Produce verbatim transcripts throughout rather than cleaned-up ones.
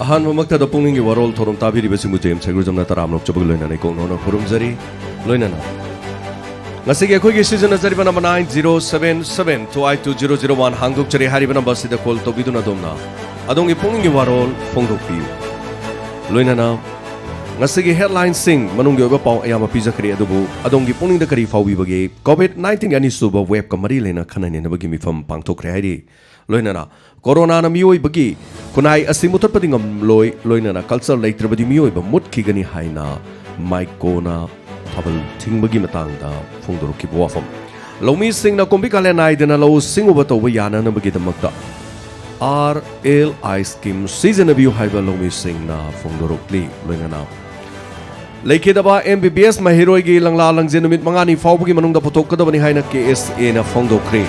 ꯑꯍꯥꯟꯕꯃꯛꯇꯗ ꯄꯨꯛꯅꯤꯡꯒꯤ ꯋꯥꯔꯣꯜ ꯊꯧꯔꯝ ꯇꯥꯕꯤꯔꯤꯕꯁꯤꯡꯕꯨ ꯖꯦꯝꯁ ꯍꯩꯒ꯭ꯔꯨꯖꯝꯅ ꯇꯔꯥꯝꯅ ꯑꯣꯛꯆꯕꯒ ꯂꯣꯏꯅꯅ ꯏꯀꯣꯛꯅꯧꯅ ꯈꯨꯔꯨꯝꯖꯔꯤ꯫ ꯂꯣꯏꯅꯅ ꯉꯁꯤꯒꯤ ꯑꯩꯈꯣꯏꯒꯤ ꯁꯤꯖꯤꯟꯅꯖꯔꯤꯕ number nine zero seven seven two eight two zero zero one ꯍꯥꯡꯗꯣꯛꯆꯔꯤ꯫ ꯍꯥꯏꯔꯤꯕ ꯅꯝꯕꯔꯁꯤꯗ ꯀꯣꯜ ꯇꯧꯕꯤꯗꯨꯅ ꯑꯗꯣꯝꯅ ꯑꯗꯣꯝꯒꯤ ꯄꯨꯛꯅꯤꯡꯒꯤ ꯋꯥꯔꯣꯜ ꯐꯣꯡꯗꯣꯛꯄꯤꯌꯨ꯫ ꯂꯣꯏꯅꯅ ꯉꯁꯤꯒꯤ ꯍꯦꯗꯂꯥꯏꯟꯁꯤꯡ ꯃꯅꯨꯡꯒꯤ ꯑꯣꯏꯕ ꯄꯥꯎ ꯑꯌꯥꯝꯕ ꯄꯤꯖꯈ꯭ꯔꯦ, ꯑꯗꯨꯕꯨ ꯑꯗꯣꯝꯒꯤ ꯄꯨꯛꯅꯤꯡꯗ ꯀꯔꯤ ꯐꯥꯎꯕꯤꯕꯒꯦ? ꯀꯣꯚꯤꯗ ꯅꯥꯏꯟꯇꯤꯟꯒꯤ ꯑꯅꯤꯁꯨꯕ ꯋꯦꯕꯀ ꯃꯔꯤ ꯂꯩꯅ ꯈꯟꯅ ꯅꯩꯅꯕꯒꯤ ꯃꯤꯐꯝ ꯄꯥꯡꯊꯣꯛꯈ꯭ꯔꯦ ꯍꯥꯏꯔꯤ꯫ ꯂꯣꯏꯅꯅ ꯀꯣꯔꯣꯅꯥꯅ ꯃꯤꯑꯣꯏꯕꯒꯤ ꯈꯨꯟꯅꯥꯏ ꯑꯁꯤ ꯃꯨꯊꯠꯄꯗꯤ ꯉꯝꯂꯣꯏ, ꯂꯣꯏꯅꯅ ꯀꯜꯆꯔ ꯂꯩꯇ꯭ꯔꯕꯗꯤ ꯃꯤꯑꯣꯏꯕ ꯃꯨꯠꯈꯤꯒꯅꯤ ꯍꯥꯏꯅ ꯃꯥꯏꯀꯣꯅ ꯊꯥꯕꯜ ꯊꯤꯡꯕꯒꯤ ꯃꯇꯥꯡꯗ ꯐꯣꯡꯗꯣꯔꯛꯈꯤꯕ ꯋꯥꯐꯝ꯫ ꯂꯧꯃꯤꯁꯤꯡꯅ ꯀꯨꯝꯕꯤ ꯀꯥꯂꯦꯟ ꯅꯥꯏꯗꯅ ꯂꯧꯎ ꯁꯤꯡꯎꯕ ꯇꯧꯕ ꯌꯥꯅꯅꯕꯒꯤꯗꯃꯛꯇ ꯑꯥꯔ ꯑꯦꯜ ꯑꯥꯏ ꯁ꯭ꯀꯤꯝ ꯁꯤꯖꯤꯟꯅꯕꯤꯌꯨ ꯍꯥꯏꯕ ꯂꯧꯃꯤꯁꯤꯡꯅ ꯐꯣꯡꯗꯣꯔꯛꯂꯤ꯫ ꯂꯣꯏꯅꯅ ꯂꯩꯈꯤꯗꯕ ꯑꯦꯝ ꯕꯤ ꯕꯤ ꯑꯦꯁ ꯃꯍꯩꯔꯣꯏꯒꯤ ꯂꯪꯂꯥ ꯂꯪꯖꯦꯜ ꯅꯨꯃꯤꯠ ꯃꯉꯥꯅꯤ ꯐꯥꯎꯕꯒꯤ ꯃꯅꯨꯡꯗ ꯄꯨꯊꯣꯛꯀꯗꯕꯅꯤ ꯍꯥꯏꯅ ꯀꯦ ꯑꯦꯁ ꯑꯦꯅ ꯐꯣꯡꯗꯣꯛꯈ꯭ꯔꯦ꯫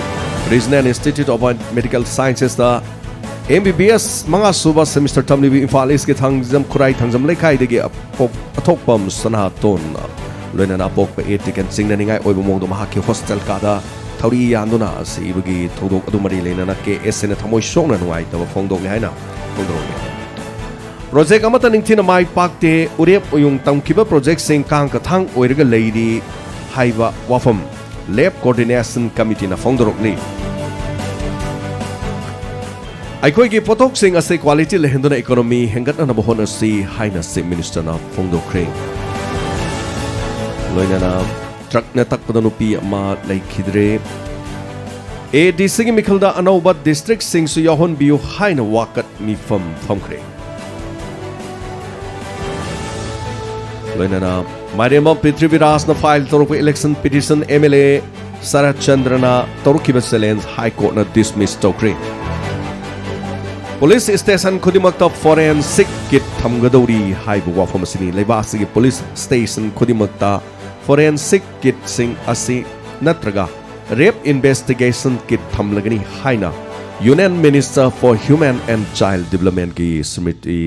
Regional Institute of Medical Sciences ꯇ ꯑꯦꯝ ꯕꯤ ꯕꯤ ꯑꯦꯁ ꯃꯉꯥ ꯁꯨꯕ ꯁꯦꯃꯤꯁꯇꯔ ꯇꯝꯂꯤꯕ ꯏꯝꯐꯥꯜ ꯏꯁꯀꯤ ꯊꯥꯡꯖꯝ ꯈꯨꯔꯥꯏ ꯊꯥꯡꯖꯝ ꯂꯩꯀꯥꯏꯗꯒꯤ ꯑꯄꯣꯛ-, ꯑꯊꯣꯛꯄꯝ ꯁꯅꯥꯇꯣꯟ, ꯂꯣꯏꯅꯅ ꯑꯄꯣꯛꯄ ꯑꯦ ꯇꯤꯀꯦꯟ ꯆꯤꯡꯅꯅꯤꯡꯉꯥꯏ ꯑꯣꯏꯕ ꯃꯑꯣꯡꯗ ꯃꯍꯥꯛꯀꯤ ꯍꯣꯁꯇꯦꯜ ꯀꯥꯗ ꯊꯧꯔꯤ ꯌꯥꯟꯗꯨꯅ ꯁꯤꯕꯒꯤ ꯊꯧꯗꯣꯛ ꯑꯗꯨ ꯃꯔꯤ ꯂꯩꯅꯅ ꯀꯦ ꯑꯦꯁ ꯑꯦꯅ ꯊꯃꯣꯏ ꯁꯣꯛꯅ ꯅꯨꯡꯉꯥꯏꯇꯕ ꯐꯣꯡꯗꯣꯛꯂꯤ ꯍꯥꯏꯅ ꯐꯣꯡꯗꯣꯔꯛꯂꯤ꯫ ꯄ꯭ꯔꯣꯖꯦꯛ ꯑꯃꯠꯇ ꯅꯤꯡꯊꯤꯅ ꯃꯥꯏ ꯄꯥꯛꯇꯦ꯫ ꯎꯔꯦꯞ ꯎꯌꯨꯡ ꯇꯝꯈꯤꯕ ꯄ꯭ꯔꯣꯖꯦꯛꯁꯤꯡ ꯀꯥꯡ ꯀꯊꯥꯡ ꯑꯣꯏꯔꯒ ꯂꯩꯔꯤ ꯍꯥꯏꯕ ꯋꯥꯐꯝ ꯂꯦꯞ ꯀꯣꯑꯣꯔꯗꯤꯅꯦꯁꯟ ꯀꯃꯤꯇꯤꯅ ꯐꯣꯡꯗꯣꯔꯛꯂꯤ꯫ ꯑꯩꯈꯣꯏꯒꯤ ꯄꯣꯠꯊꯣꯛꯁꯤꯡ ꯑꯁꯤ ꯀ꯭ꯋꯥꯂꯤꯇꯤ ꯂꯩꯍꯟꯗꯨꯅ ꯏꯀꯣꯅꯣꯃꯤ ꯍꯦꯟꯒꯠꯅꯅꯕ ꯍꯣꯠꯅꯁꯤ ꯍꯥꯏꯅ ꯆꯤꯐ ꯃꯤꯅꯤꯁꯇꯔꯅ ꯐꯣꯡꯗꯣꯛꯈ꯭ꯔꯦ꯫ ꯂꯣꯏꯅꯅ ꯇ꯭ꯔꯛꯅ ꯇꯛꯄꯗ ꯅꯨꯄꯤ ꯑꯃ ꯂꯩꯈꯤꯗ꯭ꯔꯦ꯫ ꯑꯦ ꯗꯤ ꯁꯤꯒꯤ ꯃꯤꯈꯜꯗ ꯑꯅꯧꯕ ꯗꯤꯁꯇ꯭ꯔꯤꯛꯁꯤꯡꯁꯨ ꯌꯥꯎꯍꯟꯕꯤꯌꯨ ꯍꯥꯏꯅ ꯋꯥꯀꯠ ꯃꯤꯐꯝ ꯐꯝꯈ꯭ꯔꯦ꯫ ꯂꯣꯏꯅꯅ ꯃꯥꯏꯔꯦꯝꯕꯝ ꯄ꯭ꯔꯤꯊꯤꯕꯤꯔꯥꯖꯅ ꯐꯥꯏꯜ ꯇꯧꯔꯛꯄ election petition M L A Sarat ꯆꯟꯗ꯭ꯔꯅ ꯇꯧꯔꯛꯈꯤꯕ ꯆꯦꯂꯦꯟꯖ ꯍꯥꯏ ꯀꯣꯔꯠꯅ ꯗꯤꯁꯃꯤꯁ ꯇꯧꯈ꯭ꯔꯦ꯫ ꯄꯨꯂꯤꯁ ꯁ꯭ꯇꯦꯁꯟ ꯈꯨꯗꯤꯡꯃꯛꯇ ꯐꯣꯔꯦꯟꯁꯤꯛ ꯀꯤꯠ ꯊꯝꯒꯗꯧꯔꯤ ꯍꯥꯏꯕ ꯋꯥꯐꯝ ꯑꯁꯤꯅꯤ꯫ ꯂꯩꯕꯥꯛ ꯑꯁꯤꯒꯤ ꯄꯨꯂꯤꯁ ꯁ꯭ꯇꯦꯁꯟ ꯈꯨꯗꯤꯡꯃꯛꯇ ꯐꯣꯔꯦꯟꯁꯤꯛ ꯀꯤꯠꯁꯤꯡ ꯑꯁꯤ ꯅꯠꯇ꯭ꯔꯒ ꯔꯦꯞ ꯏꯟꯚꯦꯁꯇꯤꯒꯦꯁꯟ ꯀꯤꯠ ꯊꯝꯂꯒꯅꯤ ꯍꯥꯏꯅ Union Minister for Human and Child Developmentꯀꯤ ꯁ꯭ꯃ꯭ꯔꯤꯇꯤ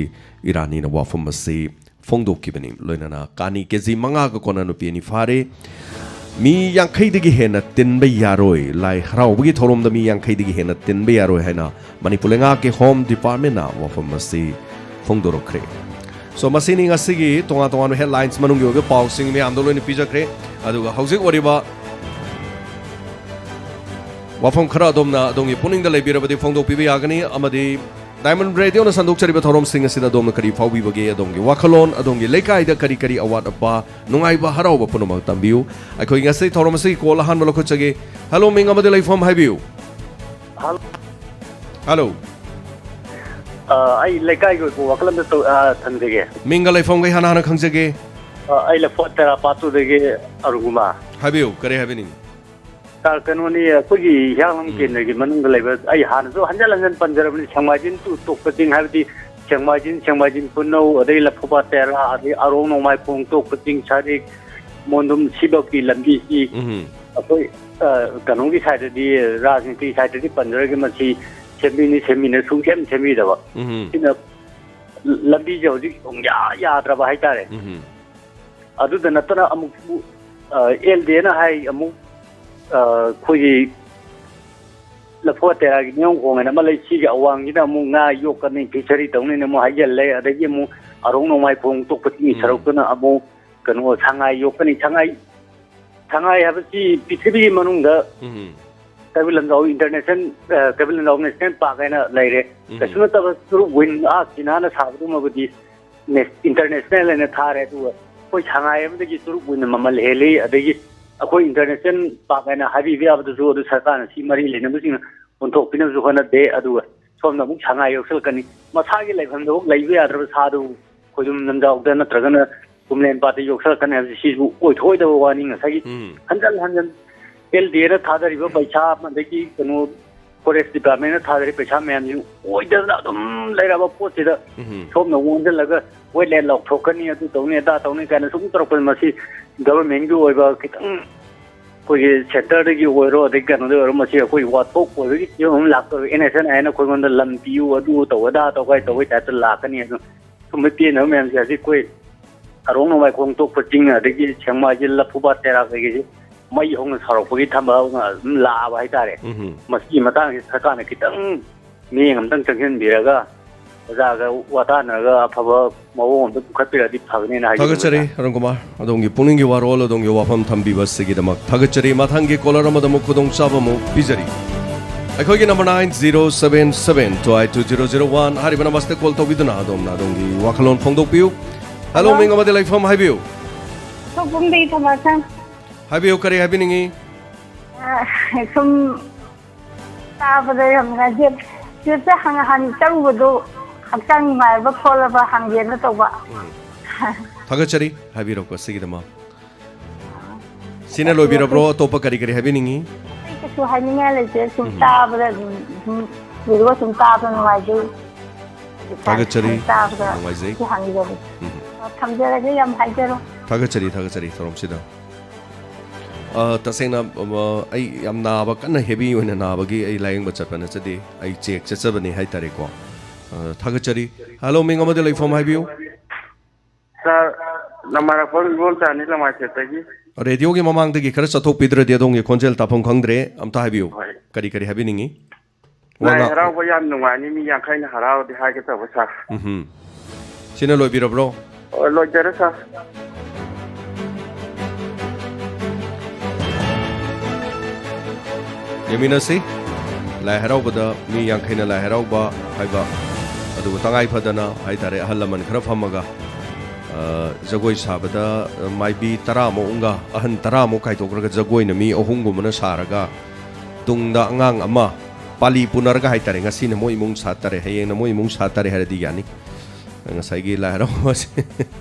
ꯏꯔꯥꯅꯤꯅ ꯋꯥꯐꯝ ꯑꯁꯤ ꯐꯣꯡꯗꯣꯛꯈꯤꯕꯅꯤ꯫ ꯂꯣꯏꯅꯅ ꯀꯥꯅꯤ ꯀꯦ ꯖꯤ ꯃꯉꯥꯒ ꯀꯣꯟꯅ ꯅꯨꯄꯤ ꯑꯅꯤ ꯐꯥꯔꯦ꯫ ꯃꯤ ꯌꯥꯡꯈꯩꯗꯒꯤ ꯍꯦꯟꯅ ꯇꯤꯟꯕ ꯌꯥꯔꯣꯏ, ꯂꯥꯏ ꯍꯔꯥꯎꯕꯒꯤ ꯊꯧꯔꯝꯗ ꯃꯤ ꯌꯥꯡꯈꯩꯗꯒꯤ ꯍꯦꯟꯅ ꯇꯤꯟꯕ ꯌꯥꯔꯣꯏ ꯍꯥꯏꯅ ꯃꯅꯤꯄꯨꯔ ꯂꯩꯉꯥꯛꯀꯤ ꯍꯣꯝ ꯗꯤꯄꯥꯔꯠꯃꯦꯟꯅ ꯋꯥꯐꯝ ꯑꯁꯤ ꯐꯣꯡꯗꯣꯔꯛꯈ꯭ꯔꯦ꯫ So, ꯃꯁꯤꯅꯤ ꯉꯁꯤꯒꯤ ꯇꯣꯉꯥꯟ ꯇꯣꯉꯥꯟꯕ headlines ꯃꯅꯨꯡꯒꯤ ꯑꯣꯏꯕ ꯄꯥꯎꯁꯤꯡ ꯃꯌꯥꯝꯗꯣ ꯂꯣꯏꯅ ꯄꯤꯖꯈ꯭ꯔꯦ꯫ ꯑꯗꯨꯒ ꯍꯧꯖꯤꯛ ꯑꯣꯏꯔꯤꯕ ꯋꯥꯐꯝ ꯈꯔ ꯑꯗꯣꯝꯅ ꯑꯗꯣꯝꯒꯤ ꯄꯨꯛꯅꯤꯡꯗ ꯂꯩꯕꯤꯔꯕꯗꯤ ꯐꯣꯡꯗꯣꯛꯄꯤꯕ ꯌꯥꯒꯅꯤ, ꯑꯃꯗꯤ Diamond Radio ꯅ ꯁꯟꯗꯣꯛꯆꯔꯤꯕ ꯊꯧꯔꯝꯁꯤꯡ ꯑꯁꯤꯗ ꯑꯗꯣꯝꯅ ꯀꯔꯤ ꯐꯥꯎꯕꯤꯕꯒꯦ? ꯑꯗꯣꯝꯒꯤ ꯋꯥꯈꯜꯂꯣꯟ, ꯑꯗꯣꯝꯒꯤ ꯂꯩꯀꯥꯏꯗ ꯀꯔꯤ ꯀꯔꯤ ꯑꯋꯥꯠ ꯑꯄꯥ, ꯅꯨꯡꯉꯥꯏꯕ ꯍꯔꯥꯎꯕ ꯄꯨꯝꯅꯃꯛ ꯇꯝꯕꯤꯌꯨ꯫ ꯑꯩꯈꯣꯏ ꯉꯁꯤ ꯊꯧꯔꯝ ꯑꯁꯤꯒꯤ call ꯑꯍꯥꯟꯕ ꯂꯧꯈꯠꯆꯒꯦ꯫ Hello, ꯃꯤꯡ ꯑꯃꯗꯤ ꯂꯩꯐꯝ ꯍꯥꯏꯕꯤꯌꯨ꯫ Hello꯫ Hello꯫ ꯑ, ꯑꯩ ꯂꯩꯀꯥꯏꯒꯤ ꯑꯣꯏꯕ ꯋꯥꯈꯜ ꯑꯃꯗ ꯇꯧ-, ꯑ, ꯊꯝꯖꯒꯦ꯫ ꯃꯤꯡꯒ ꯂꯩꯐꯝꯒꯩ ꯍꯥꯟꯅ ꯍꯥꯟꯅ ꯈꯪꯖꯒꯦ꯫ ꯑ, ꯑꯩ ꯂꯐꯣꯠ ꯇꯦꯔꯥ ꯄꯥꯠꯇꯨꯗꯒꯤ ꯑꯔꯨꯟ ꯀꯨꯃꯥꯔ꯫ ꯍꯥꯏꯕꯤꯌꯨ, ꯀꯔꯤ ꯍꯥꯏꯕꯤꯅꯤꯡ? ꯁꯥꯔ, ꯀꯩꯅꯣꯅꯤ, ꯑꯩꯈꯣꯏꯒꯤ ꯍꯤꯌꯥꯡꯂꯝ ꯎꯝ꯫ ꯀꯦꯟꯗ꯭ꯔꯒꯤ ꯃꯅꯨꯡꯗ ꯂꯩꯕ, ꯑꯩ ꯍꯥꯟꯅꯁꯨ ꯍꯟꯖꯟ ꯍꯟꯖꯟ ꯄꯟꯖꯔꯕꯅꯤ, ꯁꯦꯡꯃꯥꯏꯖꯤꯟ ꯇꯨ ꯇꯣꯛꯄ ꯆꯤꯡ, ꯍꯥꯏꯕꯗꯤ ꯁꯦꯡꯃꯥꯏꯖꯤꯟ, ꯁꯦꯡꯃꯥꯏꯖꯤꯟ ꯄꯨꯟꯅꯧ, ꯑꯗꯩ ꯂꯐꯨꯄꯥꯠ ꯇꯦꯔꯥ, ꯑꯗꯩ ꯑꯔꯣꯡ ꯅꯣꯡꯃꯥꯏꯈꯣꯡ ꯇꯣꯛꯄ ꯆꯤꯡ, ꯁꯔꯤꯛ, ꯃꯣꯟꯗꯨꯝ ꯁꯤꯕꯛꯀꯤ ꯂꯝꯕꯤꯁꯤ ꯎꯝ꯫ ꯑꯩꯈꯣꯏ, ꯑ, ꯀꯩꯅꯣꯒꯤ ꯁꯥꯏꯠꯇꯗꯤ, ꯔꯥꯖꯅꯤꯇꯤ ꯁꯥꯏꯠꯇꯗꯤ ꯄꯟꯖꯔꯒꯦ, ꯃꯁꯤ ꯁꯦꯝꯕꯤꯅꯤ ꯁꯦꯝꯕꯤꯅ ꯁꯨꯡꯁꯦꯝ ꯁꯦꯝꯕꯤꯗꯕ꯫ ꯎꯝ꯫ ꯁꯤꯅ ꯂꯝꯕꯤꯁꯦ ꯍꯧꯖꯤꯛ ꯁꯨꯡꯌꯥ ꯌꯥꯗ꯭ꯔꯕ ꯍꯥꯏꯇꯥꯔꯦ꯫ ꯎꯝ꯫ ꯑꯗꯨꯗ ꯅꯠꯇꯅ ꯑꯃꯨꯛꯁꯨ, ꯑ, ꯑꯦꯜ ꯗꯤ ꯑꯦꯅ ꯍꯥꯏ ꯑꯃꯨꯛ, ꯑ, ꯑꯩꯈꯣꯏꯒꯤ ꯂꯐꯨ ꯇꯦꯔꯥꯒꯤ ꯅꯤꯌꯣꯝ ꯈꯣꯡ ꯍꯥꯏꯅ ꯑꯃ ꯂꯩ, ꯁꯤꯒꯤ ꯑꯋꯥꯡꯁꯤꯗ ꯑꯃꯨꯛ ꯉꯥ ꯌꯣꯛꯀꯅꯤ, ꯐꯤꯁꯔꯤ ꯇꯧꯅꯤꯅ ꯑꯃꯨꯛ ꯍꯥꯏꯖꯤꯜꯂꯦ, ꯑꯗꯒꯤ ꯑꯃꯨꯛ ꯑꯔꯣꯡ ꯅꯣꯡꯃꯥꯏꯈꯣꯡ ꯇꯣꯛꯄ ꯆꯤꯡꯒꯤ ꯎꯝ꯫ ꯁꯔꯨꯛꯇꯨꯅ ꯑꯃꯨꯛ ꯀꯩꯅꯣ ꯁꯉꯥꯏ ꯌꯣꯛꯀꯅꯤ꯫ ꯁꯉꯥꯏ, ꯁꯉꯥꯏ ꯍꯥꯏꯕꯁꯤ ꯄ꯭ꯔꯤꯊꯤꯕꯤꯒꯤ ꯃꯅꯨꯡꯗ ꯎꯝ꯫ ꯀꯩꯕꯨꯜ ꯂꯝꯖꯥꯎ ꯏꯟꯇꯔꯅꯦꯁꯅꯦꯜ, ꯑ, ꯀꯩꯕꯨꯜ ꯂꯝꯖꯥꯎ ꯅꯦꯁꯅꯦꯜ ꯄꯥꯔꯛ ꯍꯥꯏꯅ ꯂꯩꯔꯦ꯫ ꯎꯝ꯫ ꯀꯩꯁꯨ ꯅꯠꯇꯕ ꯆꯨꯔꯨꯞ ꯋꯤꯟ, ꯑꯥ, ꯆꯤꯅꯥꯅ ꯁꯥꯕꯗꯨꯃꯕꯨꯗꯤ ꯅꯦ-, ꯏꯟꯇꯔꯅꯦꯁꯅꯦꯜ ꯍꯥꯏꯅ ꯊꯥꯔꯦ, ꯑꯗꯨꯒ ꯑꯩꯈꯣꯏ ꯁꯉꯥꯏ ꯑꯃꯗꯒꯤ ꯆꯨꯔꯨꯞ ꯋꯤꯟꯅ ꯃꯃꯜ ꯍꯦꯜꯂꯤ, ꯑꯗꯒꯤ ꯑꯩꯈꯣꯏ ꯏꯟꯇꯔꯅꯦꯁꯅꯦꯜ ꯄꯥꯔꯛ ꯍꯥꯏꯅ ꯍꯥꯏꯕꯤꯕ ꯌꯥꯕꯗꯨꯁꯨ ꯑꯗꯨ ꯁꯔꯀꯥꯔꯅ ꯁꯤ ꯃꯔꯤ ꯂꯩꯅꯕꯁꯤꯡꯅ ꯑꯣꯟꯊꯣꯛꯄꯤꯅꯕꯁꯨ ꯍꯣꯠꯅꯗꯦ, ꯑꯗꯨꯒ ꯁꯣꯝꯗ ꯑꯃꯨꯛ ꯁꯉꯥꯏ ꯌꯣꯛꯁꯜꯂꯛꯀꯅꯤ꯫ ꯃꯁꯥꯒꯤ ꯂꯩꯐꯝꯗꯐꯥꯎ ꯂꯩꯕ ꯌꯥꯗ꯭ꯔꯕ ꯁꯥꯗꯨ ꯈꯣꯏꯖꯨꯝ ꯂꯝꯖꯥꯎꯗ ꯅꯠꯇ꯭ꯔꯒꯅ ꯀꯨꯝꯂꯦꯟ ꯄꯥꯠꯇ ꯌꯣꯛꯁꯜꯂꯛꯀꯅꯤ ꯍꯥꯏꯕꯁꯤ ꯁꯤꯁꯨ ꯑꯣꯏꯊꯣꯛꯑꯣꯏꯗꯕ ꯋꯥꯅꯤ꯫ ꯉꯁꯥꯏꯒꯤ ꯎꯝ꯫ ꯍꯟꯖꯟ ꯍꯟꯖꯟ ꯑꯦꯜ ꯗꯤ ꯑꯦꯅ ꯊꯥꯗꯔꯤꯕ ꯄꯩꯁꯥ, ꯑꯗꯒꯤ ꯀꯩꯅꯣ ꯐꯣꯔꯦꯁ ꯗꯤꯄꯥꯔꯠꯃꯦꯟꯅ ꯊꯥꯗꯔꯤꯕ ꯄꯩꯁꯥ ꯃꯌꯥꯝꯁꯤ ꯑꯣꯏꯗꯗꯅ ꯑꯗꯨꯝ ꯂꯩꯔꯕ ꯄꯣꯠꯁꯤꯗ ꯎꯝ꯫ ꯁꯣꯝꯅ ꯑꯣꯟꯁꯤꯜꯂꯒ ꯋꯦꯠꯂꯦꯟ ꯂꯥꯎꯊꯣꯛꯀꯅꯤ, ꯑꯗꯨ ꯇꯧꯅꯤ, ꯑꯗꯥ ꯇꯧꯅꯤ ꯀꯥꯏꯅ ꯁꯨꯝ ꯇꯧꯔꯛꯄꯁꯦ, ꯃꯁꯤ ꯒꯚꯔꯟꯃꯦꯟꯒꯤ ꯑꯣꯏꯕ ꯈꯤꯇꯪ ꯑꯩꯈꯣꯏꯒꯤ ꯁꯦꯟꯇꯔꯗꯒꯤ ꯑꯣꯏꯔꯣ, ꯑꯗꯩ ꯀꯩꯅꯣꯗꯒꯤ ꯑꯣꯏꯔꯣ, ꯃꯁꯤ ꯑꯩꯈꯣꯏ ꯋꯥꯊꯣꯛ ꯑꯣꯏꯕꯒꯤ ꯐꯤꯕꯝ ꯑꯃ ꯂꯥꯛꯇꯧꯔꯦ꯫ ꯑꯦꯟ ꯑꯦꯁ ꯑꯦꯟ ꯍꯥꯏꯅ ꯑꯩꯈꯣꯏꯉꯣꯟꯗ ꯂꯝ ꯄꯤꯌꯨ, ꯑꯗꯨ ꯇꯧ, ꯑꯗꯥ ꯇꯧ ꯀꯥꯏ ꯇꯧꯕꯩ ꯇꯥꯏꯞꯇ ꯂꯥꯛꯀꯅꯤ꯫ ꯑꯗꯨ ꯁꯨꯝꯕ ꯄꯦꯟꯗꯕ ꯃꯌꯥꯝꯁꯦ ꯍꯧꯖꯤꯛ ꯑꯩꯈꯣꯏ ꯑꯔꯣꯡ ꯅꯣꯡꯃꯥꯏꯈꯣꯡ ꯇꯣꯛꯄ ꯆꯤꯡ, ꯑꯗꯒꯤ ꯁꯦꯡꯃꯥꯏꯖꯤꯜ, ꯂꯐꯨꯄꯥꯠ ꯇꯦꯔꯥ ꯀꯩꯀꯩꯁꯦ ꯃꯩ ꯍꯧꯅ ꯁꯥꯔꯛꯄꯒꯤ ꯊꯝꯕ ꯑꯗꯨꯝ ꯂꯥꯛꯑꯕ ꯍꯥꯏꯇꯥꯔꯦ꯫ ꯎꯝ꯫ ꯃꯁꯤꯒꯤ ꯃꯇꯥꯡꯁꯤ ꯁꯔꯀꯥꯔꯅ ꯈꯤꯇꯪ ꯃꯤꯠꯌꯦꯡ ꯑꯝꯇꯪ ꯆꯪꯁꯤꯟꯕꯤꯔꯒ ꯑꯣꯖꯥꯒ ꯋꯥꯇꯥꯅꯔꯒ ꯑꯐꯕ ꯃꯑꯣꯡ ꯑꯃꯗ ꯄꯨꯈꯠꯄꯤꯔꯗꯤ ꯐꯒꯅꯤꯅ ꯍꯥꯏꯖꯅꯤꯡꯕ, ꯊꯥꯒꯠꯆꯔꯤ꯫ ꯁꯥꯔ꯫ ꯑꯔꯨꯟ ꯀꯨꯃꯥꯔ, ꯑꯗꯣꯝꯒꯤ ꯄꯨꯛꯅꯤꯡꯒꯤ ꯋꯥꯔꯣꯜ, ꯑꯗꯣꯝꯒꯤ ꯋꯥꯐꯝ ꯊꯝꯕꯤꯕꯁꯤꯒꯤꯗꯃꯛ ꯊꯥꯒꯠꯆꯔꯤ꯫ ꯃꯊꯪꯒꯤ ꯀꯣꯂꯔ ꯑꯃꯗ ꯑꯃꯨꯛ ꯈꯨꯗꯣꯡꯆꯥꯕ ꯑꯃꯨꯛ ꯄꯤꯖꯔꯤ꯫ ꯑꯩꯈꯣꯏꯒꯤ number nine zero seven seven two eight two zero zero one ꯍꯥꯏꯔꯤꯕ ꯅꯝꯕꯔꯁꯤꯗ ꯀꯣꯜ ꯇꯧꯕꯤꯗꯨꯅ ꯑꯗꯣꯝꯅ ꯑꯗꯣꯝꯒꯤ ꯋꯥꯈꯜꯂꯣꯟ ꯐꯣꯡꯗꯣꯛꯄꯤꯌꯨ꯫ Hello, hello. ꯃꯤꯡ ꯑꯃꯗꯤ ꯂꯩꯐꯝ ꯍꯥꯏꯕꯤꯌꯨ꯫ ꯁꯣꯛꯄꯝꯗꯒꯤ ꯊꯣꯃꯥꯁ꯫ ꯍꯥꯏꯕꯤꯌꯨ, ꯀꯔꯤ ꯍꯥꯏꯕꯤꯅꯤꯡꯉꯤ? ꯁꯨꯝ ꯇꯥꯕꯗ ꯌꯥꯝ ꯅꯨꯡꯉꯥꯏꯖꯩ꯫ ꯆꯦꯁꯦ ꯍꯥꯟꯅ ꯍꯥꯟꯅ ꯆꯠꯂꯨꯕꯗꯣ ꯍꯛꯆꯥꯡ ꯅꯨꯡꯉꯥꯏꯕ ꯈꯣꯠꯂꯕ ꯍꯪꯒꯦꯅ ꯇꯧꯕ꯫ ꯊꯥꯒꯠꯆꯔꯤ, ꯍꯥꯏꯕꯤꯔꯛꯄ ꯑꯁꯤꯒꯤꯗꯃꯛ꯫ ꯁꯤꯅ ꯂꯣꯏꯕꯤꯔꯕ꯭ꯔꯣ? ꯑꯇꯣꯞꯄ ꯀꯔꯤ ꯀꯔꯤ ꯍꯥꯏꯕꯤꯅꯤꯡꯉꯤ? ꯑꯩ ꯀꯩꯁꯨ ꯍꯥꯏꯅꯤꯡꯉꯥꯏ ꯂꯩꯇꯦ꯫ ꯁꯨꯝ ꯎꯝ꯫ ꯇꯥꯕꯗ ꯑꯗꯨꯝ ꯁꯨꯝ ꯎꯔꯒ ꯁꯨꯝ ꯇꯥꯕꯗ ꯅꯨꯡꯉꯥꯏꯖꯩ꯫ ꯊꯥꯒꯠꯆꯔꯤ꯫ ꯇꯥꯕꯗ ꯅꯨꯡꯉꯥꯏꯖꯩ꯫ ꯁꯤ ꯍꯪꯖꯕꯅꯤ꯫ ꯎꯝ꯫ ꯑ, ꯊꯝꯖꯔꯒꯦ, ꯌꯥꯝ ꯍꯥꯏꯖꯔꯣ꯫ ꯊꯥꯒꯠꯆꯔꯤ, ꯊꯥꯒꯠꯆꯔꯤ ꯊꯧꯔꯝꯁꯤꯗ꯫ ꯑ, ꯇꯁꯦꯡꯅ, ꯑ, ꯑꯩ ꯌꯥꯝ ꯅꯥꯕ, ꯀꯟꯅ ꯍꯦꯚꯤ ꯑꯣꯏꯅ ꯅꯥꯕꯒꯤ ꯑꯩ ꯂꯥꯌꯦꯡꯕ ꯆꯠꯄ ꯅꯠꯆꯗꯦ꯫ ꯑꯩ ꯆꯦꯛ ꯆꯠꯆꯕꯅꯤ ꯍꯥꯏ ꯇꯥꯔꯦꯀꯣ꯫ ꯑ, ꯊꯥꯒꯠꯆꯔꯤ꯫ ꯍꯦꯂꯣ, ꯃꯤꯡ ꯑꯃꯗꯤ ꯂꯩꯐꯝ ꯍꯥꯏꯕꯤꯌꯨ꯫ ꯁꯥꯔ, ꯅꯃꯥꯔꯛꯄꯝ ꯏꯕꯣꯝꯆꯥꯅꯤ, ꯂꯃꯥꯏꯁꯦꯠꯇꯒꯤ꯫ ꯔꯦꯗꯤꯑꯣꯒꯤ ꯃꯃꯥꯡꯗꯒꯤ ꯈꯔ ꯆꯠꯊꯣꯛꯄꯤꯗ꯭ꯔꯗꯤ ꯑꯗꯣꯝꯒꯤ ꯈꯣꯟꯖꯦꯜ ꯇꯥꯐꯝ ꯈꯪꯗ꯭ꯔꯦ꯫ ꯑꯝꯇ ꯍꯥꯏꯕꯤꯌꯨ꯫ ꯍꯣꯏ꯫ ꯀꯔꯤ ꯀꯔꯤ ꯍꯥꯏꯕꯤꯅꯤꯡꯉꯤ? ꯋꯥ ꯂꯥꯏ ꯉꯥ- ꯍꯔꯥꯎꯕ ꯌꯥꯝ ꯅꯨꯡꯉꯥꯏꯅꯤ, ꯃꯤ ꯌꯥꯡꯈꯩꯅ ꯍꯔꯥꯎꯔꯗꯤ ꯍꯥꯏꯒꯦ ꯇꯧꯕ, ꯁꯥꯔ꯫ ꯎꯝꯍꯨꯝ꯫ ꯁꯤꯅ ꯂꯣꯏꯕꯤꯔꯕ꯭ꯔꯣ? ꯑꯣ, ꯂꯣꯏꯖꯔꯦ, ꯁꯥꯔ꯫ ꯌꯦꯡꯃꯤꯟꯅꯁꯤ꯫ ꯂꯥꯏ ꯍꯔꯥꯎꯕꯗ ꯃꯤ ꯌꯥꯡꯈꯩꯅ ꯂꯥꯏ ꯍꯔꯥꯎꯕ ꯍꯥꯏꯕ, ꯑꯗꯨꯒ ꯇꯉꯥꯏ ꯐꯗꯅ ꯍꯥꯏ ꯇꯥꯔꯦ, ꯑꯍꯜ ꯂꯃꯟ ꯈꯔ ꯐꯝꯃꯒ, ꯑ, ꯖꯒꯣꯏ ꯁꯥꯕꯗ, ꯑ, ꯃꯥꯏꯕꯤ ꯇꯔꯥꯃꯨꯛ ꯑꯃꯒ ꯑꯍꯟ ꯇꯔꯥꯃꯨꯛ ꯈꯥꯏꯗꯣꯛꯈ꯭ꯔꯒ ꯖꯒꯣꯏꯅ ꯃꯤ ꯑꯍꯨꯝꯒꯨꯝꯕꯅ ꯁꯥꯔꯒ, ꯇꯨꯡꯗ ꯑꯉꯥꯡ ꯑꯃ ꯄꯥꯂꯤ ꯄꯨꯅꯔꯒ ꯍꯥꯏ ꯇꯥꯔꯦ, ꯉꯁꯤꯅ ꯃꯣꯏ ꯏꯃꯨꯡ ꯁꯥ ꯇꯥꯔꯦ, ꯍꯌꯦꯡꯅ ꯃꯣꯏ ꯏꯃꯨꯡ ꯁꯥ ꯇꯥꯔꯦ ꯍꯥꯏꯔꯗꯤ ꯌꯥꯅꯤ꯫ ꯉꯁꯥꯏꯒꯤ ꯂꯥꯏ ꯍꯔꯥꯎꯕꯁꯦ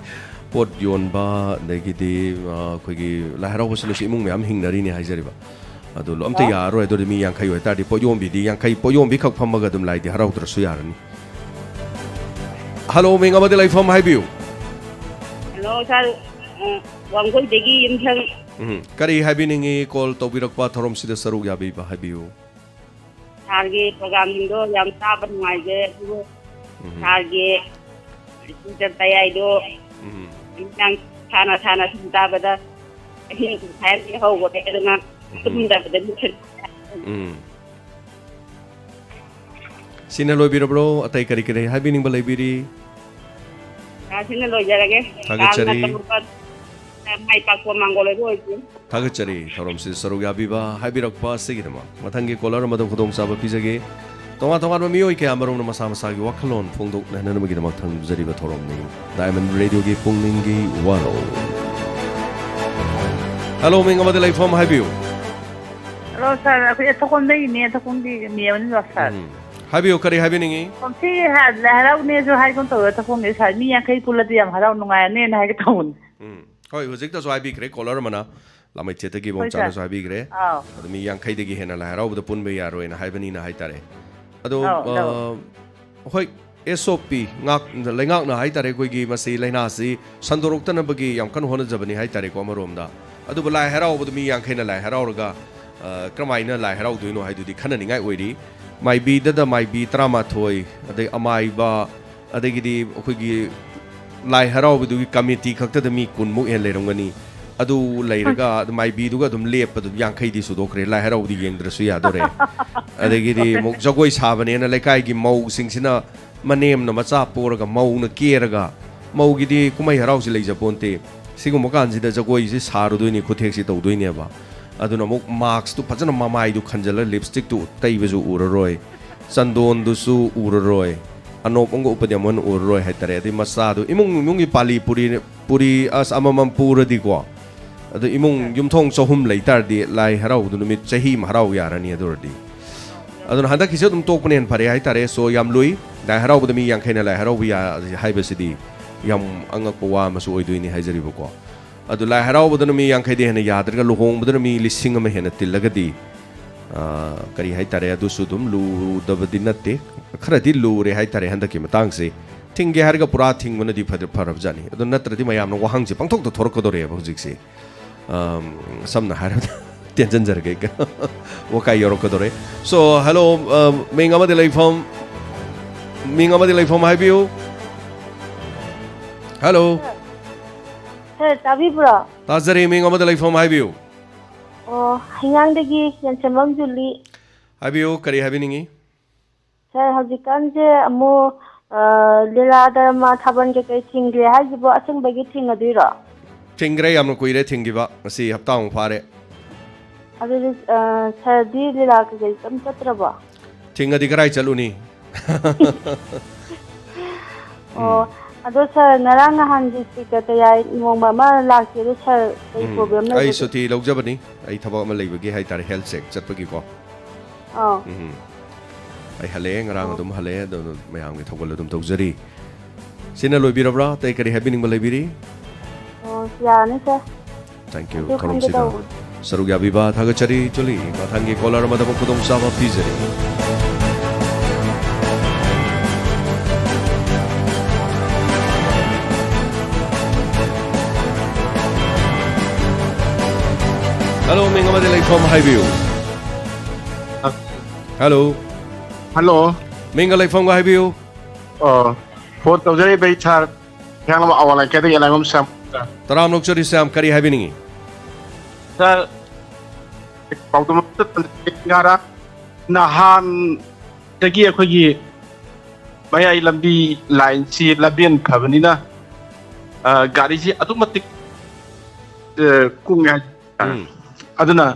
ꯄꯣꯠ ꯌꯣꯟꯕ, ꯑꯗꯒꯤꯗꯤ, ꯑ, ꯑꯩꯈꯣꯏꯒꯤ ꯂꯥꯏ ꯍꯔꯥꯎꯕꯁꯤꯅꯁꯨ ꯏꯃꯨꯡ ꯃꯌꯥꯝ ꯍꯤꯡꯅꯔꯤꯅꯦ ꯍꯥꯏꯖꯔꯤꯕ꯫ ꯑꯗꯨ ꯂꯣ-, ꯑꯝꯇ ꯌꯥꯔꯔꯣꯏ꯫ ꯑꯗꯨꯗꯤ ꯃꯤ ꯌꯥꯡꯈꯩ ꯑꯣꯏꯇꯥꯔꯗꯤ ꯄꯣꯠ ꯌꯣꯟꯕꯤꯗꯤ ꯌꯥꯡꯈꯩ, ꯄꯣꯠ ꯌꯣꯟꯕꯤ ꯈꯛ ꯐꯝꯃꯒ ꯑꯗꯨꯝ ꯂꯥꯏꯗꯤ ꯍꯔꯥꯎꯗ꯭ꯔꯁꯨ ꯌꯥꯔꯅꯤ꯫ ꯍꯦꯂꯣ, ꯃꯤꯡ ꯑꯃꯗꯤ ꯂꯩꯐꯝ ꯍꯥꯏꯕꯤꯌꯨ꯫ ꯍꯦꯂꯣ, ꯁꯥꯔ꯫ ꯑ, ꯋꯥꯡꯒꯣꯏꯗꯒꯤ ꯌꯨꯝꯁꯪ꯫ ꯎꯝ, ꯀꯔꯤ ꯍꯥꯏꯕꯤꯅꯤꯡꯉꯤ? ꯀꯣꯜ ꯇꯧꯕꯤꯔꯛꯄ, ꯊꯧꯔꯝꯁꯤꯗ ꯁꯔꯨꯛ ꯌꯥꯕꯤꯕ ꯍꯥꯏꯕꯤꯌꯨ꯫ ꯁꯥꯔꯒꯤ ꯄ꯭ꯔꯣꯒꯥꯝꯁꯤꯡꯗꯣ ꯌꯥꯝ ꯇꯥꯕ ꯅꯨꯡꯉꯥꯏꯖꯩ, ꯑꯗꯨꯕꯨ ꯎꯝ꯫ ꯁꯥꯔꯒꯤ ꯁ꯭ꯀꯨꯜ ꯆꯠꯄ ꯌꯥꯏꯗꯣ ꯎꯝ꯫ ꯅꯨꯃꯤꯗꯥꯡ ꯁꯥꯅ ꯁꯥꯅ ꯁꯨꯝ ꯇꯥꯕꯗ ꯑꯍꯤꯡ ꯄꯨꯡꯈꯥꯏ ꯑꯃꯗꯤ ꯍꯧꯈ꯭ꯔꯦ, ꯑꯗꯨꯅ ꯇꯨꯝꯗꯕꯗ ꯃꯤꯠꯁꯦ ꯎꯝ꯫ ꯁꯤꯅ ꯂꯣꯏꯕꯤꯔꯕ꯭ꯔꯣ? ꯑꯇꯩ ꯀꯔꯤ ꯀꯔꯤ ꯍꯥꯏꯕꯤꯅꯤꯡꯕ ꯂꯩꯕꯤꯔꯤ? ꯑ, ꯁꯤꯅ ꯂꯣꯏꯖꯔꯒꯦ꯫ ꯊꯥꯒꯠꯆꯔꯤ꯫ ꯀꯥꯡꯅ ꯇꯧꯕ ꯃꯥꯏ ꯄꯥꯛꯄ ꯃꯥꯡꯒꯣꯜ ꯑꯣꯏꯕ ꯑꯣꯏꯁꯤꯅ꯫ ꯊꯥꯒꯠꯆꯔꯤ꯫ ꯊꯧꯔꯝꯁꯤꯗ ꯁꯔꯨꯛ ꯌꯥꯕꯤꯕ, ꯍꯥꯏꯕꯤꯔꯛꯄ ꯑꯁꯤꯒꯤꯗꯃꯛ꯫ ꯃꯊꯪꯒꯤ caller ꯑꯃꯗ ꯈꯨꯗꯣꯡꯆꯥꯕ ꯄꯤꯖꯒꯦ꯫ ꯇꯣꯉꯥꯟ ꯇꯣꯉꯥꯟꯕ ꯃꯤꯑꯣꯏ ꯀꯌꯥ ꯃꯔꯨꯝꯅ ꯃꯁꯥ ꯃꯁꯥꯒꯤ ꯋꯥꯈꯜꯂꯣꯟ ꯐꯣꯡꯗꯣꯛꯅꯅꯕꯒꯤꯗꯃꯛ ꯊꯝꯖꯔꯤꯕ ꯊꯧꯔꯝꯅꯤ꯫ Diamond Radio ꯒꯤ ꯄꯨꯛꯅꯤꯡꯒꯤ ꯋꯥꯔꯣꯜ꯫ Hello, ꯃꯤꯡ ꯑꯃꯗꯤ ꯂꯩꯐꯝ ꯍꯥꯏꯕꯤꯌꯨ꯫ Hello, sir. ꯑꯩꯈꯣꯏ ꯑꯦꯊꯣꯀꯣꯟꯗꯒꯤꯅꯦ, ꯑꯦꯊꯣꯀꯣꯟꯒꯤ ꯃꯤ ꯑꯃꯅꯤꯗꯣ, sir꯫ ꯎꯝ꯫ ꯍꯥꯏꯕꯤꯌꯨ, ꯀꯔꯤ ꯍꯥꯏꯕꯤꯅꯤꯡꯉꯤ? ꯀꯨꯝꯁꯤ ꯍ-, ꯂꯥꯏ ꯍꯔꯥꯎꯅꯦꯁꯨ ꯍꯥꯏꯒꯨꯝ ꯇꯧꯋꯦ, ꯑꯦꯊꯣꯀꯣꯟꯗꯒꯤ, sir꯫ ꯃꯤ ꯌꯥꯡꯈꯩ ꯄꯨꯜꯂꯗꯤ ꯌꯥꯝ ꯍꯔꯥꯎ ꯅꯨꯡꯉꯥꯏꯔꯅꯦꯅ ꯍꯥꯏꯒꯦ ꯇꯧꯕꯅꯦ꯫ ꯎꯝ꯫ ꯍꯣꯏ, ꯍꯧꯖꯤꯛꯇꯁꯨ ꯍꯥꯏꯕꯤꯈ꯭ꯔꯦ caller ꯑꯃꯅ, ꯂꯥꯃꯩꯊꯦꯠꯇꯒꯤ ꯍꯣꯏ, sir꯫ ꯏꯕꯣꯝꯆꯥꯅꯁꯨ ꯍꯥꯏꯕꯤꯈ꯭ꯔꯦ꯫ ꯑꯥꯎ꯫ ꯑꯗꯨ ꯃꯤ ꯌꯥꯡꯈꯩꯗꯒꯤ ꯍꯦꯟꯅ ꯂꯥꯏ ꯍꯔꯥꯎꯕꯗ ꯄꯨꯟꯕ ꯌꯥꯔꯣꯏꯅ ꯍꯥꯏꯕꯅꯤꯅ ꯍꯥꯏꯇꯥꯔꯦ꯫ ꯑꯗꯣ, ꯑꯥꯎ, ꯑꯥꯎ꯫ ꯑ, ꯍꯣꯏ, S O P, ꯉꯥꯛ-, ꯂꯩꯉꯥꯛꯅ ꯍꯥꯏꯇꯥꯔꯦ, ꯑꯩꯈꯣꯏꯒꯤ ꯃꯁꯤ ꯂꯥꯏꯅꯥꯁꯤ ꯁꯟꯗꯣꯔꯛꯇꯅꯕꯒꯤ ꯌꯥꯝ ꯀꯟꯅ ꯍꯣꯠꯅꯖꯕꯅꯤ ꯍꯥꯏꯇꯥꯔꯦꯀꯣ, ꯑꯃꯔꯣꯝꯗ꯫ ꯑꯗꯨꯕꯨ ꯂꯥꯏ ꯍꯔꯥꯎꯕꯗ ꯃꯤ ꯌꯥꯡꯈꯩꯅ ꯂꯥꯏ ꯍꯔꯥꯎꯔꯒ, ꯑ, ꯀꯔꯝꯍꯥꯏꯅ ꯂꯥꯏ ꯍꯔꯥꯎꯗꯣꯏꯅꯣ ꯍꯥꯏꯗꯨꯗꯤ ꯈꯟꯅꯅꯤꯡꯉꯥꯏ ꯑꯣꯏꯔꯤ꯫ ꯃꯥꯏꯕꯤꯗꯗ ꯃꯥꯏꯕꯤ ꯇꯔꯥꯃꯥꯊꯣꯏ, ꯑꯗꯩ ꯑꯃꯥꯏꯕ, ꯑꯗꯒꯤꯗꯤ ꯑꯩꯈꯣꯏꯒꯤ ꯂꯥꯏ ꯍꯔꯥꯎꯕꯗꯨꯒꯤ committee ꯈꯛꯇꯗ ꯃꯤ ꯀꯨꯟꯃꯨꯛ ꯍꯦꯟꯅ ꯂꯩꯔꯝꯒꯅꯤ꯫ ꯑꯗꯨ ꯂꯩꯔꯒ ꯑꯗꯨꯝ ꯃꯥꯏꯕꯤꯗꯨꯒ ꯑꯗꯨꯝ ꯂꯦꯞꯄ ꯑꯗꯨꯝ ꯌꯥꯡꯈꯩꯗꯤ ꯁꯨꯗꯣꯛꯈ꯭ꯔꯦ꯫ ꯂꯥꯏ ꯍꯔꯥꯎꯕꯗꯤ ꯌꯦꯡꯗ꯭ꯔꯁꯨ ꯌꯥꯗꯣꯔꯦ꯫ ꯑꯗꯒꯤꯗꯤ ꯑꯃꯨꯛ ꯖꯒꯣꯏ ꯁꯥꯕꯅꯦꯅ ꯂꯩꯀꯥꯏꯒꯤ ꯃꯧꯁꯤꯡꯁꯤꯅ ꯃꯅꯦꯝꯅ ꯃꯆꯥ ꯄꯣꯔꯒ ꯃꯧꯅ ꯀꯦꯔꯒ, ꯃꯧꯒꯤꯗꯤ ꯀꯨꯝꯍꯩ ꯍꯔꯥꯎꯁꯤ ꯂꯩꯖꯄꯣꯟꯇꯦ꯫ ꯁꯤꯒꯨꯝꯕ ꯀꯥꯟꯁꯤꯗ ꯖꯒꯣꯏꯁꯤ ꯁꯥꯔꯨꯗꯣꯏꯅꯤ, ꯈꯨꯠꯊꯦꯛꯁꯤ ꯇꯧꯗꯣꯏꯅꯦꯕ꯫ ꯑꯗꯨꯅ ꯑꯃꯨꯛ mask ꯇꯨ ꯐꯖꯅ ꯃꯃꯥꯏꯗꯨ ꯈꯟꯖꯜꯂ, lipstick ꯇꯨ ꯇꯩꯕꯁꯨ ꯎꯔꯔꯣꯏ, ꯆꯟꯗꯣꯟꯗꯨꯁꯨ ꯎꯔꯔꯣꯏ, ꯑꯅꯣꯞ ꯑꯃꯒ ꯎꯞꯄꯗꯤ ꯑꯃꯨꯛ ꯍꯟꯅ ꯎꯔꯔꯣꯏ ꯍꯥꯏꯇꯥꯔꯦ꯫ ꯑꯗꯩ ꯃꯆꯥꯗꯨ ꯏꯃꯨꯡ ꯏꯃꯨꯡꯒꯤ ꯄꯥꯂꯤ ꯄꯨꯔꯤ, ꯄꯨꯔꯤ ꯑꯁ ꯑꯃꯃꯝ ꯄꯨꯔꯗꯤꯀꯣ, ꯑꯗꯨ ꯏꯃꯨꯡ ꯌꯨꯝꯊꯣꯡ ꯆꯍꯨꯝ ꯂꯩ ꯇꯥꯔꯗꯤ ꯂꯥꯏ ꯍꯔꯥꯎꯕꯗꯨ ꯅꯨꯃꯤꯠ ꯆꯍꯤ ꯑꯃ ꯍꯔꯥꯎ ꯌꯥꯔꯅꯤ ꯑꯗꯨ ꯑꯣꯏꯔꯗꯤ꯫ ꯑꯗꯨꯅ ꯍꯟꯗꯛꯀꯤꯁꯦ ꯑꯗꯨꯝ ꯇꯣꯛꯄꯅ ꯍꯦꯟꯅ ꯐꯔꯦ ꯍꯥꯏꯇꯥꯔꯦ꯫ So, ꯌꯥꯝ ꯂꯨꯏ꯫ ꯂꯥꯏ ꯍꯔꯥꯎꯕꯗ ꯃꯤ ꯌꯥꯡꯈꯩꯅ ꯂꯥꯏ ꯍꯔꯥꯎꯕ ꯌꯥ-, ꯍꯥꯏꯕꯁꯤꯗꯤ ꯌꯥꯝ ꯑꯉꯛꯄ ꯋꯥ ꯑꯃꯁꯨ ꯑꯣꯏꯗꯣꯏꯅꯤ ꯍꯥꯏꯖꯔꯤꯕꯀꯣ꯫ ꯑꯗꯨ ꯂꯥꯏ ꯍꯔꯥꯎꯕꯗꯅ ꯃꯤ ꯌꯥꯡꯈꯩꯗꯤ ꯍꯦꯟꯅ ꯌꯥꯗ꯭ꯔꯒ ꯂꯨꯍꯣꯡꯕꯗꯅ ꯃꯤ ꯂꯤꯁꯤꯡ ꯑꯃ ꯍꯦꯟꯅ ꯇꯤꯜꯂꯒꯗꯤ, ꯑ, ꯀꯔꯤ ꯍꯥꯏꯇꯥꯔꯦ, ꯑꯗꯨꯁꯨ ꯑꯗꯨꯝ ꯂꯨꯗꯕꯗꯤ ꯅꯠꯇꯦ꯫ ꯈꯔꯗꯤ ꯂꯨꯔꯦ ꯍꯥꯏꯇꯥꯔꯦ ꯍꯟꯗꯛꯀꯤ ꯃꯇꯥꯡꯁꯤ꯫ ꯊꯤꯡꯒꯦ ꯍꯥꯏꯔꯒ ꯄꯨꯔꯥ ꯊꯤꯡꯕꯅꯗꯤ ꯐꯗ-, ꯐꯔꯕꯖꯥꯠꯅꯤ꯫ ꯑꯗꯨ ꯅꯠꯇ꯭ꯔꯗꯤ ꯃꯌꯥꯝꯅ ꯋꯥꯍꯪꯁꯦ ꯄꯪꯊꯣꯛꯇ ꯊꯣꯔꯛꯀꯗꯧꯔꯦꯕ ꯍꯧꯖꯤꯛꯁꯦ꯫ ꯑꯝ, ꯁꯝꯅ ꯍꯥꯏꯔꯕꯗ ꯇꯦꯟꯁꯤꯟꯖꯔꯒꯦ꯫ ꯋꯥꯀꯥꯏ ꯌꯧꯔꯛꯀꯗꯧꯔꯦ꯫ So, hello, ꯑꯝ, ꯃꯤꯡ ꯑꯃꯗꯤ ꯂꯩꯐꯝ, ꯃꯤꯡ ꯑꯃꯗꯤ ꯂꯩꯐꯝ ꯍꯥꯏꯕꯤꯌꯨ꯫ Hello꯫ Sir, ꯇꯥꯕꯤꯕ꯭ꯔꯣ? ꯇꯥꯖꯔꯦ, ꯃꯤꯡ ꯑꯃꯗꯤ ꯂꯩꯐꯝ ꯍꯥꯏꯕꯤꯌꯨ꯫ ꯑꯣ, ꯍꯩꯉꯥꯡꯗꯒꯤ ꯌꯦꯟꯁꯦꯝꯕꯝ ꯖꯨꯂꯤ꯫ ꯍꯥꯏꯕꯤꯌꯨ, ꯀꯔꯤ ꯍꯥꯏꯕꯤꯅꯤꯡꯉꯤ? ꯁꯥꯔ, ꯍꯧꯖꯤꯛꯀꯥꯟꯁꯦ ꯑꯃꯨꯛ, ꯑ, ꯂꯤꯂꯥ ꯗ꯭ꯔꯃꯥ ꯊꯥꯕꯜ ꯀꯩꯀꯩ ꯊꯤꯡꯈ꯭ꯔꯦ ꯍꯥꯏꯁꯤꯕꯨ ꯑꯁꯦꯡꯕꯒꯤ ꯊꯤꯡꯉꯗꯣꯏꯔꯣ? ꯊꯤꯡꯈ꯭ꯔꯦ, ꯌꯥꯝꯅ ꯀꯨꯏꯔꯦ ꯊꯤꯡꯈꯤꯕ, ꯉꯁꯤ ꯍꯞꯇꯥꯃꯨꯛ ꯐꯥꯔꯦ꯫ ꯑꯗꯨꯗꯤ, ꯑ, ꯁꯥꯔꯗꯤ ꯂꯤꯂꯥ ꯀꯩꯀꯩ ꯑꯝ ꯆꯠꯇ꯭ꯔꯕꯣ? ꯊꯤꯡꯉꯗꯤ ꯀꯔꯥꯏ ꯆꯠꯂꯨꯅꯤ? ꯑꯣ, ꯑꯗꯣ ꯁꯥꯔ, ꯉꯔꯥꯡ ꯅꯍꯥꯟꯒꯤ ꯁ꯭ꯄꯤꯀꯔ ꯇꯌꯥꯏ ꯅꯣꯡꯃ ꯑꯃ ꯂꯥꯛꯇꯦ, ꯑꯗꯣ ꯁꯥꯔ ꯀꯩ ꯎꯝ, ꯄ꯭ꯔꯣꯕ꯭ꯂꯦꯝ ꯑꯩ ꯂꯩꯕꯒꯦ? ꯁꯨꯇꯤ ꯂꯧꯖꯕꯅꯤ, ꯑꯩ ꯊꯕꯛ ꯑꯃ ꯂꯩꯕꯒꯤ ꯍꯥꯏꯇꯥꯔꯦ, ꯍꯦꯜꯊ ꯆꯦꯛ ꯆꯠꯄꯒꯤꯀꯣ꯫ ꯑꯥ꯫ ꯎꯝ, ꯑꯩ ꯍꯜꯂꯛꯑꯦ, ꯉꯔꯥꯡ ꯑꯣ꯫ ꯑꯗꯨꯝ ꯍꯜꯂꯛꯑꯦ, ꯑꯗꯣ ꯃꯌꯥꯝꯒꯤ ꯊꯧꯒꯜ ꯑꯗꯨꯝ ꯇꯧꯖꯔꯤ꯫ ꯁꯤꯅ ꯂꯣꯏꯕꯤꯔꯕ꯭ꯔꯥ? ꯑꯇꯩ ꯀꯔꯤ ꯍꯥꯏꯕꯤꯅꯤꯡꯕ ꯂꯩꯕꯤꯔꯤ? ꯑꯣ, ꯌꯥꯔꯅꯤ ꯁꯥꯔ꯫ Thank you, ꯑꯗꯨ ꯈꯪꯒꯦ ꯊꯧꯔꯝꯁꯤꯗ ꯇꯧꯕꯅꯤ꯫ ꯁꯔꯨꯛ ꯌꯥꯕꯤꯕ ꯊꯥꯒꯠꯆꯔꯤ꯫ ꯆꯨꯂꯤ ꯃꯊꯪꯒꯤ ꯀꯣꯂꯔ ꯑꯃꯗ ꯑꯃꯨꯛ ꯈꯨꯗꯣꯡꯆꯥꯕ ꯄꯤꯖꯔꯤ꯫ ꯍꯜꯂꯣ, ꯃꯤꯡ ꯑꯃꯗꯤ ꯂꯩꯐꯝ ꯍꯥꯏꯕꯤꯌꯨ꯫ ꯍꯜꯂꯣ꯫ ꯍꯜꯂꯣ꯫ ꯃꯤꯡꯒ ꯂꯩꯐꯝꯒ ꯍꯥꯏꯕꯤꯌꯨ꯫ ꯑꯣ, ꯐꯣꯟ ꯇꯧꯖꯔꯛꯏꯕ ꯑꯩ ꯁꯥꯔ ꯍꯤꯌꯥꯡꯂꯝ ꯑꯋꯥꯡ ꯂꯩꯀꯥꯏꯗꯒꯤ ꯌꯥꯏꯃꯥꯡꯕꯝ ꯁ꯭ꯌꯥꯝ꯫ ꯇꯔꯥꯝꯅ ꯑꯣꯛꯆꯔꯤ ꯁ꯭ꯌꯥꯝ, ꯀꯔꯤ ꯍꯥꯏꯕꯤꯅꯤꯡꯉꯤ? ꯁꯥꯔ, ꯄꯥꯎꯗꯝ ꯑꯃꯠꯇ ꯇꯝꯖꯒꯦ꯫ ꯉꯔꯥꯡ ꯅꯍꯥꯟꯗꯒꯤ ꯑꯩꯈꯣꯏꯒꯤ ꯃꯌꯥꯏ ꯂꯝꯕꯤ ꯂꯥꯏꯟꯁꯤ ꯂꯝꯕꯦꯟ ꯐꯕꯅꯤꯅ, ꯑ, ꯒꯥꯔꯤꯁꯤ ꯑꯗꯨꯛ ꯃꯇꯤꯛ, ꯑ, ꯀꯨꯡꯉꯦ ꯍꯥꯏꯇꯥꯔꯦ꯫ ꯎꯝ꯫ ꯑꯗꯨꯅ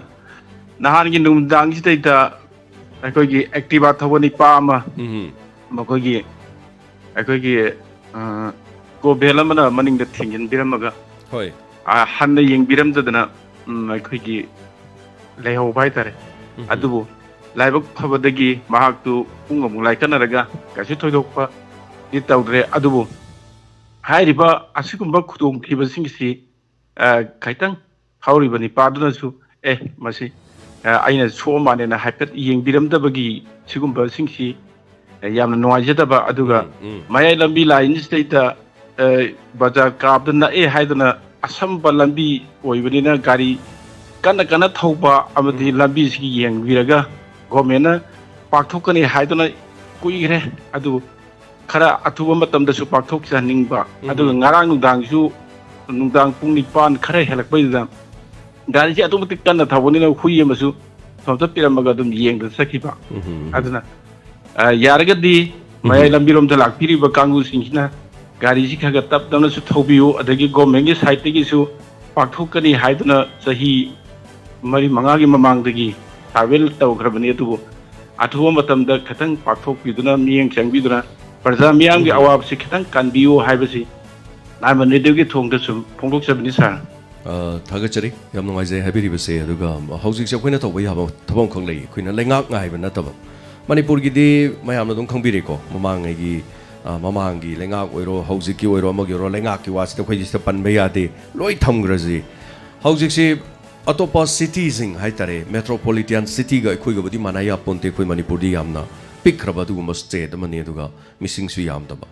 ꯅꯍꯥꯟꯒꯤ ꯅꯨꯃꯤꯗꯥꯡꯁꯤꯗꯩꯗ ꯑꯩꯈꯣꯏꯒꯤ ꯑꯦꯛꯇꯤꯚꯥ ꯊꯧꯕ ꯅꯤꯄꯥ ꯑꯃ, ꯎꯝ꯫ ꯃꯈꯣꯏꯒꯤ, ꯑꯩꯈꯣꯏꯒꯤ, ꯑ, ꯒꯣꯕꯦꯜ ꯑꯃꯅ ꯃꯅꯤꯡꯗ ꯊꯦꯡꯖꯤꯟꯕꯤꯔꯝꯃꯒ, ꯍꯣꯏ꯫ ꯑ, ꯍꯟꯅ ꯌꯦꯡꯕꯤꯔꯝꯗꯗꯅ, ꯎꯝ, ꯑꯩꯈꯣꯏꯒꯤ ꯂꯩꯍꯧꯕ ꯍꯥꯏꯇꯥꯔꯦ꯫ ꯎꯝ꯫ ꯑꯗꯨꯕꯨ ꯂꯥꯏꯕꯛ ꯐꯕꯗꯒꯤ ꯃꯍꯥꯛꯇꯨ ꯄꯨꯡ ꯑꯃꯨꯛ ꯂꯥꯏꯀꯠꯅꯔꯒ ꯀꯩꯁꯨ ꯊꯣꯏꯗꯣꯛꯄꯗꯤ ꯇꯧꯗ꯭ꯔꯦ꯫ ꯑꯗꯨꯕꯨ ꯍꯥꯏꯔꯤꯕ ꯑꯁꯤꯒꯨꯝꯕ ꯈꯨꯗꯣꯡꯊꯤꯕꯁꯤꯡꯁꯤ, ꯑ, ꯈꯤꯇꯪ ꯊꯧꯔꯤꯕ ꯅꯤꯄꯥꯗꯨꯅꯁꯨ, "ꯑꯦ, ꯃꯁꯤ, ꯑ, ꯑꯩꯅ ꯁꯣꯛꯑ ꯃꯥꯜꯂꯦꯅ" ꯍꯥꯏꯐꯦꯠ ꯌꯦꯡꯕꯤꯔꯝꯗꯕꯒꯤ ꯁꯤꯒꯨꯝꯕꯁꯤꯡꯁꯤ, ꯑ, ꯌꯥꯝꯅ ꯅꯨꯡꯉꯥꯏꯖꯗꯕ꯫ ꯑꯗꯨꯒ ꯎꯝ, ꯎꯝ꯫ ꯃꯌꯥꯏ ꯂꯝꯕꯤ ꯂꯥꯏꯟꯁꯤꯗꯩꯗ, ꯑ, ꯕꯖꯥꯔ ꯀꯥꯕꯗ ꯅꯛꯑꯦ ꯍꯥꯏꯗꯨꯅ ꯑꯁꯝꯕ ꯂꯝꯕꯤ ꯑꯣꯏꯕꯅꯤꯅ ꯒꯥꯔꯤ ꯀꯟꯅ ꯀꯟꯅ ꯊꯧꯕ ꯑꯃꯗꯤ ꯎꯝ꯫ ꯂꯝꯕꯤꯁꯤꯒꯤ ꯌꯦꯡꯕꯤꯔꯒ ꯒꯣꯔꯃꯦꯟꯅ ꯄꯥꯛꯊꯣꯛꯀꯅꯤ ꯍꯥꯏꯗꯨꯅ ꯀꯨꯏꯈ꯭ꯔꯦ꯫ ꯑꯗꯨ ꯈꯔ ꯑꯊꯨꯕ ꯃꯇꯝꯗꯁꯨ ꯄꯥꯛꯊꯣꯛꯆꯍꯟꯅꯤꯡꯕ꯫ ꯎꯝ꯫ ꯑꯗꯨꯒ ꯉꯔꯥꯡ ꯅꯨꯡꯗꯥꯡꯁꯨ, ꯅꯨꯡꯗꯥꯡ ꯄꯨꯡ ꯅꯤꯄꯥꯟ ꯈꯔ ꯍꯦꯜꯂꯛꯄꯩꯗꯨꯗ ꯒꯥꯔꯤꯁꯦ ꯑꯗꯨꯛ ꯃꯇꯤꯛ ꯀꯟꯅ ꯊꯧꯕꯅꯤꯅ ꯍꯨꯏ ꯑꯃꯁꯨ ꯁꯣꯝꯇ ꯄꯤꯔꯝꯃꯒ ꯑꯗꯨꯝ ꯌꯦꯡꯗꯅ ꯆꯠꯈꯤꯕ꯫ ꯎꯝ꯫ ꯑꯗꯨꯅ ꯑ, ꯌꯥꯔꯒꯗꯤ ꯃꯌꯥꯏ ꯂꯝꯕꯤꯔꯣꯝꯗ ꯂꯥꯛꯄꯤꯔꯤꯕ ꯀꯥꯡꯕꯨꯁꯤꯡꯁꯤꯅ ꯒꯥꯔꯤꯁꯤ ꯈꯔ ꯈꯔ ꯇꯞ ꯇꯞꯅꯁꯨ ꯊꯧꯕꯤꯌꯨ, ꯑꯗꯒꯤ ꯒꯣꯔꯃꯦꯟꯒꯤ ꯁꯥꯏꯠꯇꯒꯤꯁꯨ ꯄꯥꯛꯊꯣꯛꯀꯅꯤ ꯍꯥꯏꯗꯨꯅ ꯆꯍꯤ ꯃꯔꯤ ꯃꯉꯥꯒꯤ ꯃꯃꯥꯡꯗꯒꯤ ꯇ꯭ꯔꯥꯚꯦꯜ ꯇꯧꯈ꯭ꯔꯕꯅꯤ, ꯑꯗꯨꯕꯨ ꯑꯊꯨꯕ ꯃꯇꯝꯗ ꯈꯤꯇꯪ ꯄꯥꯛꯊꯣꯛꯄꯤꯗꯨꯅ, ꯃꯤꯠꯌꯦꯡ ꯆꯪꯕꯤꯗꯨꯅ ꯄ꯭ꯔꯖꯥ ꯃꯤꯌꯥꯝꯒꯤ ꯑꯋꯥꯕꯁꯤ ꯈꯤꯇꯪ ꯀꯟꯕꯤꯌꯨ ꯍꯥꯏꯕꯁꯤ ꯅꯥꯏꯃꯟ ꯔꯦꯗꯤꯑꯣꯒꯤ ꯊꯣꯡꯗ ꯁꯨꯝ ꯐꯣꯡꯗꯣꯛꯆꯕꯅꯤ, ꯁꯥꯔ꯫ ꯑ, ꯊꯥꯒꯠꯆꯔꯤ, ꯌꯥꯝ ꯅꯨꯡꯉꯥꯏꯖꯩ ꯍꯥꯏꯕꯤꯔꯤꯕꯁꯦ꯫ ꯑꯗꯨꯒ ꯍꯧꯖꯤꯛꯁꯦ ꯑꯩꯈꯣꯏꯅ ꯇꯧꯕ ꯌꯥꯕ ꯊꯕꯛ ꯑꯃꯈꯛ ꯂꯩ, ꯑꯩꯈꯣꯏꯅ ꯂꯩꯉꯥꯛ ꯉꯥꯏꯕ ꯅꯠꯇꯕ꯫ ꯃꯅꯤꯄꯨꯔꯒꯤꯗꯤ ꯃꯌꯥꯝꯅ ꯑꯗꯨꯝ ꯈꯪꯕꯤꯔꯦꯀꯣ, ꯃꯃꯥꯡꯉꯩꯒꯤ, ꯑ, ꯃꯃꯥꯡꯒꯤ ꯂꯩꯉꯥꯛ ꯑꯣꯏꯔꯣ, ꯍꯧꯖꯤꯛꯀꯤ ꯑꯣꯏꯔꯣ, ꯑꯃꯒꯤ ꯑꯣꯏꯔꯣ, ꯂꯩꯉꯥꯛꯀꯤ ꯋꯥꯁꯤꯗ ꯑꯩꯈꯣꯏꯗꯤ ꯁꯤꯗ ꯄꯟꯕ ꯌꯥꯗꯦ, ꯂꯣꯏ ꯊꯝꯈ꯭ꯔꯁꯤ꯫ ꯍꯧꯖꯤꯛꯁꯤ ꯑꯇꯣꯞꯄ ꯁꯤꯇꯤꯁꯤꯡ ꯍꯥꯏꯇꯥꯔꯦ, ꯃꯦꯇ꯭ꯔꯣꯄꯣꯂꯤꯇꯤꯌꯥꯟ ꯁꯤꯇꯤꯒ ꯑꯩꯈꯣꯏꯒꯕꯨꯗꯤ ꯃꯥꯟꯅ ꯌꯥꯄꯣꯟꯇꯦ꯫ ꯑꯩꯈꯣꯏ ꯃꯅꯤꯄꯨꯔꯗꯤ ꯌꯥꯝꯅ ꯄꯤꯛꯈ꯭ꯔꯕ ꯑꯗꯨꯒꯨꯝꯕ ꯁ꯭ꯇꯦꯠ ꯑꯃꯅꯤ, ꯑꯗꯨꯒ ꯃꯤꯁꯤꯡꯁꯨ ꯌꯥꯝꯗꯕ꯫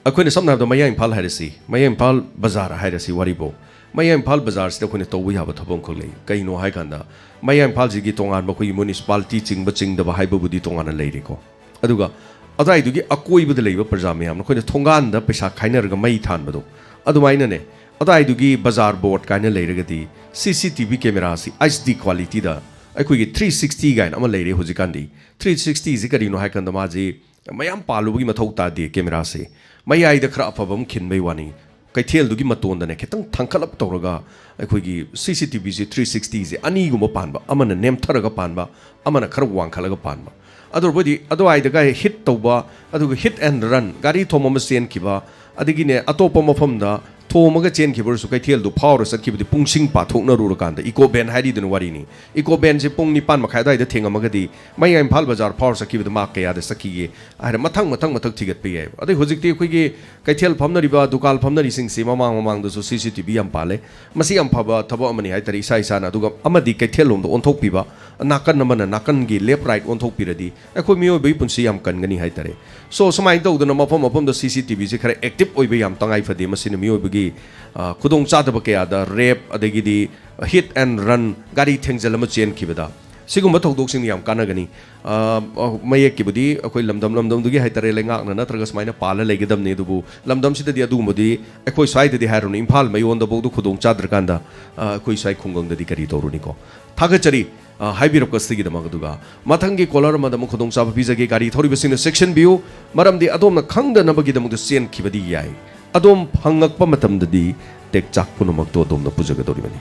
ꯑꯩꯈꯣꯏꯅ ꯁꯝꯅ ꯍꯥꯏꯔꯕꯗ ꯃꯌꯥꯡ ꯏꯝꯐꯥꯜ ꯍꯥꯏꯔꯁꯤ, ꯃꯌꯥꯡ ꯏꯝꯐꯥꯜ ꯕꯖꯥꯔ ꯍꯥꯏꯔꯁꯤ ꯋꯥꯔꯤꯕꯣ, ꯃꯌꯥꯡ ꯏꯝꯐꯥꯜ ꯕꯖꯥꯔꯁꯤꯗ ꯑꯩꯈꯣꯏꯅ ꯇꯧꯕ ꯌꯥꯕ ꯊꯕꯛ ꯑꯃꯈꯛ ꯂꯩ꯫ ꯀꯩꯅꯣ ꯍꯥꯏꯀꯥꯟꯗ, ꯃꯌꯥꯡ ꯏꯝꯐꯥꯜꯁꯤꯒꯤ ꯇꯣꯉꯥꯟꯕ ꯑꯩꯈꯣꯏꯒꯤ ꯃ꯭ꯌꯨꯅꯤꯁꯤꯄꯥꯂꯤꯇꯤ ꯆꯤꯡꯕ ꯆꯤꯡꯗꯕ ꯍꯥꯏꯕꯕꯨꯗꯤ ꯇꯣꯉꯥꯟꯅ ꯂꯩꯔꯦꯀꯣ, ꯑꯗꯨꯒ ꯑꯗꯨꯋꯥꯏꯗꯨꯒꯤ ꯑꯀꯣꯏꯕꯗ ꯂꯩꯕ ꯄ꯭ꯔꯖꯥ ꯃꯌꯥꯝꯅ ꯑꯩꯈꯣꯏꯅ ꯊꯣꯡꯒꯥꯟꯗ ꯄꯩꯁꯥ ꯈꯥꯏꯅꯔꯒ ꯃꯩ ꯊꯥꯟꯕꯗꯣ, ꯑꯗꯨꯃꯥꯏꯅꯅꯦ, ꯑꯗꯨꯋꯥꯏꯗꯨꯒꯤ ꯕꯖꯥꯔ ꯕꯣꯔꯗ ꯀꯥꯏꯅ ꯂꯩꯔꯒꯗꯤ ꯁꯤ ꯁꯤ ꯇꯤ ꯚꯤ ꯀꯦꯃꯦꯔꯥꯁꯤ ꯑꯩꯆ ꯗꯤ ꯀ꯭ꯋꯥꯂꯤꯇꯤꯗ ꯑꯩꯈꯣꯏꯒꯤ ꯊ꯭ꯔꯤ ꯁꯤꯛꯁꯇꯤ ꯀꯥꯏꯅ ꯑꯃ ꯂꯩꯔꯦ ꯍꯧꯖꯤꯛꯀꯥꯟꯗꯤ꯫ ꯊ꯭ꯔꯤ ꯁꯤꯛꯁꯇꯤꯁꯤ ꯀꯔꯤꯅꯣ ꯍꯥꯏꯀꯥꯟꯗ, ꯃꯥꯁꯤ ꯃꯌꯥꯝ ꯄꯥꯜꯂꯨꯕꯒꯤ ꯃꯊꯧ ꯇꯥꯗꯦ ꯀꯦꯃꯦꯔꯥꯁꯦ, ꯃꯌꯥꯏꯗ ꯈꯔ ꯑꯐꯕ ꯑꯃ ꯈꯤꯟꯕꯩ ꯋꯥꯅꯤ꯫ ꯀꯩꯊꯦꯜꯗꯨꯒꯤ ꯃꯇꯣꯟꯗꯅꯦ ꯈꯤꯇꯪ ꯊꯥꯡꯀꯠꯂꯞ ꯇꯧꯔꯒ ꯑꯩꯈꯣꯏꯒꯤ ꯁꯤ ꯁꯤ ꯇꯤ ꯚꯤꯁꯦ ꯊ꯭ꯔꯤ ꯁꯤꯛꯁꯇꯤꯁꯦ ꯑꯅꯤꯒꯨꯝꯕ ꯄꯥꯟꯕ, ꯑꯃꯅ ꯅꯦꯝꯊꯔꯒ ꯄꯥꯟꯕ, ꯑꯃꯅ ꯈꯔ ꯋꯥꯡꯈꯠꯂꯒ ꯄꯥꯟꯕ꯫ ꯑꯗꯨ ꯑꯣꯏꯔꯕꯗꯤ ꯑꯗꯨꯋꯥꯏꯗꯒ ꯍꯤꯠ ꯇꯧꯕ, ꯑꯗꯨꯒ ꯍꯤꯠ ꯑꯦꯟ ꯔꯟ, ꯒꯥꯔꯤ ꯊꯣꯝ ꯑꯃ ꯆꯦꯟꯈꯤꯕ, ꯑꯗꯒꯤꯅꯦ ꯑꯇꯣꯞꯄ ꯃꯐꯝꯗ ꯊꯣꯝꯃꯒ ꯆꯦꯟꯈꯤꯕ ꯑꯣꯏꯔꯁꯨ, ꯀꯩꯊꯦꯜꯗꯨ ꯐꯥꯎꯔ ꯆꯠꯈꯤꯕꯗꯤ ꯄꯨꯡꯁꯤꯡ ꯄꯥꯊꯣꯛꯅꯔꯨꯔꯀꯥꯟꯗ, ꯏꯀꯣ ꯚꯦꯟ ꯍꯥꯏꯔꯤꯗꯨꯅ ꯋꯥꯔꯤꯅꯤ, ꯏꯀꯣ ꯚꯦꯟꯁꯦ ꯄꯨꯡ ꯅꯤꯄꯥꯟ ꯃꯈꯥꯏ ꯑꯗꯨꯋꯥꯏꯗ ꯊꯦꯡꯉꯝꯃꯒꯗꯤ ꯃꯌꯥꯡ ꯏꯝꯐꯥꯜ ꯕꯖꯥꯔ ꯐꯥꯎꯔ ꯆꯠꯈꯤꯕꯗ ꯃꯥ ꯀꯌꯥꯗ ꯆꯠꯈꯤꯒꯦ ꯍꯥꯏꯅ ꯃꯊꯪ ꯃꯊꯪ ꯃꯊꯪ ꯊꯤꯒꯠꯄ ꯌꯥꯏꯑꯕ꯫ ꯑꯗꯩ ꯍꯧꯖꯤꯛꯇꯤ ꯑꯩꯈꯣꯏꯒꯤ ꯀꯩꯊꯦꯜ ꯐꯝꯅꯔꯤꯕ, ꯗꯨꯀꯥꯟ ꯐꯝꯅꯔꯤꯁꯤꯡꯁꯤ ꯃꯃꯥꯡ ꯃꯃꯥꯡꯗꯁꯨ ꯁꯤ ꯁꯤ ꯇꯤ ꯚꯤ ꯌꯥꯝ ꯄꯥꯜꯂꯦ꯫ ꯃꯁꯤ ꯌꯥꯝ ꯐꯕ ꯊꯕꯛ ꯑꯃꯅꯤ ꯍꯥꯏꯇꯥꯔꯦ, ꯏꯁꯥ ꯏꯁꯥꯅ꯫ ꯑꯗꯨꯒ ꯑꯃꯗꯤ ꯀꯩꯊꯦꯜ ꯂꯣꯝꯗ ꯑꯣꯟꯊꯣꯛꯄꯤꯕ, ꯅꯥꯀꯟ ꯑꯃꯅ ꯅꯥꯀꯟꯒꯤ ꯂꯦꯐ ꯔꯥꯏꯠ ꯑꯣꯟꯊꯣꯛꯄꯤꯔꯗꯤ ꯑꯩꯈꯣꯏ ꯃꯤꯑꯣꯏꯕꯒꯤ ꯄꯨꯟꯁꯤ ꯌꯥꯝ ꯀꯟꯒꯅꯤ ꯍꯥꯏꯇꯥꯔꯦ꯫ ꯁꯣ, ꯁꯨꯃꯥꯏꯅ ꯇꯧꯗꯅ ꯃꯐꯝ ꯃꯐꯝꯗ ꯁꯤ ꯁꯤ ꯇꯤ ꯚꯤꯁꯤ ꯈꯔ ꯑꯦꯛꯇꯤꯚ ꯑꯣꯏꯕ ꯌꯥꯝ ꯇꯉꯥꯏ ꯐꯗꯦ꯫ ꯃꯁꯤꯅ ꯃꯤꯑꯣꯏꯕꯒꯤ, ꯑ, ꯈꯨꯗꯣꯡꯆꯥꯗꯕ ꯀꯌꯥꯗ ꯔꯦꯞ, ꯑꯗꯒꯤꯗꯤ ꯍꯤꯠ ꯑꯦꯟ ꯔꯟ, ꯒꯥꯔꯤ ꯊꯦꯡꯖꯤꯜ ꯑꯃ ꯆꯦꯟꯈꯤꯕꯗ, ꯁꯤꯒꯨꯝꯕ ꯊꯧꯗꯣꯛꯁꯤꯡ ꯌꯥꯝ ꯀꯥꯟꯅꯒꯅꯤ꯫ ꯑ, ꯑ, ꯃꯌꯦꯛꯀꯤꯕꯨꯗꯤ ꯑꯩꯈꯣꯏ ꯂꯝꯗꯝ ꯂꯝꯗꯝꯗꯨꯒꯤ ꯍꯥꯏꯇꯥꯔꯦ, ꯂꯩꯉꯥꯛꯅ ꯅꯠꯇ꯭ꯔꯒ ꯁꯨꯃꯥꯏꯅ ꯄꯥꯜꯂ ꯂꯩꯒꯗꯕꯅꯤ, ꯑꯗꯨꯕꯨ ꯂꯝꯗꯝꯁꯤꯗꯗꯤ ꯑꯗꯨꯒꯨꯝꯕꯗꯤ ꯑꯩꯈꯣꯏ ꯁ꯭ꯋꯥꯏꯗꯗꯤ ꯍꯥꯏꯔꯨꯅꯨ, ꯏꯝꯐꯥꯜ ꯃꯌꯣꯟꯗꯐꯥꯎꯗ ꯈꯨꯗꯣꯡ ꯆꯥꯗ꯭ꯔꯀꯥꯟꯗ, ꯑ, ꯑꯩꯈꯣꯏ ꯁ꯭ꯋꯥꯏ ꯈꯨꯡꯒꯪꯗꯗꯤ ꯀꯔꯤ ꯇꯧꯔꯨꯅꯤꯀꯣ? ꯊꯥꯒꯠꯆꯔꯤ꯫ ꯑ, ꯍꯥꯏꯕꯤꯔꯛꯄꯁꯤꯒꯤꯗꯃꯛ꯫ ꯑꯗꯨꯒ ꯃꯊꯪꯒꯤ ꯀꯣꯂꯔ ꯑꯃꯗ ꯑꯃꯨꯛ ꯈꯨꯗꯣꯡꯆꯥꯕ ꯄꯤꯖꯒꯦ꯫ ꯒꯥꯔꯤ ꯊꯧꯔꯤꯕꯁꯤꯡꯅ ꯆꯦꯛꯁꯤꯟꯕꯤꯌꯨ, ꯃꯔꯝꯗꯤ ꯑꯗꯣꯝꯅ ꯈꯪꯗꯅꯕꯒꯤꯗꯃꯛꯇ ꯆꯦꯟꯈꯤꯕꯗꯤ ꯌꯥꯏ꯫ ꯑꯗꯣꯝ ꯐꯪꯉꯛꯄ ꯃꯇꯝꯗꯗꯤ ꯇꯦꯛꯆꯥꯛ ꯄꯨꯝꯅꯃꯛꯇꯣ ꯑꯗꯣꯝꯅ ꯄꯨꯖꯒꯗꯧꯔꯤꯕꯅꯤ꯫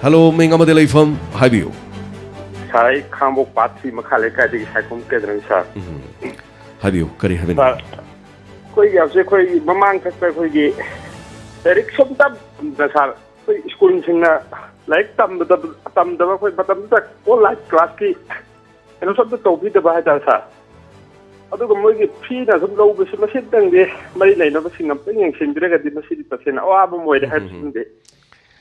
ꯍꯜꯂꯣ, ꯃꯤꯡ ꯑꯃꯗꯤ ꯂꯩꯐꯝ ꯍꯥꯏꯕꯤꯌꯨ꯫ ꯁꯥꯔ, ꯑꯩ ꯈꯥꯡꯕꯣꯛ ꯄꯥꯠ ꯊ꯭ꯔꯤ ꯃꯈꯥ ꯂꯩꯀꯥꯏꯗꯒꯤ ꯁꯥꯏꯈꯣꯝ ꯀꯦꯟꯗ꯭ꯔꯅꯤ, ꯁꯥꯔ꯫ ꯎꯝ꯫ ꯍꯥꯏꯕꯤꯌꯨ, ꯀꯔꯤ ꯍꯥꯏꯕꯤꯅꯤꯡꯉꯤ? ꯁꯥꯔ, ꯑꯩꯈꯣꯏꯒꯤ ꯍꯧꯖꯤꯛ ꯑꯩꯈꯣꯏ ꯃꯃꯥꯡ ꯊꯛꯇ ꯑꯩꯈꯣꯏꯒꯤ ꯂꯥꯏꯔꯤꯛ ꯁꯨꯝ ꯇꯝꯗ, ꯁꯥꯔ, ꯑꯩꯈꯣꯏ ꯁ꯭ꯀꯨꯜꯁꯤꯡꯅ ꯂꯥꯏꯔꯤꯛ ꯇꯝꯕꯗ, ꯇꯝꯗꯕ ꯑꯩꯈꯣꯏ ꯃꯇꯝꯗꯨꯗ ꯑꯣꯟꯂꯥꯏꯟ ꯀ꯭ꯂꯥꯁꯀꯤ ꯀꯩꯅꯣꯁꯨ ꯑꯝꯇ ꯇꯧꯕꯤꯗꯕ ꯍꯥꯏꯇꯥꯔꯦ, ꯁꯥꯔ꯫ ꯑꯗꯨꯒ ꯃꯣꯏꯒꯤ ꯐꯤꯅ ꯁꯨꯝ ꯂꯧꯕꯁꯤ, ꯃꯁꯤꯗꯪꯗꯤ ꯃꯔꯤ ꯂꯩꯅꯕꯁꯤꯡ ꯑꯝꯇꯪ ꯌꯦꯡꯁꯤꯟꯕꯤꯔꯒꯗꯤ ꯃꯁꯤꯗꯤ ꯇꯁꯦꯡꯅ ꯑꯋꯥꯕ ꯑꯃ ꯑꯣꯏꯔꯦ ꯎꯝ, ꯎꯝ, ꯎꯝ꯫ ꯍꯥꯏꯕꯁꯤꯃꯗꯤ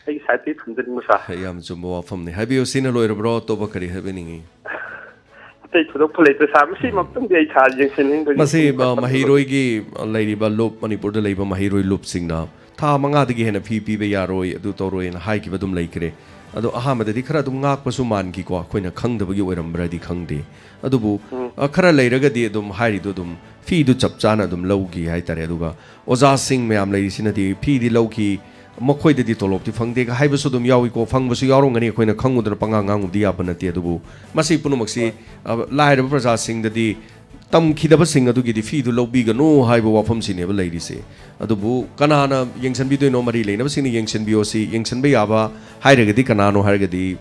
ꯑꯩꯒꯤ ꯁꯥꯏꯠꯇꯒꯤ ꯊꯝꯖꯅꯤꯡꯕ, ꯁꯥꯔ꯫ ꯌꯥꯝ ꯆꯨꯝꯕ ꯋꯥꯐꯝꯅꯤ꯫ ꯍꯥꯏꯕꯤꯌꯨ, ꯁꯤꯅ ꯂꯣꯏꯔꯕ꯭ꯔꯣ? ꯑꯇꯣꯞꯄ ꯀꯔꯤ ꯍꯥꯏꯕꯤꯅꯤꯡꯉꯤ? ꯑꯇꯩ ꯊꯣꯏꯗꯣꯛꯄ ꯂꯩꯇ꯭ꯔꯦ, ꯁꯥꯔ꯫ ꯎꯝ꯫ ꯃꯁꯤꯃꯛꯇꯪꯗꯤ ꯑꯩ, ꯁꯥꯔ, ꯌꯦꯡꯁꯤꯟꯅꯤꯡꯕꯒꯤ ꯃꯁꯤ, ꯁꯨꯝ ꯑ, ꯈꯟꯕ ꯃꯍꯩꯔꯣꯏꯒꯤ ꯂꯩꯔꯤꯕ ꯂꯨꯞ, ꯃꯅꯤꯄꯨꯔꯗ ꯂꯩꯕ ꯃꯍꯩꯔꯣꯏ ꯂꯨꯞꯁꯤꯡꯅ ꯊꯥ ꯃꯉꯥꯗꯒꯤ ꯍꯦꯟꯅ ꯐꯤ ꯄꯤꯕ ꯌꯥꯔꯣꯏ, ꯑꯗꯨ ꯇꯧꯔꯣꯏꯅ ꯍꯥꯏꯈꯤꯕ ꯑꯗꯨꯝ ꯂꯩꯈ꯭ꯔꯦ꯫ ꯑꯗꯣ ꯑꯍꯥꯟꯕꯗꯗꯤ ꯈꯔ ꯑꯗꯨꯝ ꯉꯥꯛꯄꯁꯨ ꯃꯥꯟꯈꯤꯀꯣ, ꯑꯩꯈꯣꯏꯅ ꯈꯪꯗꯕꯒꯤ ꯑꯣꯏꯔꯝꯕ꯭ꯔꯗꯤ ꯈꯪꯗꯦ꯫ ꯑꯗꯨꯕꯨ, ꯎꯝ꯫ ꯑ, ꯈꯔ ꯂꯩꯔꯒꯗꯤ ꯑꯗꯨꯝ ꯍꯥꯏꯔꯤꯗꯣ ꯑꯗꯨꯝ ꯐꯤꯗꯨ ꯆꯞ ꯆꯥꯅ ꯑꯗꯨꯝ ꯂꯧꯈꯤ ꯍꯥꯏꯇꯥꯔꯦ꯫ ꯑꯗꯨꯒ ꯑꯣꯖꯥꯁꯤꯡ ꯃꯌꯥꯝ ꯂꯩꯔꯤꯁꯤꯅꯗꯤ ꯐꯤꯗꯤ ꯂꯧꯈꯤ, ꯃꯈꯣꯏꯗꯗꯤ ꯇꯣꯂꯣꯞꯇꯤ ꯐꯪꯗꯦꯒ ꯍꯥꯏꯕꯁꯨ ꯑꯗꯨꯝ ꯌꯥꯎꯏꯀꯣ, ꯐꯪꯕꯁꯨ ꯌꯥꯎꯔꯝꯒꯅꯤ, ꯑꯩꯈꯣꯏꯅ ꯈꯪꯉꯨꯗꯅ ꯄꯉꯥꯡ ꯉꯥꯡꯉꯨꯕꯗꯤ ꯌꯥꯕ ꯅꯠꯇꯦ꯫ ꯑꯗꯨꯕꯨ ꯃꯁꯤ ꯄꯨꯝꯅꯃꯛꯁꯤ, ꯍꯣꯏ꯫ ꯑ, ꯂꯥꯏꯔꯕ ꯄ꯭ꯔꯖꯥꯁꯤꯡꯗꯗꯤ, ꯇꯝꯈꯤꯗꯕꯁꯤꯡ ꯑꯗꯨꯒꯤꯗꯤ ꯐꯤꯗꯨ ꯂꯧꯕꯤꯒꯅꯨ ꯍꯥꯏꯕ ꯋꯥꯐꯝꯁꯤꯅꯦꯕ ꯂꯩꯔꯤꯁꯦ꯫ ꯑꯗꯨꯕꯨ ꯀꯅꯥꯅ ꯌꯦꯡꯁꯤꯟꯕꯤꯗꯣꯏꯅꯣ? ꯃꯔꯤ ꯂꯩꯅꯕꯁꯤꯡꯅ ꯌꯦꯡꯁꯤꯟꯕꯤꯌꯣ꯫ ꯁꯤ ꯌꯦꯡꯁꯤꯟꯕ ꯌꯥꯕ ꯍꯥꯏꯔꯒꯗꯤ ꯀꯅꯥꯅꯣ ꯍꯥꯏꯔꯒꯗꯤ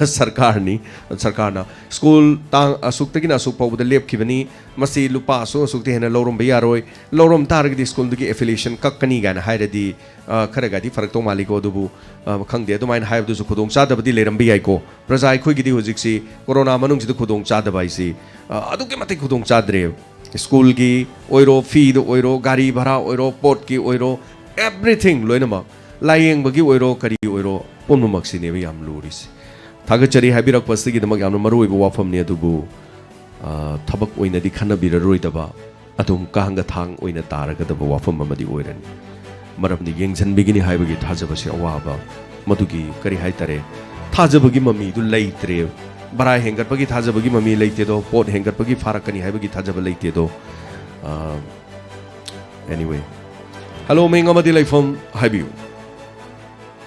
ꯁꯔꯀꯥꯔꯅꯤ꯫ ꯁꯔꯀꯥꯔꯅ ꯁ꯭ꯀꯨꯜ ꯇꯥꯡ ꯑꯁꯨꯛꯇꯒꯤꯅ ꯑꯁꯨꯛ ꯐꯥꯎꯕꯗ ꯂꯦꯞꯈꯤꯕꯅꯤ, ꯃꯁꯤ ꯂꯨꯄꯥ ꯑꯁꯨꯛ ꯑꯁꯨꯛꯇꯤ ꯍꯦꯟꯅ ꯂꯧꯔꯝꯕ ꯌꯥꯔꯣꯏ, ꯂꯧꯔꯝ ꯇꯥꯔꯒꯗꯤ ꯁ꯭ꯀꯨꯜꯗꯨꯒꯤ ꯑꯦꯐꯤꯂꯤꯌꯦꯁꯟ ꯀꯛꯀꯅꯤ ꯀꯥꯏꯅ ꯍꯥꯏꯔꯗꯤ, ꯑ, ꯈꯔꯒꯗꯤ ꯐꯔꯛꯇꯧ ꯃꯥꯜꯂꯤꯀꯣ꯫ ꯑꯗꯨꯕꯨ, ꯑ, ꯈꯪꯗꯦ, ꯑꯗꯨꯃꯥꯏꯅ ꯍꯥꯏꯕꯗꯨꯁꯨ ꯈꯨꯗꯣꯡꯆꯥꯗꯕꯗꯤ ꯂꯩꯔꯝꯕ ꯌꯥꯏꯀꯣ꯫ ꯄ꯭ꯔꯖꯥ ꯑꯩꯈꯣꯏꯒꯤꯗꯤ ꯍꯧꯖꯤꯛꯁꯤ ꯀꯣꯔꯣꯅꯥ ꯃꯅꯨꯡꯁꯤꯗ ꯈꯨꯗꯣꯡꯆꯥꯗꯕ ꯍꯥꯏꯁꯤ, ꯑ, ꯑꯗꯨꯛꯀꯤ ꯃꯇꯤꯛ ꯈꯨꯗꯣꯡꯆꯥꯗ꯭ꯔꯦ꯫ ꯁ꯭ꯀꯨꯜꯒꯤ ꯑꯣꯏꯔꯣ, ꯐꯤꯗ ꯑꯣꯏꯔꯣ, ꯒꯥꯔꯤ ꯚꯔꯥ ꯑꯣꯏꯔꯣ, ꯄꯣꯠꯀꯤ ꯑꯣꯏꯔꯣ, everything ꯂꯣꯏꯅꯃꯛ, ꯂꯥꯏꯌꯦꯡꯕꯒꯤ ꯑꯣꯏꯔꯣ, ꯀꯔꯤ ꯑꯣꯏꯔꯣ, ꯄꯨꯝꯅꯃꯛꯁꯤꯅꯦꯕ ꯌꯥꯝ ꯂꯨꯔꯤꯁꯦ꯫ ꯊꯥꯒꯠꯆꯔꯤ ꯍꯥꯏꯕꯤꯔꯛꯄꯁꯤꯒꯤꯗꯃꯛ, ꯌꯥꯝꯅ ꯃꯔꯨ ꯑꯣꯏꯕ ꯋꯥꯐꯝꯅꯤ꯫ ꯑꯗꯨꯕꯨ, ꯑ, ꯊꯕꯛ ꯑꯣꯏꯅꯗꯤ ꯈꯟꯅꯕꯤꯔꯔꯣꯏꯗꯕ, ꯑꯗꯨꯝ ꯀꯥꯡꯒ ꯊꯥꯡ ꯑꯣꯏꯅ ꯇꯥꯔꯒꯗꯕ ꯋꯥꯐꯝ ꯑꯃꯗꯤ ꯑꯣꯏꯔꯅꯤ꯫ ꯃꯔꯝꯗꯤ ꯌꯦꯡꯁꯤꯟꯕꯤꯒꯅꯤ ꯍꯥꯏꯕꯒꯤ ꯊꯥꯖꯕꯁꯦ ꯑꯋꯥꯕ, ꯃꯗꯨꯒꯤ, ꯀꯔꯤ ꯍꯥꯏꯇꯥꯔꯦ, ꯊꯥꯖꯕꯒꯤ ꯃꯃꯤꯗꯨ ꯂꯩꯇ꯭ꯔꯦ꯫ ꯚꯔꯥ ꯍꯦꯟꯒꯠꯄꯒꯤ ꯊꯥꯖꯕꯒꯤ ꯃꯃꯤ ꯂꯩꯇꯦꯗꯣ, ꯄꯣꯠ ꯍꯦꯟꯒꯠꯄꯒꯤ ꯐꯥꯔꯛꯀꯅꯤ ꯍꯥꯏꯕꯒꯤ ꯊꯥꯖꯕ ꯂꯩꯇꯦꯗꯣ꯫ ꯑ, anyway. ꯍꯜꯂꯣ, ꯃꯤꯡ ꯑꯃꯗꯤ ꯂꯩꯐꯝ ꯍꯥꯏꯕꯤꯌꯨ꯫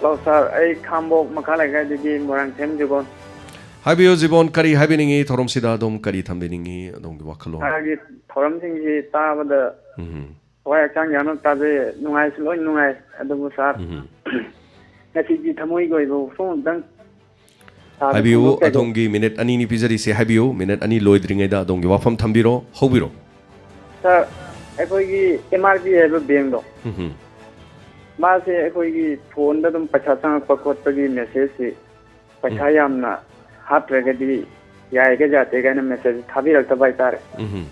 ꯍꯜꯂꯣ, ꯁꯥꯔ, ꯑꯩ ꯈꯥꯝꯕꯣꯛ ꯃꯈꯥ ꯂꯩꯀꯥꯏꯗꯒꯤ ꯃꯣꯏꯔꯥꯡꯊꯦꯝ ꯖꯤꯕꯣꯟ꯫ ꯍꯥꯏꯕꯤꯌꯨ ꯖꯤꯕꯣꯟ, ꯀꯔꯤ ꯍꯥꯏꯕꯤꯅꯤꯡꯉꯤ? ꯊꯧꯔꯝꯁꯤꯗ ꯑꯗꯨꯝ ꯀꯔꯤ ꯊꯝꯕꯤꯅꯤꯡꯉꯤ? ꯑꯗꯣꯝꯒꯤ ꯋꯥꯈꯜꯂꯣꯟ꯫ ꯁꯥꯔꯒꯤ ꯊꯧꯔꯝꯁꯤꯡꯁꯤ ꯇꯥꯕꯗ ꯎꯝ ꯊꯋꯥꯏ ꯍꯛꯆꯥꯡ ꯌꯥꯝꯅ ꯇꯥꯖꯩ, ꯅꯨꯡꯉꯥꯏꯁꯨ ꯂꯣꯏ ꯅꯨꯡꯉꯥꯏ꯫ ꯑꯗꯨꯕꯨ ꯁꯥꯔ, ꯎꯝ ꯉꯁꯤꯗꯤ ꯊꯃꯣꯏꯒꯤ ꯑꯣꯏꯕ ꯋꯥꯐꯝ ꯑꯝꯇꯪ ꯁꯥꯔꯗ ꯍꯥꯏꯕꯤꯌꯨ꯫ ꯐꯣꯡꯗꯣꯛꯆꯒꯦ꯫ ꯑꯗꯣꯝꯒꯤ ꯃꯤꯅꯤꯠ ꯑꯅꯤꯅꯤ ꯄꯤꯖꯔꯤꯁꯦ, ꯍꯥꯏꯕꯤꯌꯨ꯫ ꯃꯤꯅꯤꯠ ꯑꯅꯤ ꯂꯣꯏꯗ꯭ꯔꯤꯉꯩꯗ ꯑꯗꯣꯝꯒꯤ ꯋꯥꯐꯝ ꯊꯝꯕꯤꯔꯣ, ꯍꯧꯕꯤꯔꯣ꯫ ꯁꯥꯔ, ꯑꯩꯈꯣꯏꯒꯤ ꯑꯦꯝ ꯑꯥꯔ ꯕꯤ ꯍꯥꯏꯕ ꯕꯦꯡꯗꯣ, ꯎꯝ ꯃꯥꯁꯦ ꯑꯩꯈꯣꯏꯒꯤ ꯐꯣꯟꯗ ꯑꯗꯨꯝ ꯄꯩꯁꯥ ꯆꯪꯉꯛꯄ ꯈꯣꯠꯄꯒꯤ ꯃꯦꯁꯦꯖꯁꯤ ꯄꯩꯁꯥ ꯌꯥꯝꯅ ꯍꯥꯞꯇ꯭ꯔꯒꯗꯤ ꯌꯥꯏꯒ ꯌꯥꯗꯦ ꯀꯥꯏꯅ ꯃꯦꯁꯦꯖ ꯊꯥꯕꯤꯔꯛꯇꯕ ꯍꯥꯏꯇꯥꯔꯦ꯫ ꯎꯝ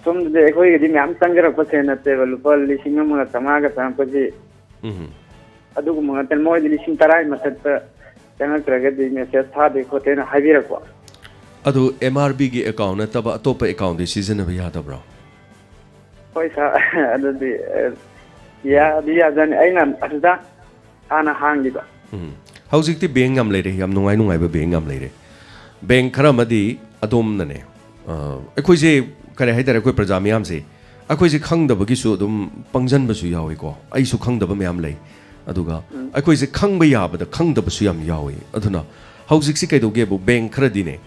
ꯁꯣꯝꯗꯗꯤ ꯑꯩꯈꯣꯏꯒꯤꯗꯤ ꯃꯌꯥꯝ ꯆꯪꯖꯔꯛꯄ ꯁꯦꯜ ꯅꯠꯇꯦꯕ, ꯂꯨꯄꯥ ꯂꯤꯁꯤꯡ ꯑꯃꯒ ꯆꯥꯝꯃꯉꯥꯒ ꯆꯪꯉꯛꯄꯁꯤ ꯎꯝ ꯑꯗꯨꯒꯨꯝꯕ ꯉꯥꯛꯇꯅꯤ꯫ ꯃꯣꯏꯗꯤ ꯂꯤꯁꯤꯡ ꯇꯔꯥꯒꯤ ꯃꯊꯛꯇ ꯆꯪꯉꯛꯇ꯭ꯔꯒꯗꯤ ꯃꯦꯁꯦꯖ ꯊꯥꯗꯦ ꯈꯣꯠꯇꯦꯅ ꯍꯥꯏꯕꯤꯔꯛꯄ꯫ ꯑꯗꯨ ꯑꯦꯝ ꯑꯥꯔ ꯕꯤꯒꯤ ꯑꯦꯀꯥꯎꯟ ꯅꯠꯇꯕ ꯑꯇꯣꯞꯄ ꯑꯦꯀꯥꯎꯟꯗꯤ ꯁꯤꯖꯤꯟꯅꯕ ꯌꯥꯗꯕ꯭ꯔꯣ? ꯍꯣꯏ ꯁꯥꯔ, ꯑꯗꯨꯗꯤ ꯑ, ꯌꯥꯗꯤ ꯌꯥꯖꯅꯤ꯫ ꯑꯩꯅ ꯑꯗꯨꯗ ꯍꯥꯟꯅ ꯍꯥꯡꯈꯤꯕ꯫ ꯎꯝ꯫ ꯍꯧꯖꯤꯛꯇꯤ ꯕꯦꯡ ꯌꯥꯝ ꯂꯩꯔꯦ, ꯌꯥꯝ ꯅꯨꯡꯉꯥꯏ ꯅꯨꯡꯉꯥꯏꯕ ꯕꯦꯡ ꯌꯥꯝ ꯂꯩꯔꯦ꯫ ꯕꯦꯡ ꯈꯔ ꯑꯃꯗꯤ ꯑꯗꯣꯝꯅꯅꯦ, ꯑ, ꯑꯩꯈꯣꯏꯁꯦ, ꯀꯔꯤ ꯍꯥꯏꯇꯥꯔꯦ, ꯑꯩꯈꯣꯏ ꯄ꯭ꯔꯖꯥ ꯃꯤꯌꯥꯝꯁꯦ, ꯑꯩꯈꯣꯏꯁꯦ ꯈꯪꯗꯕꯒꯤꯁꯨ ꯑꯗꯨꯝ ꯄꯪꯁꯤꯟꯕꯁꯨ ꯌꯥꯎꯏꯀꯣ꯫ ꯑꯩꯁꯨ ꯈꯪꯗꯕ ꯃꯌꯥꯝ ꯂꯩ꯫ ꯑꯗꯨꯒ ꯑꯩꯈꯣꯏꯁꯦ ꯈꯪꯕ ꯌꯥꯕꯗ ꯈꯪꯗꯕꯁꯨ ꯌꯥꯝ ꯌꯥꯎꯏ꯫ ꯑꯗꯨꯅ ꯍꯧꯖꯤꯛꯁꯤ ꯀꯩꯗꯧꯒꯦꯕꯨ, ꯕꯦꯡ ꯈꯔꯗꯤꯅꯦ,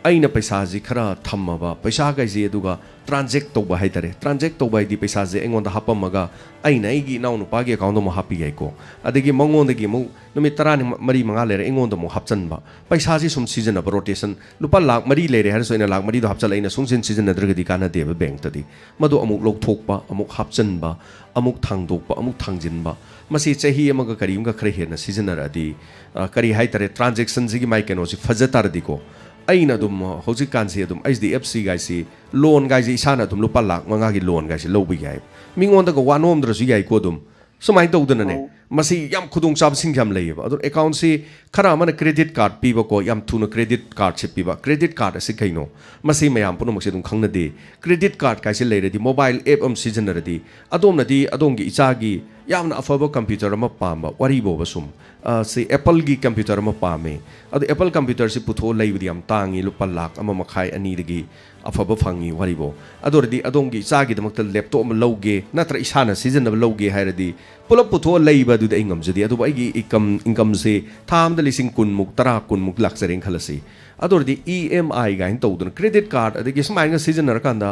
ꯑꯩꯅ ꯄꯩꯁꯥꯁꯤ ꯈꯔ ꯊꯝꯃꯕ, ꯄꯩꯁꯥꯈꯩꯁꯤ ꯑꯗꯨꯒ ꯇ꯭ꯔꯥꯟꯖꯦꯛ ꯇꯧꯕ ꯍꯥꯏꯇꯥꯔꯦ꯫ ꯇ꯭ꯔꯥꯟꯖꯦꯛ ꯇꯧꯕ ꯍꯥꯏꯗꯤ ꯄꯩꯁꯥꯁꯦ ꯑꯩꯉꯣꯟꯗ ꯍꯥꯞꯄꯝꯃꯒ ꯑꯩꯅ ꯑꯩꯒꯤ ꯏꯅꯥꯎꯅꯨꯄꯥꯒꯤ ꯑꯦꯀꯥꯎꯟꯗ ꯑꯃꯨꯛ ꯍꯥꯞꯄꯤ ꯌꯥꯏꯀꯣ꯫ ꯑꯗꯒꯤ ꯃꯉꯣꯟꯗꯒꯤ ꯑꯃꯨꯛ ꯅꯨꯃꯤꯠ ꯇꯔꯥꯅꯤ, ꯃꯔꯤ ꯃꯉꯥ ꯂꯩꯔ ꯑꯩꯉꯣꯟꯗ ꯑꯃꯨꯛ ꯍꯥꯞꯆꯤꯟꯕ, ꯄꯩꯁꯥꯁꯤ ꯁꯨꯝ ꯁꯤꯖꯤꯟꯅꯕ, ꯔꯣꯇꯦꯁꯟ꯫ ꯂꯨꯄꯥ ꯂꯥꯛ ꯃꯔꯤ ꯂꯩꯔꯦ ꯍꯥꯏꯔꯁꯨ ꯑꯩꯅ ꯂꯥꯛ ꯃꯔꯤꯗꯣ ꯍꯥꯞꯆꯤꯜꯂ ꯑꯩꯅ ꯁꯨꯡꯁꯤꯟ ꯁꯤꯖꯤꯟꯅꯗ꯭ꯔꯒꯗꯤ ꯀꯥꯟꯅꯗꯦꯕ ꯕꯦꯡꯇꯗꯤ꯫ ꯃꯗꯨ ꯑꯃꯨꯛ ꯂꯧꯊꯣꯛꯄ, ꯑꯃꯨꯛ ꯍꯥꯞꯆꯤꯟꯕ, ꯑꯃꯨꯛ ꯊꯥꯡꯗꯣꯛꯄ, ꯑꯃꯨꯛ ꯊꯥꯡꯖꯤꯟꯕ, ꯃꯁꯤ ꯆꯍꯤ ꯑꯃꯒ ꯀꯔꯤ ꯑꯃꯒ ꯈꯔ ꯍꯦꯟꯅ ꯁꯤꯖꯤꯟꯅꯔꯛꯑꯗꯤ, ꯑ, ꯀꯔꯤ ꯍꯥꯏꯇꯥꯔꯦ, ꯇ꯭ꯔꯥꯟꯖꯦꯛꯁꯟꯁꯤꯒꯤ ꯃꯥꯏ ꯀꯩꯅꯣꯁꯤ ꯐꯖ ꯇꯥꯔꯗꯤꯀꯣ, ꯑꯩꯅ ꯑꯗꯨꯝ, ꯑ, ꯍꯧꯖꯤꯛꯀꯥꯟꯁꯤ ꯑꯗꯨꯝ ꯑꯩꯆ ꯗꯤ ꯑꯦꯐ ꯁꯤꯒꯥꯏꯁꯤ, ꯂꯣꯟꯒꯥꯏꯁꯤ ꯏꯁꯥꯅ ꯑꯗꯨꯝ ꯂꯨꯄꯥ ꯂꯥꯛ ꯃꯉꯥꯒꯤ ꯂꯣꯟꯒꯥꯏꯁꯤ ꯂꯧꯕ ꯌꯥꯏ꯫ ꯃꯤꯉꯣꯟꯗꯒ ꯋꯥ ꯅꯣꯝꯗ꯭ꯔꯁꯨ ꯌꯥꯏꯀꯣ ꯑꯗꯨꯝ꯫ ꯁꯨꯃꯥꯏꯅ ꯇꯧꯗꯅꯅꯦ, ꯃꯁꯤ ꯌꯥꯝ ꯈꯨꯗꯣꯡꯆꯥꯕꯁꯤꯡ ꯌꯥꯝ ꯂꯩꯌꯦꯕ꯫ ꯑꯗꯣ ꯑꯦꯀꯥꯎꯟꯁꯤ ꯈꯔ ꯑꯃꯅ ꯀ꯭ꯔꯦꯗꯤꯠ ꯀꯥꯔꯗ ꯄꯤꯕꯀꯣ, ꯌꯥꯝ ꯊꯨꯅ ꯀ꯭ꯔꯦꯗꯤꯠ ꯀꯥꯔꯗꯁꯦ ꯄꯤꯕ꯫ ꯀ꯭ꯔꯦꯗꯤꯠ ꯀꯥꯔꯗ ꯑꯁꯤ ꯀꯩꯅꯣ? ꯃꯁꯤ ꯃꯌꯥꯝ ꯄꯨꯝꯅꯃꯛꯁꯦ ꯑꯗꯨꯝ ꯈꯪꯅꯗꯦ꯫ ꯀ꯭ꯔꯦꯗꯤꯠ ꯀꯥꯔꯗ ꯀꯥꯏꯁꯦ ꯂꯩꯔꯗꯤ, ꯃꯣꯕꯥꯏꯜ ꯑꯦꯞ ꯑꯃ ꯁꯤꯖꯤꯟꯅꯔꯗꯤ, ꯑꯗꯣꯝꯅꯗꯤ ꯑꯗꯣꯝꯒꯤ ꯏꯆꯥꯒꯤ ꯌꯥꯝꯅ ꯑꯐꯕ ꯀꯝꯄ꯭ꯌꯨꯇꯔ ꯑꯃ ꯄꯥꯝꯕ, ꯋꯥꯔꯤꯕꯣꯕ ꯁꯨꯝ, ꯑ, ꯁꯤ ꯑꯦꯄꯜꯒꯤ ꯀꯝꯄ꯭ꯌꯨꯇꯔ ꯑꯃ ꯄꯥꯝꯃꯦ꯫ ꯑꯗꯣ ꯑꯦꯄꯜ ꯀꯝꯄ꯭ꯌꯨꯇꯔꯁꯤ ꯄꯨꯊꯣꯛꯑ ꯂꯩꯕꯗꯤ ꯌꯥꯝ ꯇꯥꯡꯉꯤ, ꯂꯨꯄꯥ ꯂꯥꯛ ꯑꯃ ꯃꯈꯥꯏ, ꯑꯅꯤꯗꯒꯤ ꯑꯐꯕ ꯐꯪꯉꯤ ꯋꯥꯔꯤꯕꯣ꯫ ꯑꯗꯨ ꯑꯣꯏꯔꯗꯤ ꯑꯗꯣꯝꯒꯤ ꯏꯆꯥꯒꯤꯗꯃꯛꯇ ꯂꯦꯞꯇꯣꯞ ꯑꯃ ꯂꯧꯒꯦ, ꯅꯠꯇ꯭ꯔ ꯏꯁꯥꯅ ꯁꯤꯖꯤꯟꯅꯕ ꯂꯧꯒꯦ ꯍꯥꯏꯔꯗꯤ, ꯄꯨꯂꯞ ꯄꯨꯊꯣꯛꯑ ꯂꯩꯕ ꯑꯗꯨꯗꯤ ꯑꯩ ꯉꯝꯖꯗꯦ꯫ ꯑꯗꯨꯕꯨ ꯑꯩꯒꯤ ꯏꯟꯀꯝ, ꯏꯟꯀꯝꯁꯦ ꯊꯥ ꯑꯃꯗ ꯂꯤꯁꯤꯡ ꯀꯨꯟꯃꯨꯛ, ꯇꯔꯥ, ꯀꯨꯟꯃꯨꯛ ꯂꯥꯛꯆꯔꯦꯅ ꯈꯜꯂꯁꯤ꯫ ꯑꯗꯨ ꯑꯣꯏꯔꯗꯤ ꯏ ꯑꯦꯝ ꯑꯥꯏ ꯀꯥꯏꯅ ꯇꯧꯗꯅ credit card ꯑꯗꯒꯤ ꯁꯨꯃꯥꯏꯅ ꯁꯤꯖꯤꯟꯅꯔꯀꯥꯟꯗ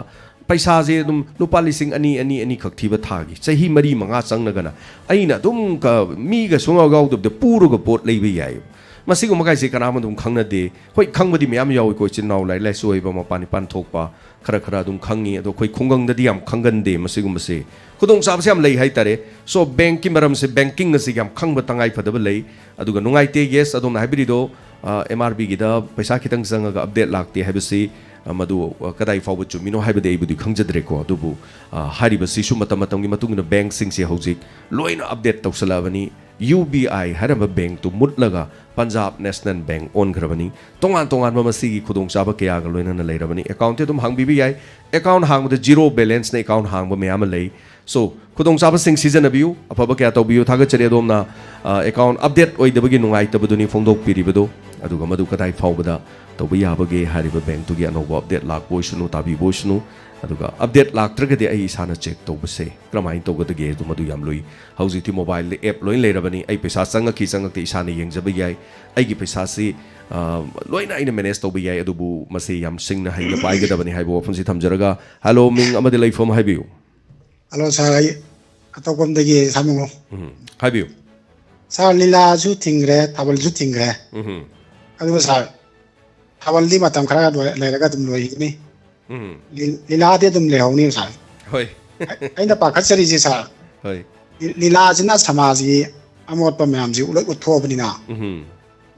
ꯄꯩꯁꯥꯁꯦ ꯑꯗꯨꯝ ꯂꯨꯄꯥ ꯂꯤꯁꯤꯡ ꯑꯅꯤ, ꯑꯅꯤ, ꯑꯅꯤꯈꯛ ꯊꯤꯕ ꯊꯥꯒꯤ, ꯆꯍꯤ ꯃꯔꯤ ꯃꯉꯥ ꯆꯪꯂꯒꯅ ꯑꯩꯅ ꯑꯗꯨꯝ ꯀ-, ꯃꯤꯒ ꯁꯨꯡꯌꯥꯎ ꯌꯥꯎꯗꯕꯤꯗ ꯄꯨꯔꯒ ꯄꯣꯠ ꯂꯩꯕ ꯌꯥꯏꯌꯦꯕ꯫ ꯃꯁꯤꯒꯨꯝꯕ ꯀꯥꯏꯁꯦ ꯀꯅꯥꯝ ꯑꯗꯨꯝ ꯈꯪꯅꯗꯦ꯫ ꯍꯣꯏ, ꯈꯪꯕꯗꯤ ꯃꯌꯥꯝ ꯌꯥꯎꯏꯀꯣ, ꯏꯆꯤꯟ ꯏꯅꯥꯎ ꯂꯥꯏꯔꯤꯛ ꯂꯥꯏꯁꯨ ꯍꯩꯕ, ꯃꯄꯥꯟ ꯏꯄꯥꯟ ꯊꯣꯛꯄ ꯈꯔ ꯈꯔ ꯑꯗꯨꯝ ꯈꯪꯉꯤ꯫ ꯑꯗꯣ ꯑꯩꯈꯣꯏ ꯈꯨꯡꯒꯪꯗꯗꯤ ꯌꯥꯝ ꯈꯪꯒꯟꯗꯦ ꯃꯁꯤꯒꯨꯝꯕꯁꯦ꯫ ꯈꯨꯗꯣꯡꯆꯥꯕꯁꯦ ꯌꯥꯝ ꯂꯩ ꯍꯥꯏꯇꯥꯔꯦ꯫ So, ꯕꯦꯡꯛꯀꯤ ꯃꯔꯝꯁꯦ, ꯕꯦꯡꯀꯤꯡ ꯑꯁꯤ ꯌꯥꯝ ꯈꯪꯕ ꯇꯉꯥꯏ ꯐꯗꯕ ꯂꯩ꯫ ꯑꯗꯨꯒ ꯅꯨꯡꯉꯥꯏꯇꯦ, yes, ꯑꯗꯣꯝꯅ ꯍꯥꯏꯕꯤꯔꯤꯗꯣ, ꯑ, ꯑꯦꯝ ꯑꯥꯔ ꯕꯤꯒꯤꯗ ꯄꯩꯁꯥ ꯈꯤꯇꯪ ꯆꯪꯉꯒ ꯑꯞꯗꯦꯠ ꯂꯥꯛꯇꯦ ꯍꯥꯏꯕꯁꯤ, ꯑ, ꯃꯗꯨ, ꯑ, ꯀꯗꯥꯏ ꯐꯥꯎꯕ ꯆꯨꯝꯃꯤꯅꯣ ꯍꯥꯏꯕꯗꯤ ꯑꯩꯕꯨꯗꯤ ꯈꯪꯖꯗ꯭ꯔꯦꯀꯣ꯫ ꯑꯗꯨꯕꯨ, ꯑ, ꯍꯥꯏꯔꯤꯕꯁꯤꯁꯨ ꯃꯇꯝ ꯃꯇꯝꯒꯤ ꯃꯇꯨꯡ ꯏꯟꯅ ꯕꯦꯡꯛꯁꯤꯡꯁꯦ ꯍꯧꯖꯤꯛ ꯂꯣꯏꯅ ꯑꯞꯗꯦꯠ ꯇꯧꯁꯜꯂꯛꯑꯕꯅꯤ꯫ ꯌꯨ ꯕꯤ ꯑꯥꯏ ꯍꯥꯏꯔꯝꯕ ꯕꯦꯡꯛꯇꯨ ꯃꯨꯠꯂꯒ ꯄꯟꯖꯥꯕ ꯅꯦꯁꯅꯦꯜ ꯕꯦꯡꯛ ꯑꯣꯟꯈ꯭ꯔꯕꯅꯤ꯫ ꯇꯣꯉꯥꯟ ꯇꯣꯉꯥꯟꯕ ꯃꯁꯤꯒꯤ ꯈꯨꯗꯣꯡꯆꯥꯕ ꯀꯌꯥꯒ ꯂꯣꯏꯅꯅ ꯂꯩꯔꯕꯅꯤ꯫ ꯑꯦꯀꯥꯎꯟꯠꯇꯤ ꯑꯗꯨꯝ ꯍꯥꯡꯕꯤꯕ ꯌꯥꯏ꯫ ꯑꯦꯀꯥꯎꯟꯠ ꯍꯥꯡꯕꯗ ꯖꯤꯔꯣ ꯕꯦꯂꯦꯟꯁꯅ ꯑꯦꯀꯥꯎꯟꯠ ꯍꯥꯡꯕ ꯃꯌꯥꯝ ꯑꯃ ꯂꯩ꯫ So, ꯈꯨꯗꯣꯡꯆꯥꯕꯁꯤꯡ ꯁꯤꯖꯤꯟꯅꯕꯤꯌꯨ, ꯑꯐꯕ ꯀꯌꯥ ꯇꯧꯕꯤꯌꯨ꯫ ꯊꯥꯒꯠꯆꯔꯤ ꯑꯗꯣꯝꯅ, ꯑ, ꯑꯦꯀꯥꯎꯟꯠ ꯑꯞꯗꯦꯠ ꯑꯣꯏꯗꯕꯒꯤ ꯅꯨꯡꯉꯥꯏꯇꯕꯗꯨꯅꯤ ꯐꯣꯡꯗꯣꯛꯄꯤꯔꯤꯕꯗꯨ꯫ ꯑꯗꯨꯒ ꯃꯗꯨ ꯀꯗꯥꯏ ꯐꯥꯎꯕꯗ ꯇꯧꯕ ꯌꯥꯕꯒꯦ ꯍꯥꯏꯔꯤꯕ ꯕꯦꯡꯛꯇꯨꯒꯤ ꯑꯅꯧꯕ ꯑꯞꯗꯦꯠ ꯂꯥꯛꯄ ꯑꯣꯏꯁꯅꯨ, ꯇꯥꯕꯤꯕ ꯑꯣꯏꯁꯅꯨ꯫ ꯑꯗꯨꯒ ꯑꯞꯗꯦꯠ ꯂꯥꯛꯇ꯭ꯔꯒꯗꯤ ꯑꯩ ꯏꯁꯥꯅ ꯆꯦꯛ ꯇꯧꯕꯁꯦ ꯀꯔꯝꯍꯥꯏꯅ ꯇꯧꯒꯗꯒꯦ? ꯑꯗꯨ ꯃꯗꯨ ꯌꯥꯝ ꯂꯨꯏ꯫ ꯍꯧꯖꯤꯛꯇꯤ ꯃꯣꯕꯥꯏꯜꯗ ꯑꯦꯞ ꯂꯣꯏꯅ ꯂꯩꯔꯕꯅꯤ꯫ ꯑꯩ ꯄꯩꯁꯥ ꯆꯪꯉꯛꯈꯤ ꯆꯪꯉꯛꯇꯦ ꯏꯁꯥꯅ ꯌꯦꯡꯖꯕ ꯌꯥꯏ꯫ ꯑꯩꯒꯤ ꯄꯩꯁꯥꯁꯤ, ꯑ, ꯂꯣꯏꯅ ꯑꯩꯅ ꯃꯦꯅꯦꯖ ꯇꯧꯕ ꯌꯥꯏ꯫ ꯑꯗꯨꯕꯨ ꯃꯁꯤ ꯌꯥꯝ ꯁꯤꯡꯅ ꯍꯩꯅ ꯄꯥꯏꯒꯗꯕꯅꯤ ꯍꯥꯏꯕ ꯋꯥꯐꯝꯁꯤ ꯊꯝꯖꯔꯒ, ꯍꯜꯂꯣ, ꯃꯤꯡ ꯑꯃꯗꯤ ꯂꯩꯐꯝ ꯍꯥꯏꯕꯤꯌꯨ꯫ ꯍꯜꯂꯣ ꯁꯥꯔ, ꯑꯩ ꯑꯇꯣꯞꯄꯝꯗꯒꯤ ꯁꯥꯃꯨꯉꯣ꯫ ꯎꯝ, ꯍꯥꯏꯕꯤꯌꯨ꯫ ꯁꯥꯔ, ꯂꯤꯂꯥꯁꯨ ꯊꯤꯡꯈ꯭ꯔꯦ, ꯊꯥꯕꯜꯁꯨ ꯊꯤꯡꯈ꯭ꯔꯦ꯫ ꯎꯝ꯫ ꯑꯗꯨꯒ ꯁꯥꯔ, ꯊꯥꯕꯜꯗꯤ ꯃꯇꯝ ꯈꯔ ꯂꯣꯏ-, ꯂꯩꯔꯒ ꯑꯗꯨꯝ ꯂꯣꯏꯈꯤꯅꯤ꯫ ꯎꯝ꯫ ꯂꯤ-, ꯂꯤꯂꯥꯗꯤ ꯑꯗꯨꯝ ꯂꯩꯍꯧꯅꯤ ꯁꯥꯔ꯫ ꯍꯣꯏ꯫ ꯑꯩ-, ꯑꯩꯅ ꯄꯥꯈꯠꯆꯔꯤꯁꯦ ꯁꯥꯔ, ꯍꯣꯏ꯫ ꯂꯤ-, ꯂꯤꯂꯥꯁꯤꯅ ꯁꯃꯥꯖꯒꯤ ꯑꯃꯣꯠꯄ ꯃꯌꯥꯝꯁꯤ ꯂꯣꯏ ꯎꯠꯊꯣꯛꯑꯕꯅꯤꯅ ꯎꯝ꯫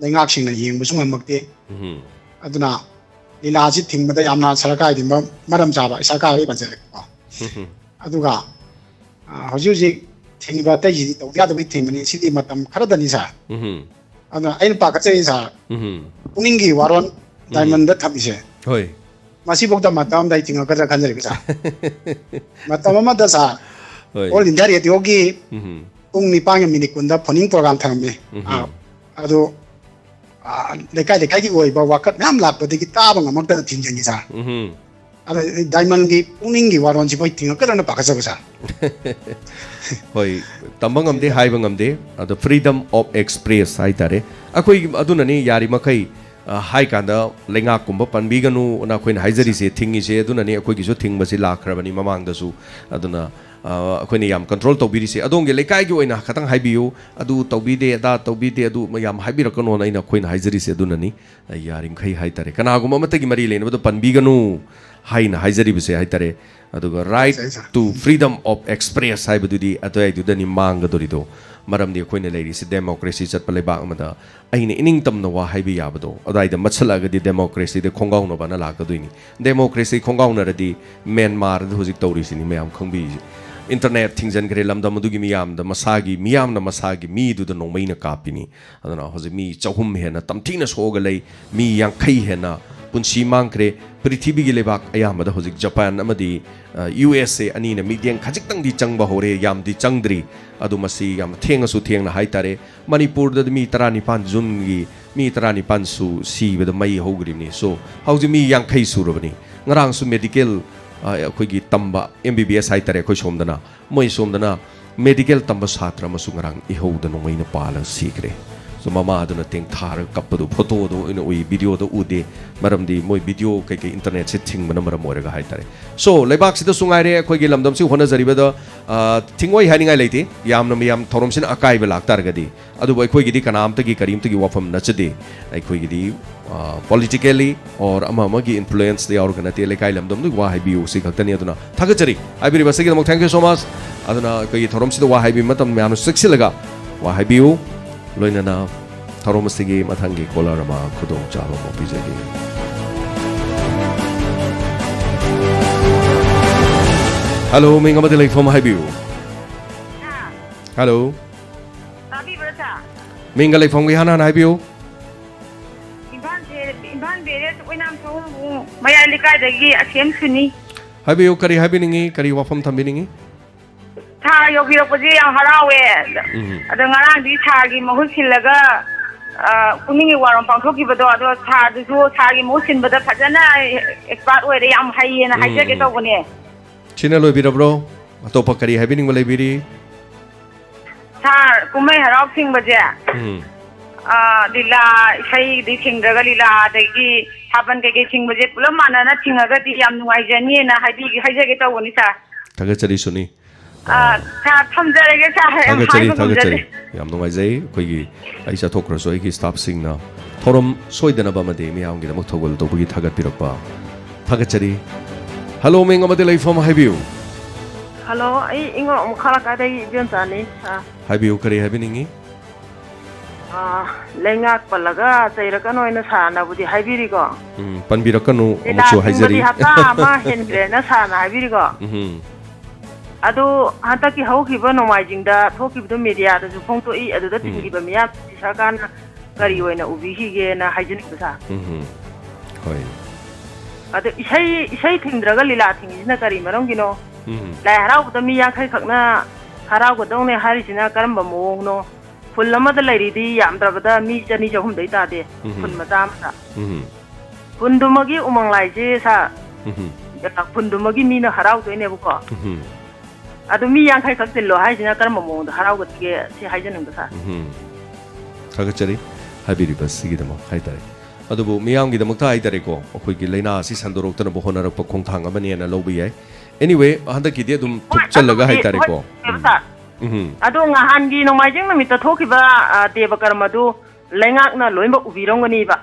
ꯂꯩꯉꯥꯛꯁꯤꯡꯅ ꯌꯦꯡꯕꯁꯨ ꯉꯝꯃꯛꯇꯦ꯫ ꯎꯝ꯫ ꯑꯗꯨꯅ ꯂꯤꯂꯥꯁꯤ ꯊꯤꯡꯕꯗ ꯌꯥꯝꯅ ꯁꯔꯀꯥꯔꯒꯤ ꯃ-, ꯃꯔꯝ ꯆꯥꯕ, ꯁꯔꯀꯥꯔ ꯑꯣꯏ ꯄꯟꯖꯔꯦꯀꯣ꯫ ꯎꯝ꯫ ꯑꯗꯨꯒ, ꯑ, ꯍꯧꯖꯤꯛ ꯍꯧꯖꯤꯛ ꯊꯤꯡꯉꯤꯕ ꯑꯇꯩꯁꯤꯗꯤ ꯇꯧꯕ ꯌꯥꯗꯕꯒꯤ ꯊꯤꯡꯕꯅꯤ, ꯁꯤꯗꯤ ꯃꯇꯝ ꯈꯔꯗꯅꯤ ꯁꯥꯔ꯫ ꯎꯝ꯫ ꯑꯗꯨꯅ ꯑꯩꯅ ꯄꯥꯈꯠꯆꯔꯤ ꯁꯥꯔ, ꯎꯝ꯫ ꯄꯨꯛꯅꯤꯡꯒꯤ ꯋꯥꯔꯣꯜ ꯎꯝ꯫ ꯗꯥꯏꯃꯟꯗ ꯊꯝꯃꯤꯁꯦ꯫ ꯍꯣꯏ꯫ ꯃꯁꯤꯐꯥꯎꯗ ꯃꯇꯝ ꯑꯃꯗ ꯑꯩ ꯊꯤꯡꯉꯛꯀꯗ꯭ꯔꯥ ꯈꯟꯖꯔꯤꯕ ꯁꯥꯔ꯫ ꯃꯇꯝ ꯑꯃꯗ ꯁꯥꯔ, ꯍꯣꯏ꯫ ꯑꯣꯜ ꯏꯟꯗꯤꯌꯥ ꯔꯦꯗꯤꯑꯣꯒꯤ ꯎꯝ꯫ ꯄꯨꯡ ꯅꯤꯄꯥꯟꯒ ꯃꯤꯅꯤꯠ ꯀꯨꯟꯗ ꯐꯣꯟ ꯏꯟ ꯄ꯭ꯔꯣꯒ꯭ꯔꯥꯝ ꯊꯝꯃꯝꯃꯤ꯫ ꯎꯝ꯫ ꯑ, ꯑꯗꯨ, ꯑ, ꯂꯩꯀꯥꯏ ꯂꯩꯀꯥꯏꯒꯤ ꯑꯣꯏꯕ ꯋꯥꯀꯠ ꯃꯌꯥꯝ ꯂꯥꯛꯄꯗꯒꯤ ꯇꯥꯕ ꯉꯝꯃꯛꯇꯅ ꯊꯤꯡꯖꯤꯟꯈꯤ ꯁꯥꯔ꯫ ꯎꯝ꯫ ꯑꯗ ꯗꯥꯏꯃꯟꯒꯤ ꯄꯨꯛꯅꯤꯡꯒꯤ ꯋꯥꯔꯣꯟꯁꯤꯕꯨ ꯑꯩ ꯊꯤꯡꯉꯛꯀꯗ꯭ꯔꯅ ꯄꯥꯈꯠꯆꯕ, ꯁꯥꯔ꯫ ꯍꯣꯏ, ꯇꯝꯕ ꯉꯝꯗꯦ, ꯍꯥꯏꯕ ꯉꯝꯗꯦ꯫ ꯑꯗꯣ freedom of express ꯍꯥꯏꯇꯥꯔꯦ, ꯑꯩꯈꯣꯏ ꯑꯗꯨꯅꯅꯤ ꯌꯥꯔꯤꯃꯈꯩ, ꯑ, ꯍꯥꯏ ꯀꯥꯟꯗ ꯂꯩꯉꯥꯛꯀꯨꯝꯕ ꯄꯟꯕꯤꯒꯅꯨꯅ ꯑꯩꯈꯣꯏꯅ ꯍꯥꯏꯖꯔꯤꯁꯦ, ꯊꯤꯡꯉꯤꯁꯦ꯫ ꯑꯗꯨꯅꯅꯤ ꯑꯩꯈꯣꯏꯒꯤꯁꯨ ꯊꯤꯡꯕꯁꯤ ꯂꯥꯛꯈ꯭ꯔꯕꯅꯤ ꯃꯃꯥꯡꯗꯁꯨ꯫ ꯑꯗꯨꯅ, ꯑ, ꯑꯩꯈꯣꯏꯅ ꯌꯥꯝ control ꯇꯧꯕꯤꯔꯤꯁꯦ꯫ ꯑꯗꯣꯝꯒꯤ ꯂꯩꯀꯥꯏꯒꯤ ꯑꯣꯏꯅ ꯈꯇꯪ ꯍꯥꯏꯕꯤꯌꯨ, ꯑꯗꯨ ꯇꯧꯕꯤꯗꯦ, ꯑꯗꯥ ꯇꯧꯕꯤꯗꯦ, ꯑꯗꯨ ꯃꯌꯥꯝ ꯍꯥꯏꯕꯤꯔꯛꯀꯅꯣꯅ ꯑꯩꯅ, ꯑꯩꯈꯣꯏꯅ ꯍꯥꯏꯖꯔꯤꯁꯦ ꯑꯗꯨꯅꯅꯤ꯫ ꯑ, ꯌꯥꯔꯤꯃꯈꯩ ꯍꯥꯏꯇꯥꯔꯦ, ꯀꯅꯥꯒꯨꯝꯕ ꯑꯃꯠꯇꯒꯤ ꯃꯔꯤ ꯂꯩꯅꯕꯗꯣ ꯄꯟꯕꯤꯒꯅꯨ ꯍꯥꯏꯅ ꯍꯥꯏꯖꯔꯤꯕꯁꯦ ꯍꯥꯏꯇꯥꯔꯦ꯫ ꯑꯗꯨꯒ right say, say. to freedom of express ꯍꯥꯏꯕꯗꯨꯗꯤ ꯑꯗꯨꯋꯥꯏꯗꯨꯗꯅꯤ ꯃꯥꯡꯒꯗꯣꯔꯤꯗꯣ꯫ ꯃꯔꯝꯗꯤ ꯑꯩꯈꯣꯏꯅ ꯂꯩꯔꯤꯁꯤ democracy ꯆꯠꯄ ꯂꯩꯕꯥꯛ ꯑꯃꯗ꯫ ꯑꯩꯅ ꯏꯅꯤꯡꯇꯝꯅ ꯋꯥ ꯍꯥꯏꯕ ꯌꯥꯕꯗꯣ ꯑꯗꯨꯋꯥꯏꯗ ꯃꯠꯁꯜꯂꯛꯑꯒꯗꯤ democracyꯗ ꯈꯣꯡꯒꯥꯎꯅꯕꯅ ꯂꯥꯛꯀꯗꯣꯏꯅꯤ꯫ Democracy ꯈꯣꯡꯒꯥꯎꯅꯔꯗꯤ ꯃ꯭ꯌꯥꯟꯃꯥꯔꯗ ꯍꯧꯖꯤꯛ ꯇꯧꯔꯤꯁꯤꯅꯤ ꯃꯌꯥꯝ ꯈꯪꯕꯤꯔꯤꯁꯤ꯫ Internet ꯊꯤꯡꯖꯤꯟꯈ꯭ꯔꯦ, ꯂꯝꯗꯝ ꯑꯗꯨꯒꯤ ꯃꯤꯌꯥꯝꯗ ꯃꯁꯥꯒꯤ, ꯃꯤꯌꯥꯝꯅ ꯃꯁꯥꯒꯤ ꯃꯤꯗꯨꯗ ꯅꯣꯡꯃꯩꯅ ꯀꯥꯞꯄꯤꯅꯤ꯫ ꯑꯗꯨꯅ ꯍꯧꯖꯤꯛ ꯃꯤ ꯆꯍꯨꯝ ꯍꯦꯟꯅ ꯇꯝꯊꯤꯅ ꯁꯣꯛꯑꯒ ꯂꯩ, ꯃꯤ ꯌꯥꯡꯈꯩ ꯍꯦꯟꯅ ꯄꯨꯟꯁꯤ ꯃꯥꯡꯈ꯭ꯔꯦ꯫ ꯄ꯭ꯔꯤꯊꯤꯕꯤꯒꯤ ꯂꯩꯕꯥꯛ ꯑꯌꯥꯝꯕꯗ ꯍꯧꯖꯤꯛ ꯖꯄꯥꯟ ꯑꯃꯗꯤ, ꯑ, ꯌꯨ ꯑꯦꯁ ꯑꯦ ꯑꯅꯤꯅ ꯃꯤꯠꯌꯦꯡ ꯈꯖꯤꯛꯇꯪꯗꯤ ꯆꯪꯕ ꯍꯧꯔꯦ, ꯌꯥꯝꯗꯤ ꯆꯪꯗ꯭ꯔꯤ꯫ ꯑꯗꯨ ꯃꯁꯤ ꯌꯥꯝ ꯊꯦꯡꯉꯁꯨ ꯊꯦꯡꯅ ꯍꯥꯏꯇꯥꯔꯦ꯫ ꯃꯅꯤꯄꯨꯔꯗ ꯃꯤ ꯇꯔꯥꯅꯤꯄꯥꯟ, ꯖꯨꯟꯒꯤ ꯃꯤ ꯇꯔꯥꯅꯤꯄꯥꯟꯁꯨ ꯁꯤꯕꯗ ꯃꯩ ꯍꯧꯈ꯭ꯔꯤꯕꯅꯤ꯫ So, ꯍꯧꯖꯤꯛ ꯃꯤ ꯌꯥꯡꯈꯩ ꯁꯨꯔꯕꯅꯤ꯫ ꯉꯔꯥꯡꯁꯨ medical, ꯑ, ꯑꯩꯈꯣꯏꯒꯤ ꯇꯝꯕ M B B S ꯍꯥꯏꯇꯥꯔꯦ ꯑꯩꯈꯣꯏ ꯁꯣꯝꯗꯅ, ꯃꯣꯏ ꯁꯣꯝꯗꯅ medical ꯇꯝꯕ ꯁꯥꯇ꯭ꯔ ꯑꯃꯁꯨ ꯉꯔꯥꯡ ꯏꯍꯧꯗ ꯅꯣꯡꯃꯩꯅ ꯄꯥꯜꯂꯒ ꯁꯤꯈ꯭ꯔꯦ꯫ So, ꯃꯃꯥꯗꯨꯅ ꯇꯦꯡꯊꯥꯔꯒ ꯀꯞꯄꯗꯨ photoꯗ ꯑꯣꯏꯅ ꯎꯏ, videoꯗ ꯎꯗꯦ꯫ ꯃꯔꯝꯗꯤ ꯃꯣꯏ video ꯀꯩꯀꯩ internetꯁꯦ ꯊꯤꯡꯕꯅ ꯃꯔꯝ ꯑꯣꯏꯔꯒ ꯍꯥꯏꯇꯥꯔꯦ꯫ So, ꯂꯩꯕꯥꯛꯁꯤꯗꯁꯨ ꯉꯥꯏꯔꯦ, ꯑꯩꯈꯣꯏꯒꯤ ꯂꯝꯗꯝꯁꯤ ꯍꯣꯠꯅꯖꯔꯤꯕꯗ, ꯑ, ꯊꯤꯡꯉꯣꯏ ꯍꯥꯏꯅꯤꯡꯉꯥꯏ ꯂꯩꯇꯦ꯫ ꯌꯥꯝꯅ ꯃꯌꯥꯝ ꯊꯧꯔꯝꯁꯤꯅ ꯑꯀꯥꯏꯕ ꯂꯥꯛꯇꯥꯔꯒꯗꯤ, ꯑꯗꯨꯕꯨ ꯑꯩꯈꯣꯏꯒꯤꯗꯤ ꯀꯅꯥꯝꯇꯒꯤ ꯀꯔꯤꯝꯇꯒꯤ ꯋꯥꯐꯝ ꯅꯠꯆꯗꯦ꯫ ꯑꯩꯈꯣꯏꯒꯤꯗꯤ, ꯑ, politically or ꯑꯃ ꯑꯃꯒꯤ influenceꯇ ꯌꯥꯎꯔꯒ ꯅꯠꯇꯦ꯫ ꯂꯩꯀꯥꯏ ꯂꯝꯗꯝꯗꯨꯒꯤ ꯋꯥ ꯍꯥꯏꯕꯤꯌꯨ, ꯁꯤ ꯈꯛꯇꯅꯤ꯫ ꯑꯗꯨꯅ ꯊꯥꯒꯠꯆꯔꯤ ꯍꯥꯏꯕꯤꯔꯤꯕ ꯑꯁꯤꯒꯤꯗꯃꯛ, thank you so much꯫ ꯑꯗꯨꯅ ꯑꯩꯈꯣꯏꯒꯤ ꯊꯧꯔꯝꯁꯤꯗ ꯋꯥ ꯍꯥꯏꯕꯤꯕ ꯃꯇꯝ ꯃꯌꯥꯝꯅ ꯆꯦꯛꯁꯤꯜꯂꯒ ꯋꯥ ꯍꯥꯏꯕꯤꯌꯨ꯫ ꯂꯣꯏꯅꯅ ꯊꯧꯔꯝ ꯑꯁꯤꯒꯤ ꯃꯊꯪꯒꯤ caller ꯑꯃ ꯈꯨꯗꯣꯡꯆꯥꯕ ꯑꯃ ꯄꯤꯖꯒꯦ꯫ Hello, ꯃꯤꯡ ꯑꯃꯗꯤ ꯂꯩꯐꯝ ꯍꯥꯏꯕꯤꯌꯨ꯫ Hello꯫ ꯇꯥꯕꯤꯕ꯭ꯔꯥ, ꯁꯥꯔ? ꯃꯤꯡꯒ ꯂꯩꯐꯝꯒ ꯏꯍꯥꯟ ꯍꯥꯟꯅ ꯍꯥꯏꯕꯤꯌꯨ꯫ ꯏꯝꯐꯥꯜꯁꯦ, ꯏꯝꯐꯥꯜ ꯕꯦꯔꯦꯁ ꯑꯣꯏꯅꯥꯝ ꯁꯑꯣꯝꯕꯨꯡ ꯃꯌꯥꯏ ꯂꯩꯀꯥꯏꯗꯒꯤ ꯑꯁꯦꯝ ꯁꯨꯅꯤ꯫ ꯍꯥꯏꯕꯤꯌꯨ, ꯀꯔꯤ ꯍꯥꯏꯕꯤꯅꯤꯡꯉꯤ, ꯀꯔꯤ ꯋꯥꯐꯝ ꯊꯝꯕꯤꯅꯤꯡꯉꯤ? ꯁꯥꯔ ꯌꯧꯕꯤꯔꯛꯄꯁꯦ ꯌꯥꯝ ꯍꯔꯥꯎꯋꯦ꯫ ꯎꯝ꯫ ꯑꯗꯣ ꯉꯔꯥꯡꯗꯤ ꯁꯥꯔꯒꯤ ꯃꯍꯨꯠ ꯁꯤꯜꯂꯒ ꯑ, ꯄꯨꯛꯅꯤꯡꯒꯤ ꯋꯥꯔꯣꯝ ꯄꯥꯡꯊꯣꯛꯈꯤꯕꯗꯣ, ꯑꯗꯣ ꯁꯥꯔꯗꯨꯁꯨ ꯁꯥꯔꯒꯤ ꯃꯍꯨꯠ ꯁꯤꯟꯕꯗ ꯐꯖꯅ expert ꯑꯣꯏꯔꯦ, ꯌꯥꯝ ꯍꯩꯌꯦꯅ ꯎꯝ, ꯍꯥꯏꯖꯒꯦ ꯎꯝ꯫ ꯇꯧꯕꯅꯦ꯫ ꯁꯤꯅ ꯂꯣꯏꯕꯤꯔꯕ꯭ꯔꯣ? ꯑꯇꯣꯞꯄ ꯀꯔꯤ ꯍꯥꯏꯕꯤꯅꯤꯡꯕ ꯂꯩꯕꯤꯔꯤ? ꯁꯥꯔ, ꯀꯨꯝꯍꯩ ꯍꯔꯥꯎ ꯊꯤꯡꯕꯁꯦ, ꯎꯝ꯫ ꯑ, ꯂꯤꯂꯥ, ꯏꯁꯩꯗꯤ ꯊꯤꯡꯗ꯭ꯔꯒ ꯂꯤꯂꯥ ꯑꯗꯒꯤ ꯊꯥꯕꯜ ꯀꯩꯀꯩ ꯊꯤꯡꯕꯁꯦ ꯄꯨꯂꯞ ꯃꯥꯟꯅꯅ ꯊꯤꯡꯉꯒꯗꯤ ꯌꯥꯝ ꯅꯨꯡꯉꯥꯏꯖꯅꯤꯅ ꯍꯥꯏꯕꯤ-, ꯍꯥꯏꯖꯒꯦ ꯇꯧꯕꯅꯤ, ꯁꯥꯔ꯫ ꯊꯥꯒꯠꯆꯔꯤ, ꯁꯨꯅꯤ꯫ ꯑ, ꯑ, ꯁꯥꯔ, ꯊꯝꯖꯔꯒꯦ, ꯁꯥꯔ, ꯌꯥꯝ ꯊꯥꯒꯠꯆꯔꯤ, ꯍꯥꯏꯕ ꯊꯥꯒꯠꯆꯔꯤ꯫ ꯉꯝꯖꯗꯦ꯫ ꯌꯥꯝ ꯅꯨꯡꯉꯥꯏꯖꯩ꯫ ꯑꯩꯈꯣꯏꯒꯤ, ꯑꯩ ꯆꯠꯊꯣꯛꯈ꯭ꯔꯁꯨ ꯑꯩꯒꯤ staffꯁꯤꯡꯅ ꯊꯧꯔꯝ ꯁꯣꯏꯗꯅꯕ ꯑꯃꯗꯤ ꯃꯤꯌꯥꯝꯒꯤꯗꯃꯛ ꯊꯧꯒꯜ ꯇꯧꯕꯒꯤ ꯊꯥꯒꯠꯄꯤꯔꯛꯄ꯫ ꯊꯥꯒꯠꯆꯔꯤ꯫ Hello, ꯃꯤꯡ ꯑꯃꯗꯤ ꯂꯩꯐꯝ ꯍꯥꯏꯕꯤꯌꯨ꯫ Hello, ꯑꯩ ꯏꯉꯣ ꯃꯈꯥ ꯂꯩꯀꯥꯏꯗꯒꯤ ꯏꯕꯦꯝꯆꯥꯅꯤ, ꯁꯥꯔ꯫ ꯍꯥꯏꯕꯤꯌꯨ, ꯀꯔꯤ ꯍꯥꯏꯕꯤꯅꯤꯡꯉꯤ? ꯑꯥ, ꯂꯩꯉꯥꯛ ꯄꯜꯂꯒ ꯆꯩꯔꯛꯀꯅꯣ ꯍꯥꯏꯅ ꯁꯥꯔꯅꯕꯨꯗꯤ ꯍꯥꯏꯕꯤꯔꯤꯀꯣ꯫ ꯎꯝ, ꯄꯟꯕꯤꯔꯛꯀꯅꯨ, ꯂꯤꯂꯥ ꯑꯃꯨꯛꯁꯨ ꯊꯤꯡꯕꯗꯤ ꯍꯥꯏꯖꯔꯤ꯫ ꯍꯞꯇꯥ ꯑꯃ ꯍꯦꯟꯈ꯭ꯔꯦꯅ ꯁꯥꯔꯅ ꯍꯥꯏꯕꯤꯔꯤꯀꯣ꯫ ꯎꯝ꯫ ꯑꯗꯨ ꯍꯟꯗꯛꯀꯤ ꯍꯧꯈꯤꯕ ꯅꯣꯡꯃꯥꯏꯖꯤꯡꯗ ꯊꯣꯛꯈꯤꯕꯗꯨ mediaꯗꯁꯨ ꯐꯣꯡꯗꯣꯛꯏ, ꯑꯗꯨꯗ ꯎꯝ꯫ ꯊꯤꯡꯈꯤꯕ ꯃꯤꯌꯥꯝꯗꯨꯗꯤ ꯁꯔꯀꯥꯔꯅ ꯀꯔꯤ ꯑꯣꯏꯅ ꯎꯕꯤꯈꯤꯒꯦꯅ ꯍꯥꯏꯖꯅꯤꯡꯕ, ꯁꯥꯔ꯫ ꯎꯝ꯫ ꯍꯣꯏ꯫ ꯑꯗꯣ ꯏꯁꯩ, ꯏꯁꯩ ꯊꯤꯡꯗ꯭ꯔꯒ ꯂꯤꯂꯥ ꯊꯤꯡꯉꯤꯁꯤꯅ ꯀꯔꯤ ꯃꯔꯝꯒꯤꯅꯣ? ꯎꯝ꯫ ꯂꯥꯏ ꯍꯔꯥꯎꯕꯗ ꯃꯤ ꯌꯥꯡꯈꯩ ꯈꯛꯅ ꯍꯔꯥꯎꯒꯗꯧꯅꯦ ꯍꯥꯏꯔꯤꯁꯤꯅ ꯀꯔꯝꯕ ꯃꯑꯣꯡꯅꯣ? ꯈꯨꯜ ꯑꯃꯗ ꯂꯩꯔꯤꯗꯤ ꯌꯥꯝꯗ꯭ꯔꯕꯗ ꯃꯤ ꯆꯅꯤ ꯆꯍꯨꯝꯗꯩ ꯇꯥꯗꯦ, ꯎꯝ꯫ ꯈꯨꯜ ꯃꯆꯥ ꯑꯃꯗ꯫ ꯎꯝ꯫ ꯈꯨꯟꯗꯨꯃꯒꯤ ꯎꯃꯪ ꯂꯥꯏꯁꯦ, ꯁꯥꯔ, ꯎꯝ꯫ ꯈꯨꯟꯗꯨꯃꯒꯤ ꯃꯤꯅ ꯍꯔꯥꯎꯗꯣꯏꯅꯦꯕꯀꯣ꯫ ꯎꯝ꯫ ꯑꯗꯨ ꯃꯤ ꯌꯥꯡꯈꯩ ꯈꯛ ꯇꯤꯜꯂꯣ ꯍꯥꯏꯁꯤꯅ ꯀꯔꯝꯕ ꯃꯑꯣꯡꯗ ꯍꯔꯥꯎꯒꯗꯒꯦ ꯁꯤ ꯍꯥꯏꯖꯅꯤꯡꯕ, ꯁꯥꯔ꯫ ꯎꯝ꯫ ꯊꯥꯒꯠꯆꯔꯤ ꯍꯥꯏꯕꯤꯔꯤꯕꯁꯤꯒꯤꯗꯃꯛ ꯍꯥꯏꯇꯥꯔꯦ꯫ ꯑꯗꯨꯕꯨ ꯃꯤꯌꯥꯝꯒꯤꯗꯃꯛꯇ ꯍꯥꯏꯇꯥꯔꯦꯀꯣ, ꯑꯩꯈꯣꯏꯒꯤ ꯂꯥꯏꯅꯥ ꯑꯁꯤ ꯁꯟꯗꯣꯔꯛꯇꯅꯕ ꯍꯣꯠꯅꯔꯛꯄ ꯈꯣꯡꯊꯥꯡ ꯑꯃꯅꯦꯅ ꯂꯧꯕ ꯌꯥꯏ꯫ Anyway, ꯍꯟꯗꯛꯀꯤꯗꯤ ꯑꯗꯨꯝ ꯍꯣꯏ, ꯊꯨꯞꯆꯜꯂꯒ ꯑꯗꯨꯕꯨꯗꯤ, ꯍꯥꯏꯇꯥꯔꯦꯀꯣ꯫ ꯍꯣꯏ, ꯎꯝ꯫ ꯁꯥꯔ꯫ ꯎꯝ꯫ ꯑꯗꯣ ꯅꯍꯥꯟꯒꯤ ꯅꯣꯡꯃꯥꯏꯖꯤꯡ ꯅꯨꯃꯤꯠꯇ ꯊꯣꯛꯈꯤꯕ, ꯑ, ꯗꯦꯕ ꯀꯔꯃꯗꯨ ꯂꯩꯉꯥꯛꯅ ꯂꯣꯏꯅꯃꯛ ꯎꯕꯤꯔꯝꯒꯅꯤꯕ꯫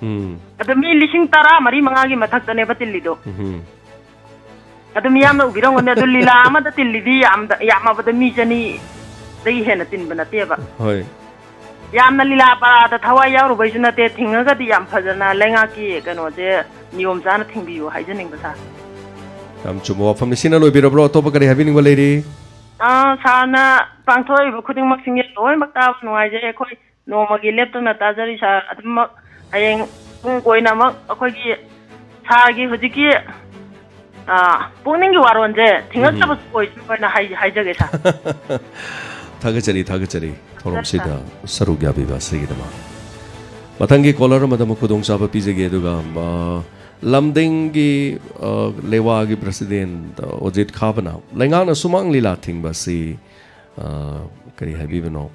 ꯎꯝ꯫ ꯑꯗꯣ ꯃꯤ ꯂꯤꯁꯤꯡ ꯇꯔꯥ ꯃꯔꯤ ꯃꯉꯥꯒꯤ ꯃꯊꯛꯇꯅꯦꯕ ꯇꯤꯜꯂꯤꯗꯣ꯫ ꯎꯝ꯫ ꯑꯗꯨ ꯃꯤꯌꯥꯝꯅ ꯎꯕꯤꯔꯝꯒꯅꯤ꯫ ꯑꯗꯨ ꯂꯤꯂꯥ ꯑꯃꯗ ꯇꯤꯜꯂꯤꯗꯤ ꯌꯥꯝꯗ-, ꯌꯥꯝꯃꯕꯗ ꯃꯤ ꯆꯅꯤꯗꯒꯤ ꯍꯦꯟꯅ ꯇꯤꯟꯕ ꯅꯠꯇꯦꯕ꯫ ꯍꯣꯏ꯫ ꯌꯥꯝꯅ ꯂꯤꯂꯥ ꯄꯔꯥꯗ ꯊꯋꯥꯏ ꯌꯥꯎꯔꯨꯕꯩꯁꯨ ꯅꯠꯇꯦ, ꯊꯤꯡꯉꯒꯗꯤ ꯌꯥꯝ ꯐꯖꯅ ꯂꯩꯉꯥꯛꯀꯤ ꯀꯩꯅꯣꯁꯦ ꯅꯤꯌꯣꯝ ꯆꯥꯅ ꯊꯤꯡꯕꯤꯌꯨ ꯍꯥꯏꯖꯅꯤꯡꯕ, ꯁꯥꯔ꯫ ꯌꯥꯝ ꯆꯨꯝꯕ ꯋꯥꯐꯝꯅꯤ꯫ ꯁꯤꯅ ꯂꯣꯏꯕꯤꯔꯕ꯭ꯔꯣ? ꯑꯇꯣꯞꯄ ꯀꯔꯤ ꯍꯥꯏꯕꯤꯅꯤꯡꯕ ꯂꯩꯔꯤ? ꯑꯥ, ꯁꯥꯔꯅ ꯄꯥꯡꯊꯣꯛꯏꯕ ꯈꯨꯗꯤꯡꯃꯛꯁꯤꯡꯁꯦ ꯂꯣꯏꯅꯃꯛ ꯇꯥꯕ ꯅꯨꯡꯉꯥꯏꯖꯩ꯫ ꯑꯩꯈꯣꯏ ꯅꯣꯡꯃꯒꯤ ꯂꯦꯞꯇꯅ ꯇꯥꯖꯔꯤ, ꯁꯥꯔ꯫ ꯑꯗꯨꯃꯛ ꯍꯌꯦꯡ ꯇꯨꯡ ꯀꯣꯏꯅꯃꯛ ꯑꯩꯈꯣꯏꯒꯤ ꯁꯥꯔꯒꯤ ꯍꯧꯖꯤꯛꯀꯤ, ꯑꯥ, ꯄꯨꯛꯅꯤꯡꯒꯤ ꯋꯥꯔꯣꯜꯁꯦ ꯊꯤꯡꯉꯛꯇꯕꯁꯨ ꯎꯝ꯫ ꯑꯣꯏꯁꯅꯨ ꯍꯥꯏꯅ ꯍꯥꯏ-, ꯍꯥꯏꯖꯒꯦ, ꯁꯥꯔ꯫ ꯊꯥꯒꯠꯆꯔꯤ, ꯊꯥꯒꯠꯆꯔꯤ꯫ ꯊꯧꯔꯝꯁꯤꯗ ꯁꯔꯨꯛ ꯌꯥꯕꯤꯕ ꯑꯁꯤꯒꯤꯗꯃꯛ꯫ ꯃꯊꯪꯒꯤ caller ꯑꯃꯗ ꯑꯃꯨꯛ ꯈꯨꯗꯣꯡꯆꯥꯕ ꯄꯤꯖꯒꯦ, ꯑꯗꯨꯒ, ꯑ, ꯂꯝꯗꯤꯡꯒꯤ, ꯑ, ꯂꯦꯋꯥꯒꯤ president, ꯑ, ꯑꯣꯖꯤꯠ ꯈꯥꯕꯅ ꯂꯩꯉꯥꯛꯅ ꯁꯨꯃꯥꯡ ꯂꯤꯂꯥ ꯊꯤꯡꯕ ꯑꯁꯤ, ꯑ, ꯀꯔꯤ ꯍꯥꯏꯕꯤꯕꯅꯣ?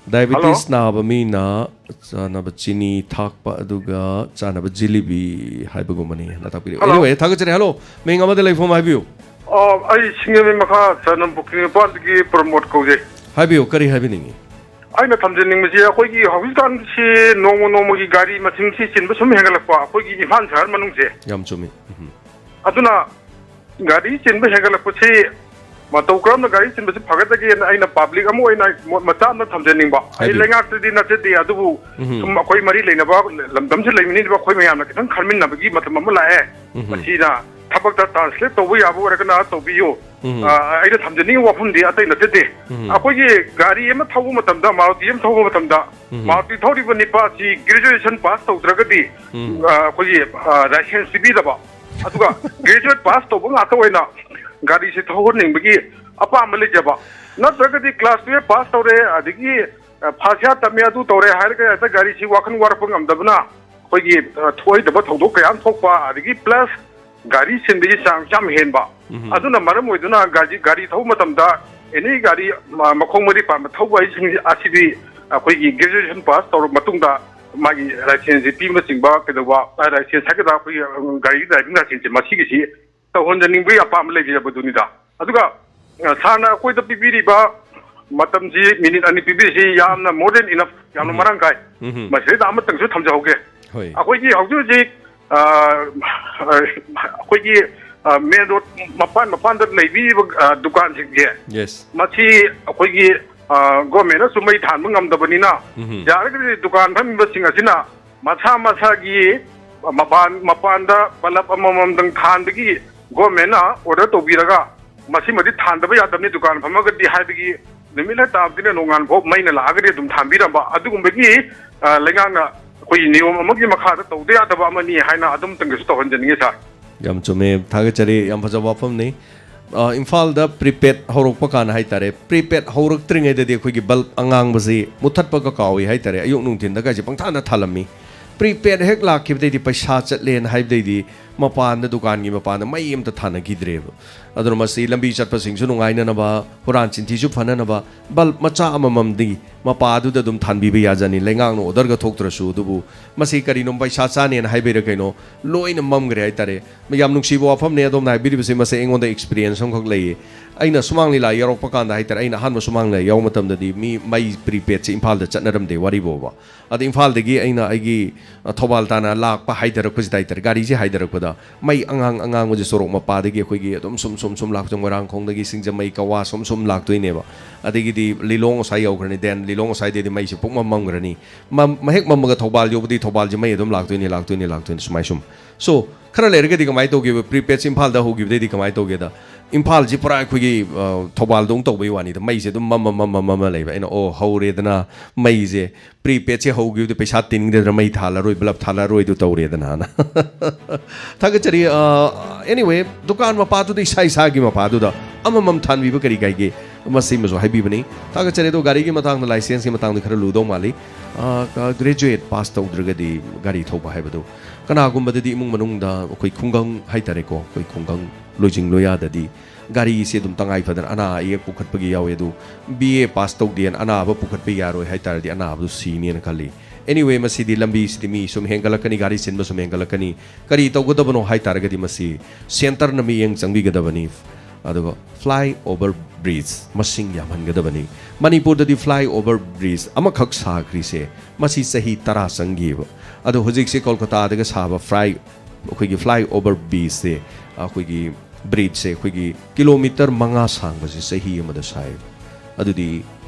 Diabetes hello. ꯅꯥꯕ ꯃꯤꯅ ꯆꯥꯅꯕ ꯆꯤꯅꯤ ꯊꯥꯛꯄ ꯑꯗꯨꯒ ꯆꯥꯅꯕ ꯖꯤꯂꯤꯕꯤ ꯍꯥꯏꯕꯒꯨꯝꯕꯅꯤ ꯍꯥꯏꯅ ꯇꯥꯛꯄꯤꯔꯛꯏ꯫ ꯍꯜꯂꯣ꯫ Anyway, ꯊꯥꯒꯠꯆꯔꯤ꯫ Hello, ꯃꯤꯡ ꯑꯃꯗ ꯂꯩꯐꯝ ꯍꯥꯏꯕꯤꯌꯨ꯫ ꯑꯣ, ꯑꯩ ꯁꯤꯡꯖꯃꯩ ꯃꯈꯥ ꯆꯅꯝ ꯄꯨꯈ꯭ꯔꯤ ꯃꯄꯥꯟꯗꯒꯤ ꯄ꯭ꯔꯃꯣꯗ ꯀꯧꯖꯩ꯫ ꯍꯥꯏꯕꯤꯌꯨ, ꯀꯔꯤ ꯍꯥꯏꯕꯤꯅꯤꯡꯉꯤ? ꯑꯩꯅ ꯊꯝꯖꯅꯤꯡꯕꯁꯤ, ꯑꯩꯈꯣꯏꯒꯤ ꯍꯧꯖꯤꯛꯀꯥꯟꯁꯤ ꯅꯣꯡꯃ ꯅꯣꯡꯃꯒꯤ ꯒꯥꯔꯤ ꯃꯁꯤꯡꯁꯤ ꯆꯤꯟꯕ ꯁꯨꯝ ꯍꯦꯟꯒꯠꯂꯛꯄ, ꯑꯩꯈꯣꯏꯒꯤ ꯏꯝꯐꯥꯜ ꯁꯍꯔ ꯃꯅꯨꯡꯁꯦ꯫ ꯌꯥꯝ ꯆꯨꯝꯃꯤ꯫ ꯎꯝ꯫ ꯑꯗꯨꯅ ꯒꯥꯔꯤ ꯆꯤꯟꯕ ꯍꯦꯟꯒꯠꯂꯛꯄꯁꯤ ꯃꯇꯧ ꯀꯔꯝꯅ ꯒꯥꯔꯤ ꯆꯤꯟꯕꯁꯤ ꯐꯒꯗꯒꯦꯅ ꯑꯩꯅ ꯄꯕ꯭ꯂꯤꯛ ꯑꯃ ꯑꯣꯏꯅ ꯃꯣꯠ ꯃꯆꯥ ꯑꯃ ꯊꯝꯖꯅꯤꯡꯕ꯫ ꯑꯩ ꯍꯥꯏꯕꯤꯌꯨ꯫ ꯂꯩꯉꯥꯛꯇꯗꯤ ꯅꯠꯆꯗꯦ, ꯑꯗꯨꯕꯨ ꯎꯝ꯫ ꯁꯨꯝ ꯑꯩꯈꯣꯏ ꯃꯔꯤ ꯂꯩꯅꯕ ꯂꯝꯗꯝꯁꯤ ꯂꯩꯃꯤꯟꯅꯔꯤꯕ ꯑꯩꯈꯣꯏ ꯃꯌꯥꯝꯅ ꯈꯤꯇꯪ ꯈꯟꯃꯤꯟꯅꯕꯒꯤ ꯃꯇꯝ ꯑꯃ ꯂꯥꯛꯑꯦ꯫ ꯎꯝ꯫ ꯃꯁꯤꯅ ꯊꯕꯛꯇ ꯇ꯭ꯔꯥꯟꯁꯂꯦꯠ ꯇꯧꯕ ꯌꯥꯕ ꯑꯣꯏꯔꯒꯅ ꯇꯧꯕꯤꯌꯨ꯫ ꯎꯝ꯫ ꯑ, ꯑꯩꯅ ꯊꯝꯖꯅꯤꯡꯉꯤꯕ ꯋꯥꯐꯝꯗꯤ ꯑꯇꯩ ꯅꯠꯆꯗꯦ꯫ ꯎꯝ꯫ ꯑꯩꯈꯣꯏꯒꯤ ꯒꯥꯔꯤ ꯑꯃ ꯊꯧꯕ ꯃꯇꯝꯗ, ꯃꯥꯔꯨꯇꯤ ꯑꯃ ꯊꯧꯕ ꯃꯇꯝꯗ, ꯎꯝ꯫ ꯃꯥꯔꯨꯇꯤ ꯊꯧꯔꯤꯕ ꯅꯤꯄꯥ ꯑꯁꯤ ꯒ꯭ꯔꯦꯖꯨꯑꯦꯁꯟ ꯄꯥꯁ ꯇꯧꯗ꯭ꯔꯒꯗꯤ, ꯎꯝ꯫ ꯑ, ꯑꯩꯈꯣꯏꯒꯤ, ꯑ, ꯂꯥꯏꯁꯦꯟꯁ ꯄꯤꯕꯤꯗꯕ꯫ ꯑꯗꯨꯒ ꯒ꯭ꯔꯦꯖꯨꯑꯦꯠ ꯄꯥꯁ ꯇꯧꯕ ꯉꯥꯛꯇ ꯑꯣꯏꯅ ꯒꯥꯔꯤꯁꯤ ꯊꯧꯍꯟꯅꯤꯡꯕꯒꯤ ꯑꯄꯥꯝꯕ ꯂꯩꯖꯕ꯫ ꯅꯠꯇ꯭ꯔꯒꯗꯤ ꯀ꯭ꯂꯥꯁ ꯇꯨꯌꯦꯜꯞ ꯄꯥꯁ ꯇꯧꯔꯦ, ꯑꯗꯒꯤ, ꯑ, ꯐꯥꯔꯁ ꯌꯥꯔ ꯇꯝꯃꯦ, ꯑꯗꯨ ꯇꯧꯔꯦ ꯍꯥꯏꯔꯒ ꯍꯦꯛꯇ ꯒꯥꯔꯤꯁꯤ ꯋꯥꯈꯜ ꯋꯥꯔꯛꯄ ꯉꯝꯗꯕꯅ ꯑꯩꯈꯣꯏꯒꯤ, ꯑ, ꯊꯣꯛꯑꯣꯏꯗꯕ ꯊꯧꯗꯣꯛ ꯀꯌꯥ ꯑꯃ ꯊꯣꯛꯄ, ꯑꯗꯒꯤ ꯄ꯭ꯂꯁ ꯒꯥꯔꯤ ꯁꯤꯟꯕꯒꯤ ꯆꯥꯡꯁꯨ ꯌꯥꯝ ꯍꯦꯟꯕ꯫ ꯎꯝ꯫ ꯑꯗꯨꯅ ꯃꯔꯝ ꯑꯣꯏꯗꯨꯅ ꯒꯥꯔꯤ, ꯒꯥꯔꯤ ꯊꯧꯕ ꯃꯇꯝꯗ ꯑꯦꯅꯤ ꯒꯥꯔꯤ, ꯃ-, ꯃꯈꯣꯡ ꯃꯔꯤ ꯄꯥꯟꯕ ꯊꯧꯕ ꯍꯥꯏꯁꯤꯡ ꯑꯁꯤꯗꯤ ꯑꯩꯈꯣꯏꯒꯤ ꯒ꯭ꯔꯦꯖꯨꯑꯦꯁꯟ ꯄꯥꯁ ꯇꯧꯔꯕ ꯃꯇꯨꯡꯗ ꯃꯥꯒꯤ ꯂꯥꯏꯁꯦꯟꯁꯁꯤ ꯄꯤꯕꯅꯆꯤꯡꯕ ꯀꯩꯗꯧꯕ, ꯑ, ꯂꯥꯏꯁꯦꯟꯁ ꯍꯥꯏꯒꯗ꯭ꯔꯥ, ꯑꯩꯈꯣꯏꯒꯤ, ꯎꯝ, ꯒꯥꯔꯤꯒꯤ ꯗ꯭ꯔꯥꯏꯚꯤꯡ ꯂꯥꯏꯁꯦꯟꯁꯁꯦ ꯃꯁꯤꯒꯤꯁꯤ ꯇꯧꯍꯟꯖꯅꯤꯡꯕꯒꯤ ꯑꯄꯥꯝꯕ ꯂꯩꯖꯕꯗꯨꯅꯤꯗ꯫ ꯑꯗꯨꯒ, ꯑ, ꯁꯥꯔꯅ ꯑꯩꯈꯣꯏꯗ ꯄꯤꯕꯤꯔꯤꯕ ꯃꯇꯝꯁꯤ, ꯃꯤꯅꯤꯠ ꯑꯅꯤ ꯄꯤꯕꯤꯔꯤꯁꯤ ꯌꯥꯝꯅ more than enough, ꯌꯥꯝꯅ ꯎꯝ꯫ ꯃꯔꯥꯡ ꯀꯥꯏ꯫ ꯎꯝ꯫ ꯃꯁꯤꯗꯩꯗ ꯑꯃꯇꯪꯁꯨ ꯊꯝꯖꯍꯧꯒꯦ꯫ ꯍꯣꯏ꯫ ꯑꯩꯈꯣꯏꯒꯤ ꯍꯧꯖꯤꯛ ꯍꯧꯖꯤꯛ, ꯑ, ꯑ, ꯑꯩꯈꯣꯏꯒꯤ, ꯑ, ꯃꯦꯟ ꯔꯣꯗ ꯃꯄꯥꯟ ꯃꯄꯥꯟꯗ ꯂꯩꯕꯤꯔꯤꯕ, ꯑ, ꯗꯨꯀꯥꯟꯁꯤꯡꯁꯦ, ꯌꯦꯁ꯫ ꯃꯁꯤ ꯑꯩꯈꯣꯏꯒꯤ, ꯑ, ꯒꯣꯔꯃꯦꯟꯅꯁꯨ ꯃꯩ ꯊꯥꯟꯕ ꯉꯝꯗꯕꯅꯤꯅ, ꯎꯝ꯫ ꯌꯥꯔꯒꯗꯤ ꯗꯨꯀꯥꯟ ꯐꯝꯃꯤꯕꯁꯤꯡ ꯑꯁꯤꯅ ꯃꯁꯥ ꯃꯁꯥꯒꯤ ꯃꯄꯥꯟ, ꯃꯄꯥꯟꯗ ꯕꯂꯕ ꯑꯃꯃꯝꯗꯪ ꯊꯥꯟꯕꯒꯤ ꯒꯣꯔꯃꯦꯟꯅ ꯑꯣꯔꯗꯔ ꯇꯧꯕꯤꯔꯒ, ꯃꯁꯤꯃꯗꯤ ꯊꯥꯟꯗꯕ ꯌꯥꯗꯕꯅꯤ ꯗꯨꯀꯥꯟ ꯐꯝꯃꯒꯗꯤ ꯍꯥꯏꯕꯒꯤ, ꯅꯨꯃꯤꯠ ꯍꯦꯛ ꯇꯥꯕꯗꯒꯤꯅ ꯅꯣꯡꯉꯥꯟ ꯐꯥꯎ ꯃꯩꯅ ꯂꯥꯛꯑꯒꯗꯤ ꯑꯗꯨꯝ ꯊꯥꯟꯕꯤꯔꯝꯕ ꯑꯗꯨꯒꯨꯝꯕꯒꯤ, ꯑ, ꯂꯩꯉꯥꯛꯅ ꯑꯩꯈꯣꯏꯒꯤ ꯅꯤꯌꯣꯝ ꯑꯃꯒꯤ ꯃꯈꯥꯗ ꯇꯧꯗ ꯌꯥꯗꯕ ꯑꯃꯅꯤ ꯍꯥꯏꯅ ꯑꯗꯨꯝꯇꯪꯒꯁꯨ ꯇꯧꯍꯟꯖꯅꯤꯡꯉꯤ, ꯁꯥꯔ꯫ ꯌꯥꯝ ꯆꯨꯝꯃꯦ, ꯊꯥꯒꯠꯆꯔꯤ, ꯌꯥꯝ ꯐꯖꯕ ꯋꯥꯐꯝꯅꯤ꯫ ꯑ, ꯏꯝꯐꯥꯜꯗ ꯄ꯭ꯔꯤꯄꯦꯗ ꯍꯧꯔꯛꯄ ꯀꯥꯟꯗ ꯍꯥꯏꯇꯥꯔꯦ, ꯄ꯭ꯔꯤꯄꯦꯗ ꯍꯧꯔꯛꯇ꯭ꯔꯤꯉꯩꯗꯗꯤ ꯑꯩꯈꯣꯏꯒꯤ ꯕꯜꯕ ꯑꯉꯥꯡꯕꯁꯤ ꯃꯨꯠꯊꯠꯄꯒ ꯀꯥꯎꯏ ꯍꯥꯏꯇꯥꯔꯦ, ꯑꯌꯨꯛ ꯅꯨꯡꯊꯤꯟꯗ ꯀꯥꯏꯁꯦ ꯄꯪꯊꯥꯟꯗ ꯊꯥꯜꯂꯝꯃꯤ꯫ ꯄ꯭ꯔꯤꯄꯦꯗ ꯍꯦꯛ ꯂꯥꯛꯈꯤꯕꯗꯩꯗꯤ, ꯄꯩꯁꯥ ꯆꯠꯂꯦꯅ ꯍꯥꯏꯕꯗꯩꯗꯤ, ꯃꯄꯥꯟꯗ, ꯗꯨꯀꯥꯟꯒꯤ ꯃꯄꯥꯟꯗ ꯃꯩ ꯑꯝꯇ ꯊꯥꯅꯈꯤꯗ꯭ꯔꯦꯕ꯫ ꯑꯗꯨꯅ ꯃꯁꯤ ꯂꯝꯕꯤ ꯆꯠꯄꯁꯤꯡꯁꯨ ꯅꯨꯡꯉꯥꯏꯅꯅꯕ, ꯍꯨꯔꯥꯟ ꯆꯤꯟꯊꯤꯁꯨ ꯐꯅꯅꯕ, ꯕꯜꯕ ꯃꯆꯥ ꯑꯃꯃꯝꯗꯤ ꯃꯄꯥꯗꯨꯗ ꯑꯗꯨꯝ ꯊꯥꯟꯕꯤꯕ ꯌꯥꯖꯅꯤ, ꯂꯩꯉꯥꯛꯅ ꯑꯣꯔꯗꯔꯒ ꯊꯣꯛꯇ꯭ꯔꯁꯨ꯫ ꯑꯗꯨꯕꯨ ꯃꯁꯤ ꯀꯔꯤꯅꯣ, ꯄꯩꯁꯥ ꯆꯥꯅꯦꯅ ꯍꯥꯏꯕꯩꯔꯥ ꯀꯩꯅꯣ, ꯂꯣꯏꯅ ꯃꯝꯈ꯭ꯔꯦ ꯍꯥꯏꯇꯥꯔꯦ꯫ ꯌꯥꯝ ꯅꯨꯡꯁꯤꯕ ꯋꯥꯐꯝꯅꯦ ꯑꯗꯣꯝꯅ ꯍꯥꯏꯕꯤꯔꯤꯕꯁꯦ꯫ ꯃꯁꯤ ꯑꯩꯉꯣꯟꯗ ꯑꯦꯛꯁꯄꯤꯔꯤꯌꯦꯟꯁ ꯑꯃꯈꯛ ꯂꯩꯌꯦ꯫ ꯑꯩꯅ ꯁꯨꯃꯥꯡ ꯂꯤꯂꯥ ꯌꯥꯎꯔꯛꯄ ꯀꯥꯟꯗ ꯍꯥꯏꯇꯥꯔꯦ, ꯑꯩꯅ ꯑꯍꯥꯟꯕ ꯁꯨꯃꯥꯡ ꯂꯤꯂꯥ ꯌꯥꯎꯕ ꯃꯇꯝꯗꯗꯤ ꯃꯤ ꯃꯩ ꯄ꯭ꯔꯤꯄꯦꯗꯁꯦ ꯏꯝꯐꯥꯜꯗ ꯆꯠꯅꯔꯝꯗꯦ, ꯋꯥꯔꯤ ꯐꯥꯎꯕ꯫ ꯑꯗ ꯏꯝꯐꯥꯜꯗꯒꯤ ꯑꯩꯅ ꯑꯩꯒꯤ, ꯑ, ꯊꯧꯕꯥꯜ ꯇꯥꯟꯅ ꯂꯥꯛꯄ ꯍꯥꯏꯊꯔꯛꯄꯁꯤꯗ ꯍꯥꯏꯇꯥꯔꯦ, ꯒꯥꯔꯤꯁꯦ ꯍꯥꯏꯊꯔꯛꯄꯗ ꯃꯩ ꯑꯉꯥꯡ ꯑꯉꯥꯡꯕꯁꯦ ꯁꯣꯔꯣꯛ ꯃꯄꯥꯗꯒꯤ ꯑꯩꯈꯣꯏꯒꯤ ꯑꯗꯨꯝ ꯁꯨꯝ ꯁꯨꯝ ꯁꯨꯝ ꯂꯥꯛꯄꯁꯦ, ꯃꯣꯏꯔꯥꯡꯈꯣꯡꯗꯒꯤ ꯁꯤꯡꯖꯃꯩ, ꯀꯋꯥ ꯁꯨꯝ ꯁꯨꯝ ꯂꯥꯛꯇꯣꯏꯅꯦꯕ꯫ ꯑꯗꯒꯤꯗꯤ ꯂꯤꯂꯣꯡ ꯑꯁ꯭ꯋꯥꯏ ꯌꯧꯈ꯭ꯔꯅꯤ, then ꯂꯤꯂꯣꯡ ꯑꯁ꯭ꯋꯥꯏꯗꯩꯗꯤ ꯃꯩꯁꯦ ꯄꯨꯡꯃꯝ ꯃꯝꯈ꯭ꯔꯅꯤ꯫ ꯃꯝ-, ꯃꯍꯦꯛ ꯃꯝꯃꯒ ꯊꯧꯕꯥꯜ ꯌꯧꯕꯗꯤ ꯊꯧꯕꯥꯜꯁꯦ ꯃꯩ ꯑꯗꯨꯝ ꯂꯥꯛꯇꯣꯏꯅꯤ, ꯂꯥꯛꯇꯣꯏꯅꯤ, ꯂꯥꯛꯇꯣꯏꯅꯤ, ꯁꯨꯃꯥꯏ ꯁꯨꯝ꯫ So, ꯈꯔ ꯂꯩꯔꯒꯗꯤ ꯀꯃꯥꯏꯅ ꯇꯧꯒꯦꯕ? ꯄ꯭ꯔꯤꯄꯦꯗꯁꯦ ꯏꯝꯐꯥꯜꯗ ꯍꯧꯈꯤꯕꯗꯩꯗꯤ ꯀꯃꯥꯏꯅ ꯇꯧꯒꯦꯗ, ꯏꯝꯐꯥꯜꯁꯤ ꯄꯨꯔꯥ ꯑꯩꯈꯣꯏꯒꯤ, ꯑ, ꯊꯧꯕꯥꯜꯗꯧꯅ ꯇꯧꯕꯩ ꯋꯥꯅꯤꯗ, ꯃꯩꯁꯦ ꯑꯗꯨꯝ ꯃꯝ, ꯃꯝ, ꯃꯝ, ꯃꯝ, ꯃꯝ ꯂꯩꯕ꯫ ꯑꯩꯅ, "ꯑꯣ, ꯍꯧꯔꯦꯗꯅ ꯃꯩꯁꯦ, ꯄ꯭ꯔꯤꯄꯦꯗꯁꯦ ꯍꯧꯈꯤꯕꯗ ꯄꯩꯁꯥ ꯇꯤꯡꯗ꯭ꯔꯦꯗꯅ, ꯃꯩ ꯊꯥꯜꯂꯔꯣꯏ, ꯕꯂꯕ ꯊꯥꯜꯂꯔꯣꯏꯗꯨ ꯇꯧꯔꯦꯗꯅ"ꯅ꯫ ꯊꯥꯒꯠꯆꯔꯤ꯫ ꯑ, anyway, ꯗꯨꯀꯥꯟ ꯃꯄꯥꯗꯨꯗ, ꯏꯁꯥ ꯏꯁꯥꯒꯤ ꯃꯄꯥꯗꯨꯗ ꯑꯃꯃꯝ ꯊꯥꯟꯕꯤꯕ ꯀꯔꯤ ꯀꯥꯏꯒꯦ? ꯃꯁꯤꯃꯁꯨ ꯍꯥꯏꯕꯤꯕꯅꯤ꯫ ꯊꯥꯒꯠꯆꯔꯤ꯫ ꯑꯗꯣ ꯒꯥꯔꯤꯒꯤ ꯃꯇꯥꯡꯗ, ꯂꯥꯏꯁꯦꯟꯁꯀꯤ ꯃꯇꯥꯡꯗ ꯈꯔ ꯂꯨꯗꯧ ꯃꯥꯜꯂꯤ꯫ ꯑ, ꯒ꯭ꯔꯦꯖꯨꯑꯦꯠ ꯄꯥꯁ ꯇꯧꯗ꯭ꯔꯒꯗꯤ ꯒꯥꯔꯤ ꯊꯧꯕ ꯍꯥꯏꯕꯗꯨ, ꯀꯅꯥꯒꯨꯝꯕꯗꯗꯤ ꯏꯃꯨꯡ ꯃꯅꯨꯡꯗ ꯑꯩꯈꯣꯏ ꯈꯨꯡꯒꯪ ꯍꯥꯏꯇꯥꯔꯦꯀꯣ, ꯑꯩꯈꯣꯏ ꯈꯨꯡꯒꯪ ꯂꯣꯏꯖꯤꯡ ꯂꯣꯌꯥꯗꯗꯤ ꯒꯥꯔꯤꯁꯦ ꯑꯗꯨꯝ ꯇꯉꯥꯏ ꯐꯗꯅ ꯑꯅꯥ ꯑꯌꯦꯛ ꯄꯨꯈꯠꯄꯒꯤ ꯌꯥꯎꯋꯦ꯫ ꯑꯗꯨ ꯕꯤ ꯑꯦ ꯄꯥꯁ ꯇꯧꯗꯦꯅ ꯑꯅꯥꯕ ꯄꯨꯈꯠꯄ ꯌꯥꯔꯣꯏ ꯍꯥꯏ ꯇꯥꯔꯗꯤ, ꯑꯅꯥꯕꯗꯨ ꯁꯤꯅꯦꯅ ꯈꯜꯂꯤ꯫ Anyway, ꯃꯁꯤꯗꯤ ꯂꯝꯕꯤꯁꯤꯗꯤ ꯃꯤ ꯁꯨꯝ ꯍꯦꯟꯒꯠꯂꯛꯀꯅꯤ, ꯒꯥꯔꯤ ꯆꯤꯟꯕ ꯁꯨꯝ ꯍꯦꯟꯒꯠꯂꯛꯀꯅꯤ꯫ ꯀꯔꯤ ꯇꯧꯒꯗꯕꯅꯣ ꯍꯥꯏ ꯇꯥꯔꯒꯗꯤ, ꯃꯁꯤ ꯁꯦꯟꯇꯔꯅ ꯃꯤꯠꯌꯦꯡ ꯆꯪꯕꯤꯒꯗꯕꯅꯤ꯫ ꯑꯗꯨꯒ ꯐ꯭ꯂꯥꯏ ꯑꯣꯚꯔ ꯕ꯭ꯔꯤꯖ ꯃꯁꯤꯡ ꯌꯥꯝꯍꯟꯒꯗꯕꯅꯤ꯫ ꯃꯅꯤꯄꯨꯔꯗꯗꯤ ꯐ꯭ꯂꯥꯏ ꯑꯣꯚꯔ ꯕ꯭ꯔꯤꯖ ꯑꯃꯈꯛ ꯁꯥꯈ꯭ꯔꯤꯁꯦ, ꯃꯁꯤ ꯆꯍꯤ ꯇꯔꯥ ꯆꯪꯈꯤꯕ꯫ ꯑꯗꯣ ꯍꯧꯖꯤꯛꯁꯦ ꯀꯣꯜꯀꯇꯥꯗꯒ ꯁꯥꯕ ꯐ꯭ꯂꯥꯏ, ꯑꯩꯈꯣꯏꯒꯤ ꯐ꯭ꯂꯥꯏ ꯑꯣꯚꯔ ꯕ꯭ꯔꯤꯖꯁꯦ, ꯑꯩꯈꯣꯏꯒꯤ ꯕ꯭ꯔꯤꯖꯁꯦ ꯑꯩꯈꯣꯏꯒꯤ ꯀꯤꯂꯣꯃꯤꯇꯔ ꯃꯉꯥ ꯁꯥꯡꯕꯁꯦ ꯆꯍꯤ ꯑꯃꯗ ꯁꯥꯏ꯫ ꯑꯗꯨꯗꯤ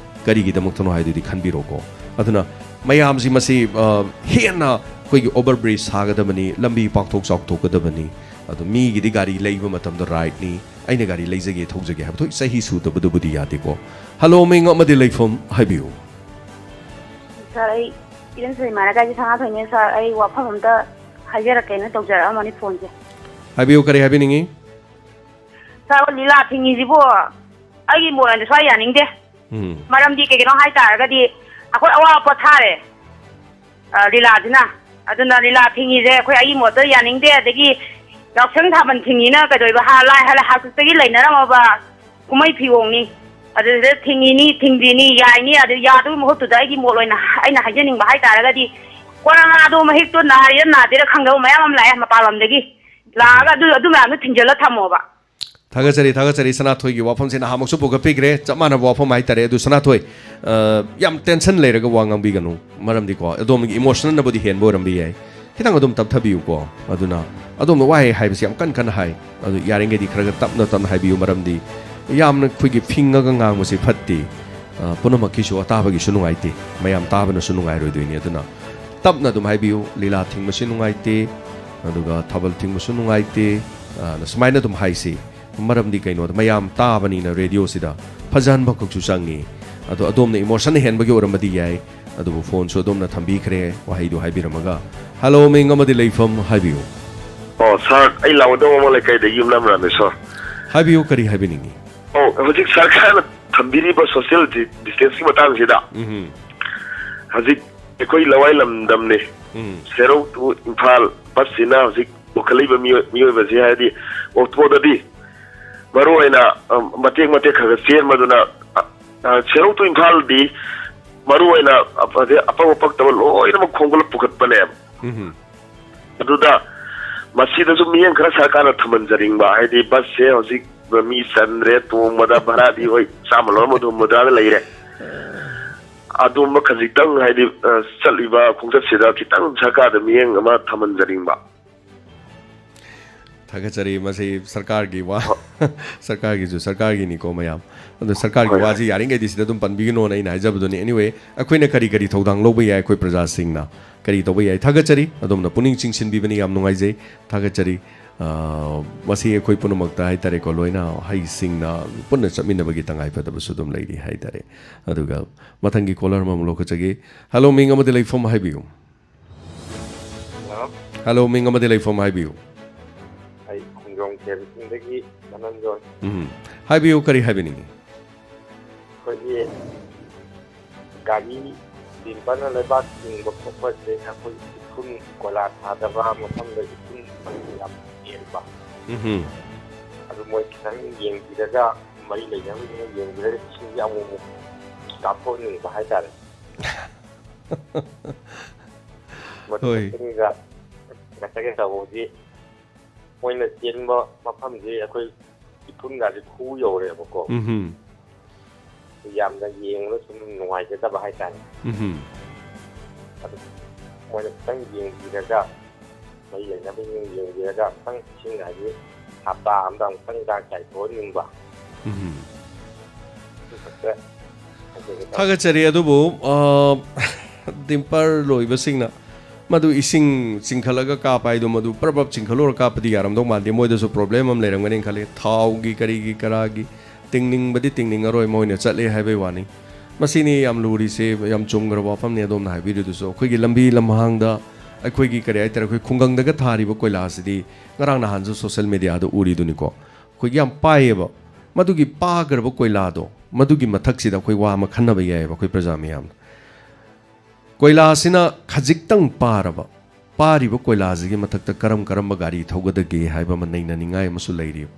ꯀꯔꯤꯒꯤꯗꯃꯛꯇꯅꯣ ꯍꯥꯏꯗꯨꯗꯤ ꯈꯟꯕꯤꯔꯣꯀꯣ꯫ ꯑꯗꯨꯅ ꯃꯌꯥꯝꯁꯤ ꯃꯁꯤ, ꯑ, ꯍꯦꯟꯅ ꯑꯩꯈꯣꯏꯒꯤ ꯑꯣꯚꯔ ꯕ꯭ꯔꯤꯖ ꯁꯥꯒꯗꯕꯅꯤ, ꯂꯝꯕꯤ ꯄꯥꯛꯊꯣꯛ ꯆꯥꯎꯊꯣꯛꯀꯗꯕꯅꯤ꯫ ꯑꯗꯣ ꯃꯤꯒꯤꯗꯤ ꯒꯥꯔꯤ ꯂꯩꯕ ꯃꯇꯝꯗ ꯔꯥꯏꯠꯅꯤ, ꯑꯩꯅ ꯒꯥꯔꯤ ꯂꯩꯖꯒꯦ, ꯊꯧꯖꯒꯦ ꯍꯥꯏꯕ ꯊꯣꯛꯏ, ꯆꯍꯤ ꯁꯨꯗꯕꯗꯨꯕꯨꯗꯤ ꯌꯥꯗꯦꯀꯣ꯫ ꯍꯜꯂꯣ, ꯃꯤꯡ ꯑꯃꯗꯤ ꯂꯩꯐꯝ ꯍꯥꯏꯕꯤꯌꯨ꯫ ꯁꯥꯔ, ꯑꯩ ꯏꯔꯦꯟ ꯁꯨꯂꯩꯃꯥꯅ ꯀꯥꯏꯁꯦ ꯁꯅꯥꯊꯣꯏꯅꯦ꯫ ꯁꯥꯔ, ꯑꯩ ꯋꯥꯐꯝ ꯑꯝꯇ ꯍꯥꯏꯖꯔꯛꯀꯦꯅ ꯇꯧꯖꯔꯛꯑꯝꯕꯅꯤ ꯐꯣꯟꯁꯦ꯫ ꯍꯥꯏꯕꯤꯌꯨ, ꯀꯔꯤ ꯍꯥꯏꯕꯤꯅꯤꯡꯉꯤ? ꯁꯥꯔ, ꯂꯤꯂꯥ ꯊꯤꯡꯉꯤꯁꯤꯕꯨ ꯑꯩꯒꯤ ꯃꯣꯠ ꯑꯣꯏꯅ ꯁ꯭ꯋꯥꯏ ꯌꯥꯅꯤꯡꯗꯦ꯫ ꯎꯝ꯫ ꯃꯔꯝꯗꯤ ꯀꯩꯒꯤꯅꯣ ꯍꯥꯏ ꯇꯥꯔꯒꯗꯤ ꯑꯩꯈꯣꯏ ꯑꯋꯥꯕ ꯄꯣꯊꯥꯔꯦ, ꯑ, ꯂꯤꯂꯥꯁꯤꯅ꯫ ꯑꯗꯨꯅ ꯂꯤꯂꯥ ꯊꯤꯡꯉꯤꯁꯦ ꯑꯩꯈꯣꯏ, ꯑꯩꯒꯤ ꯃꯣꯠꯇ ꯌꯥꯅꯤꯡꯗꯦ꯫ ꯑꯗꯒꯤ ꯌꯥꯎꯁꯪ ꯊꯥꯕꯜ ꯊꯤꯡꯉꯤꯅ ꯀꯩꯗꯧꯕ? ꯍꯥ-, ꯂꯥꯏ ꯍꯥ-, ꯍꯥꯛꯇꯛꯇꯒꯤ ꯂꯩꯅꯔꯝꯃꯕ ꯀꯨꯝꯍꯩ ꯐꯤꯌꯣꯡꯅꯤ꯫ ꯑꯗꯨꯗ ꯊꯤꯡꯉꯤꯅꯤ, ꯊꯤꯡꯗ꯭ꯔꯤꯅꯤ, ꯌꯥꯏꯅꯤ, ꯑꯗꯨ ꯌꯥꯗꯕꯒꯤ ꯃꯍꯨꯠꯇꯨꯗ ꯑꯩꯒꯤ ꯃꯣꯠ ꯑꯣꯏꯅ ꯑꯩꯅ ꯍꯥꯏꯖꯅꯤꯡꯕ ꯍꯥꯏ ꯇꯥꯔꯒꯗꯤ, ꯀꯣꯔꯣꯅꯥꯗꯣ ꯃꯍꯤꯛꯇꯣ ꯅꯥꯔꯤꯔ ꯅꯥꯗꯦꯔ ꯈꯪꯗꯕ ꯃꯌꯥꯝ ꯑꯃ ꯂꯥꯛꯑꯦ ꯃꯄꯥꯟ ꯂꯝꯗꯒꯤ꯫ ꯂꯥꯛꯑꯒ ꯑꯗꯨ, ꯑꯗꯨ ꯃꯌꯥꯝꯗꯣ ꯊꯤꯡꯖꯤꯜꯂ ꯊꯝꯃꯣꯕ꯫ ꯊꯥꯒꯠꯆꯔꯤ, ꯊꯥꯒꯠꯆꯔꯤ꯫ ꯁꯅꯥꯊꯣꯏꯒꯤ ꯋꯥꯐꯝꯁꯦ ꯅꯍꯥꯟꯃꯨꯛꯁꯨ ꯄꯨꯈꯠꯄꯤꯈ꯭ꯔꯦ, ꯆꯞ ꯃꯥꯟꯅꯕ ꯋꯥꯐꯝ ꯍꯥꯏꯇꯥꯔꯦ꯫ ꯑꯗꯨ ꯁꯅꯥꯊꯣꯏ, ꯑ, ꯌꯥꯝ tension ꯂꯩꯔꯒ ꯋꯥ ꯉꯥꯡꯕꯤꯒꯅꯨ, ꯃꯔꯝꯗꯤꯀꯣ, ꯑꯗꯣꯝꯒꯤ emotionꯅꯕꯨꯗꯤ ꯍꯦꯟꯕ ꯑꯣꯏꯔꯝꯕ ꯌꯥꯏ꯫ ꯈꯤꯇꯪ ꯑꯗꯨꯝ ꯇꯞꯊꯕꯤꯌꯨꯀꯣ꯫ ꯑꯗꯨꯅ ꯑꯗꯣꯝꯅ ꯋꯥꯍꯩ ꯍꯥꯏꯕꯁꯤ ꯌꯥꯝ ꯀꯟ ꯀꯟꯅ ꯍꯥꯏ, ꯑꯗꯨ ꯌꯥꯔꯤꯉꯩꯗꯤ ꯈꯔ ꯈꯔ ꯇꯞꯅ ꯇꯞꯅ ꯍꯥꯏꯕꯤꯌꯨ, ꯃꯔꯝꯗꯤ ꯌꯥꯝꯅ ꯑꯩꯈꯣꯏꯒꯤ ꯐꯤꯡꯉꯒ ꯉꯥꯡꯕꯁꯤ ꯐꯠꯇꯦ꯫ ꯑ, ꯄꯨꯝꯅꯃꯛꯀꯤꯁꯨ ꯑꯇꯥꯕꯒꯤꯁꯨ ꯅꯨꯡꯉꯥꯏꯇꯦ, ꯃꯌꯥꯝ ꯇꯥꯕꯅꯁꯨ ꯅꯨꯡꯉꯥꯏꯔꯣꯏꯗꯣꯏꯅꯤ꯫ ꯑꯗꯨꯅ ꯇꯞꯅ ꯑꯗꯨꯝ ꯍꯥꯏꯕꯤꯌꯨ, "ꯂꯤꯂꯥ ꯊꯤꯡꯕꯁꯤ ꯅꯨꯡꯉꯥꯏꯇꯦ, ꯑꯗꯨꯒ ꯊꯥꯕꯜ ꯊꯤꯡꯕꯁꯨ ꯅꯨꯡꯉꯥꯏꯇꯦ", ꯑꯅ ꯁꯨꯃꯥꯏꯅ ꯑꯗꯨꯝ ꯍꯥꯏꯁꯤ꯫ ꯃꯔꯝꯗꯤ ꯀꯩꯅꯣꯗ ꯃꯌꯥꯝ ꯇꯥꯕꯅꯤꯅ radioꯁꯤꯗ ꯐꯖꯍꯟꯕ ꯈꯛꯁꯨ ꯆꯪꯉꯤ꯫ ꯑꯗꯣ ꯑꯗꯣꯝꯅ emotion ꯍꯦꯟꯕꯒꯤ ꯑꯣꯏꯔꯝꯕꯗꯤ ꯌꯥꯏ, ꯑꯗꯨꯕꯨ phoneꯁꯨ ꯑꯗꯣꯝꯅ ꯊꯝꯕꯤꯈ꯭ꯔꯦ ꯋꯥꯍꯩꯗꯨ ꯍꯥꯏꯕꯤꯔꯝꯃꯒ꯫ "Hello, ꯃꯤꯡ ꯑꯃꯗꯤ ꯂꯩꯐꯝ ꯍꯥꯏꯕꯤꯌꯨ"꯫ ꯑꯣ, ꯁꯥꯔ, ꯑꯩ ꯂꯥꯎꯗꯧ ꯑꯃ ꯂꯩꯀꯥꯏꯗꯒꯤ ꯌꯨꯝꯅꯥꯝ ꯔꯥꯃꯦꯁꯣꯔ꯫ ꯍꯥꯏꯕꯤꯌꯨ, ꯀꯔꯤ ꯍꯥꯏꯕꯤꯅꯤꯡꯉꯤ? ꯑꯣ, ꯍꯧꯖꯤꯛ ꯁꯔꯀꯥꯔꯅ ꯊꯝꯕꯤꯔꯤꯕ social di-, distanceꯀꯤ ꯃꯇꯥꯡꯁꯤꯗ, ꯎꯝ꯫ ꯍꯧꯖꯤꯛ ꯑꯩꯈꯣꯏ ꯂꯋꯥꯏ ꯂꯝꯗꯝꯅꯤ꯫ ꯎꯝ꯫ ꯁꯦꯔꯧ to ꯏꯝꯐꯥꯜ busꯁꯤꯅ ꯍꯧꯖꯤꯛ ꯄꯨꯈꯠꯂꯛꯏꯕ ꯃꯤꯑꯣꯏ-, ꯃꯤꯑꯣꯏꯕꯁꯤ ꯍꯥꯏꯗꯤ ꯑꯣꯛꯇꯣꯗꯗꯤ ꯃꯔꯨ ꯑꯣꯏꯅ, ꯑ, ꯃꯇꯦꯛ ꯃꯇꯦꯛ ꯈꯔ ꯈꯔ ꯆꯦꯟꯕꯗꯨꯅ, ꯑ, ꯑ, ꯁꯦꯔꯧ to ꯏꯝꯐꯥꯜꯗꯤ ꯃꯔꯨ ꯑꯣꯏꯅ ꯑꯐ-, ꯑꯐꯕ ꯄꯛꯇꯕ ꯂꯣꯏꯅꯃꯛ ꯈꯣꯝꯒꯠꯂ ꯄꯨꯈꯠꯄꯅꯦꯕ꯫ ꯎꯝ꯫ ꯑꯗꯨꯗ ꯃꯁꯤꯗꯁꯨ ꯃꯤꯠꯌꯦꯡ ꯈꯔ ꯁꯔꯀꯥꯔꯅ ꯊꯝꯍꯟꯖꯅꯤꯡꯕ, ꯍꯥꯏꯗꯤ busꯁꯦ ꯍꯧꯖꯤꯛ ꯃꯤ ꯆꯟꯗ꯭ꯔꯦ, ꯇꯣꯡꯕꯗ ꯚꯔꯥꯗꯤ ꯍꯣꯏ ꯆꯥꯝꯃ ꯂꯧꯔꯝꯕꯗꯨ ꯍꯨꯝꯐꯨꯇꯔꯥꯗ ꯂꯩꯔꯦ꯫ ꯑꯗꯨꯝꯕ ꯈꯖꯤꯛꯇꯪ ꯍꯥꯏꯗꯤ, ꯑ, ꯆꯠꯂꯤꯕ ꯈꯣꯡꯆꯠꯁꯤꯗ ꯈꯤꯇꯪ ꯁꯔꯀꯥꯔꯗ ꯃꯤꯠꯌꯦꯡ ꯑꯃ ꯊꯝꯍꯟꯖꯅꯤꯡꯕ꯫ ꯊꯥꯒꯠꯆꯔꯤ꯫ ꯃꯁꯤ ꯁꯔꯀꯥꯔꯒꯤ ꯋꯥ, ꯁꯔꯀꯥꯔꯒꯤꯁꯨ ꯁꯔꯀꯥꯔꯒꯤꯅꯤꯀꯣ ꯃꯌꯥꯝ꯫ ꯑꯗꯣ ꯁꯔꯀꯥꯔꯒꯤ ꯍꯣꯏ, ꯍꯣꯏ꯫ ꯋꯥꯁꯤ ꯌꯥꯔꯤꯉꯩꯗꯤ ꯁꯤꯗ ꯑꯗꯨꯝ ꯄꯟꯕꯤꯒꯅꯣꯅ ꯑꯩꯅ ꯍꯥꯏꯖꯕꯗꯨꯅꯤ꯫ Anyway, ꯑꯩꯈꯣꯏꯅ ꯀꯔꯤ ꯀꯔꯤ ꯊꯧꯗꯥꯡ ꯂꯧꯕ ꯌꯥꯏ, ꯑꯩꯈꯣꯏ ꯄ꯭ꯔꯖꯥꯁꯤꯡꯅ ꯀꯔꯤ ꯇꯧꯕ ꯌꯥꯏ? ꯊꯥꯒꯠꯆꯔꯤ꯫ ꯑꯗꯣꯝꯅ ꯄꯨꯛꯅꯤꯡ ꯆꯤꯡꯁꯤꯟꯕꯤꯕꯅꯤ, ꯌꯥꯝ ꯅꯨꯡꯉꯥꯏꯖꯩ꯫ ꯊꯥꯒꯠꯆꯔꯤ꯫ ꯑ, ꯃꯁꯤ ꯑꯩꯈꯣꯏ ꯄꯨꯝꯅꯃꯛꯇ ꯍꯥꯏꯇꯥꯔꯦꯀꯣ, ꯂꯣꯏꯅ ꯍꯩꯁꯤꯡꯅ ꯄꯨꯟꯅ ꯆꯠꯃꯤꯟꯅꯕꯒꯤ ꯇꯉꯥꯏꯐꯗꯕꯁꯨ ꯑꯗꯨꯝ ꯂꯩꯔꯤ ꯍꯥꯏꯇꯥꯔꯦ꯫ ꯑꯗꯨꯒ ꯃꯊꯪꯒꯤ caller ꯑꯃꯃꯨꯛ ꯂꯧꯈꯠꯆꯒꯦ꯫ Hello, ꯃꯤꯡ ꯑꯃꯗꯤ ꯂꯩꯐꯝ ꯍꯥꯏꯕꯤꯌꯨ꯫ Hello꯫ Hello, ꯃꯤꯡ ꯑꯃꯗꯤ ꯂꯩꯐꯝ ꯍꯥꯏꯕꯤꯌꯨ꯫ ꯑꯩ ꯈꯣꯡꯖꯣꯝ ꯀꯦꯕꯤꯁꯤꯡꯗꯒꯤ ꯅꯪꯗꯣ ꯎꯝ꯫ ꯍꯥꯏꯕꯤꯌꯨ, ꯀꯔꯤ ꯍꯥꯏꯕꯤꯅꯤꯡꯉꯤ? ꯑꯩꯈꯣꯏꯒꯤ ꯒꯥꯔꯤ ꯗꯤꯝꯄꯔꯅ ꯂꯩꯕꯥꯛ ꯆꯤꯡꯕ ꯈꯣꯠꯄꯁꯦ ꯑꯩꯈꯣꯏ ꯎꯐꯨꯟ ꯀꯣꯏꯂꯥ ꯊꯥꯗꯕ ꯃꯐꯝꯗ ꯎꯐꯨꯟ ꯌꯥꯝ ꯆꯦꯟꯕ꯫ ꯎꯝ꯫ ꯑꯗꯨ ꯃꯣꯏ ꯈꯤꯇꯪ ꯌꯦꯡꯕꯤꯔꯒ, ꯃꯔꯤ ꯂꯩꯅꯕꯁꯤꯡꯅ ꯌꯦꯡꯕꯤꯔꯒ ꯏꯁꯤꯡꯁꯦ ꯑꯃꯨꯛ ꯑꯃꯨꯛ ꯀꯥꯞꯊꯣꯛꯅꯤꯡꯕ ꯍꯥꯏꯇꯥꯔꯦ꯫ ꯍꯣꯏ꯫ ꯃꯗꯨꯒ ꯉꯁꯥꯏꯒꯤ ꯇꯧꯕꯗꯤ ꯃꯣꯏꯅ ꯆꯦꯟꯕ ꯃꯐꯝꯁꯤ ꯑꯩꯈꯣꯏ ꯏꯐꯨꯟꯒꯁꯦ ꯈꯨ ꯌꯧꯔꯦꯕꯀꯣ꯫ ꯎꯝ꯫ ꯌꯥꯝꯅ ꯌꯦꯡꯕꯗ ꯁꯨꯝ ꯅꯨꯡꯉꯥꯏꯖꯗꯕ ꯍꯥꯏꯇꯥꯔꯦ꯫ ꯎꯝ꯫ ꯑꯗꯨ ꯃꯣꯏꯅ ꯈꯤꯇꯪ ꯌꯦꯡꯕꯤꯔꯒ, ꯃꯔꯤ ꯂꯩꯅꯕꯁꯤꯡ ꯌꯦꯡꯕꯤꯔꯒ ꯑꯃꯨꯛꯇꯪ ꯏꯁꯤꯡ ꯍꯥꯏꯗꯤ ꯍꯞꯇꯥ ꯑꯃꯗ ꯑꯃꯨꯛꯇꯪ ꯍꯤꯗꯥꯛ ꯆꯥꯏꯊꯣꯛꯍꯟꯅꯤꯡꯕ꯫ ꯎꯝ꯫ ꯑꯗꯨ ꯈꯛꯇ ꯍꯥꯏꯖꯒꯦ ꯇꯧꯕ꯫ ꯊꯥꯒꯠꯆꯔꯤ꯫ ꯑꯗꯨꯕꯨ, ꯑ, ꯗꯤꯝꯄꯔ ꯂꯣꯏꯕꯁꯤꯡꯅ ꯃꯗꯨ ꯏꯁꯤꯡ ꯆꯤꯡꯈꯠꯂꯒ ꯀꯥꯞꯄ ꯍꯥꯏꯗꯣ, ꯃꯗꯨ ꯄ꯭ꯔꯞ ꯄ꯭ꯔꯞ ꯆꯤꯡꯈꯠꯂꯨꯔ ꯀꯥꯞꯄꯗꯤ ꯌꯥꯔꯝꯗꯧ ꯃꯥꯟꯗꯦ꯫ ꯃꯣꯏꯗꯁꯨ ꯄ꯭ꯔꯣꯕ꯭ꯂꯦꯝ ꯑꯃ ꯂꯩꯔꯝꯒꯅꯤ ꯈꯜꯂꯤ꯫ ꯊꯥꯎꯒꯤ, ꯀꯔꯤꯒꯤ, ꯀꯔꯥꯒꯤ ꯇꯤꯡꯅꯤꯡꯕꯗꯤ ꯇꯤꯡꯅꯤꯡꯉꯔꯣꯏ, ꯃꯣꯏꯅ ꯆꯠꯂꯦ ꯍꯥꯏꯕꯩ ꯋꯥꯅꯤ꯫ ꯃꯁꯤꯅꯤ ꯌꯥꯝ ꯂꯨꯔꯤꯁꯦ, ꯌꯥꯝ ꯆꯨꯝꯈ꯭ꯔꯕ ꯋꯥꯐꯝꯅꯤ ꯑꯗꯣꯝꯅ ꯍꯥꯏꯕꯤꯔꯤꯗꯨꯁꯨ꯫ ꯑꯩꯈꯣꯏꯒꯤ ꯂꯝꯕꯤ ꯂꯝꯍꯥꯡꯗ ꯑꯩꯈꯣꯏꯒꯤ, ꯀꯔꯤ ꯍꯥꯏꯇꯥꯔꯦ, ꯑꯩꯈꯣꯏ ꯈꯨꯡꯒꯪꯗꯒ ꯊꯥꯔꯤꯕ ꯀꯣꯏꯂꯥꯁꯤꯗꯤ ꯉꯔꯥꯡ ꯅꯍꯥꯟꯁꯨ ꯁꯣꯁꯦꯜ ꯃꯦꯗꯤꯌꯥꯗ ꯎꯔꯤꯗꯨꯅꯤꯀꯣ꯫ ꯑꯩꯈꯣꯏꯒꯤ ꯌꯥꯝ ꯄꯥꯏꯌꯦꯕ꯫ ꯃꯗꯨꯒꯤ ꯄꯥꯈ꯭ꯔꯕ ꯀꯣꯏꯂꯥꯗꯣ, ꯃꯗꯨꯒꯤ ꯃꯊꯛꯁꯤꯗ ꯑꯩꯈꯣꯏ ꯋꯥ ꯑꯃ ꯈꯟꯅꯕ ꯌꯥꯏꯑꯕ ꯑꯩꯈꯣꯏ ꯄ꯭ꯔꯖꯥ ꯃꯤꯌꯥꯝꯅ꯫ ꯀꯣꯏꯂꯥꯁꯤꯅ ꯈꯖꯤꯛꯇꯪ ꯄꯥꯔꯕ, ꯄꯥꯔꯤꯕ ꯀꯣꯏꯂꯥꯁꯤꯒꯤ ꯃꯊꯛꯇ ꯀꯔꯝ ꯀꯔꯝꯕ ꯒꯥꯔꯤ ꯊꯧꯒꯗꯒꯦ ꯍꯥꯏꯕ ꯑꯃ ꯅꯩꯅꯅꯤꯡꯉꯥꯏ ꯑꯃꯁꯨ ꯂꯩꯔꯤꯕ꯫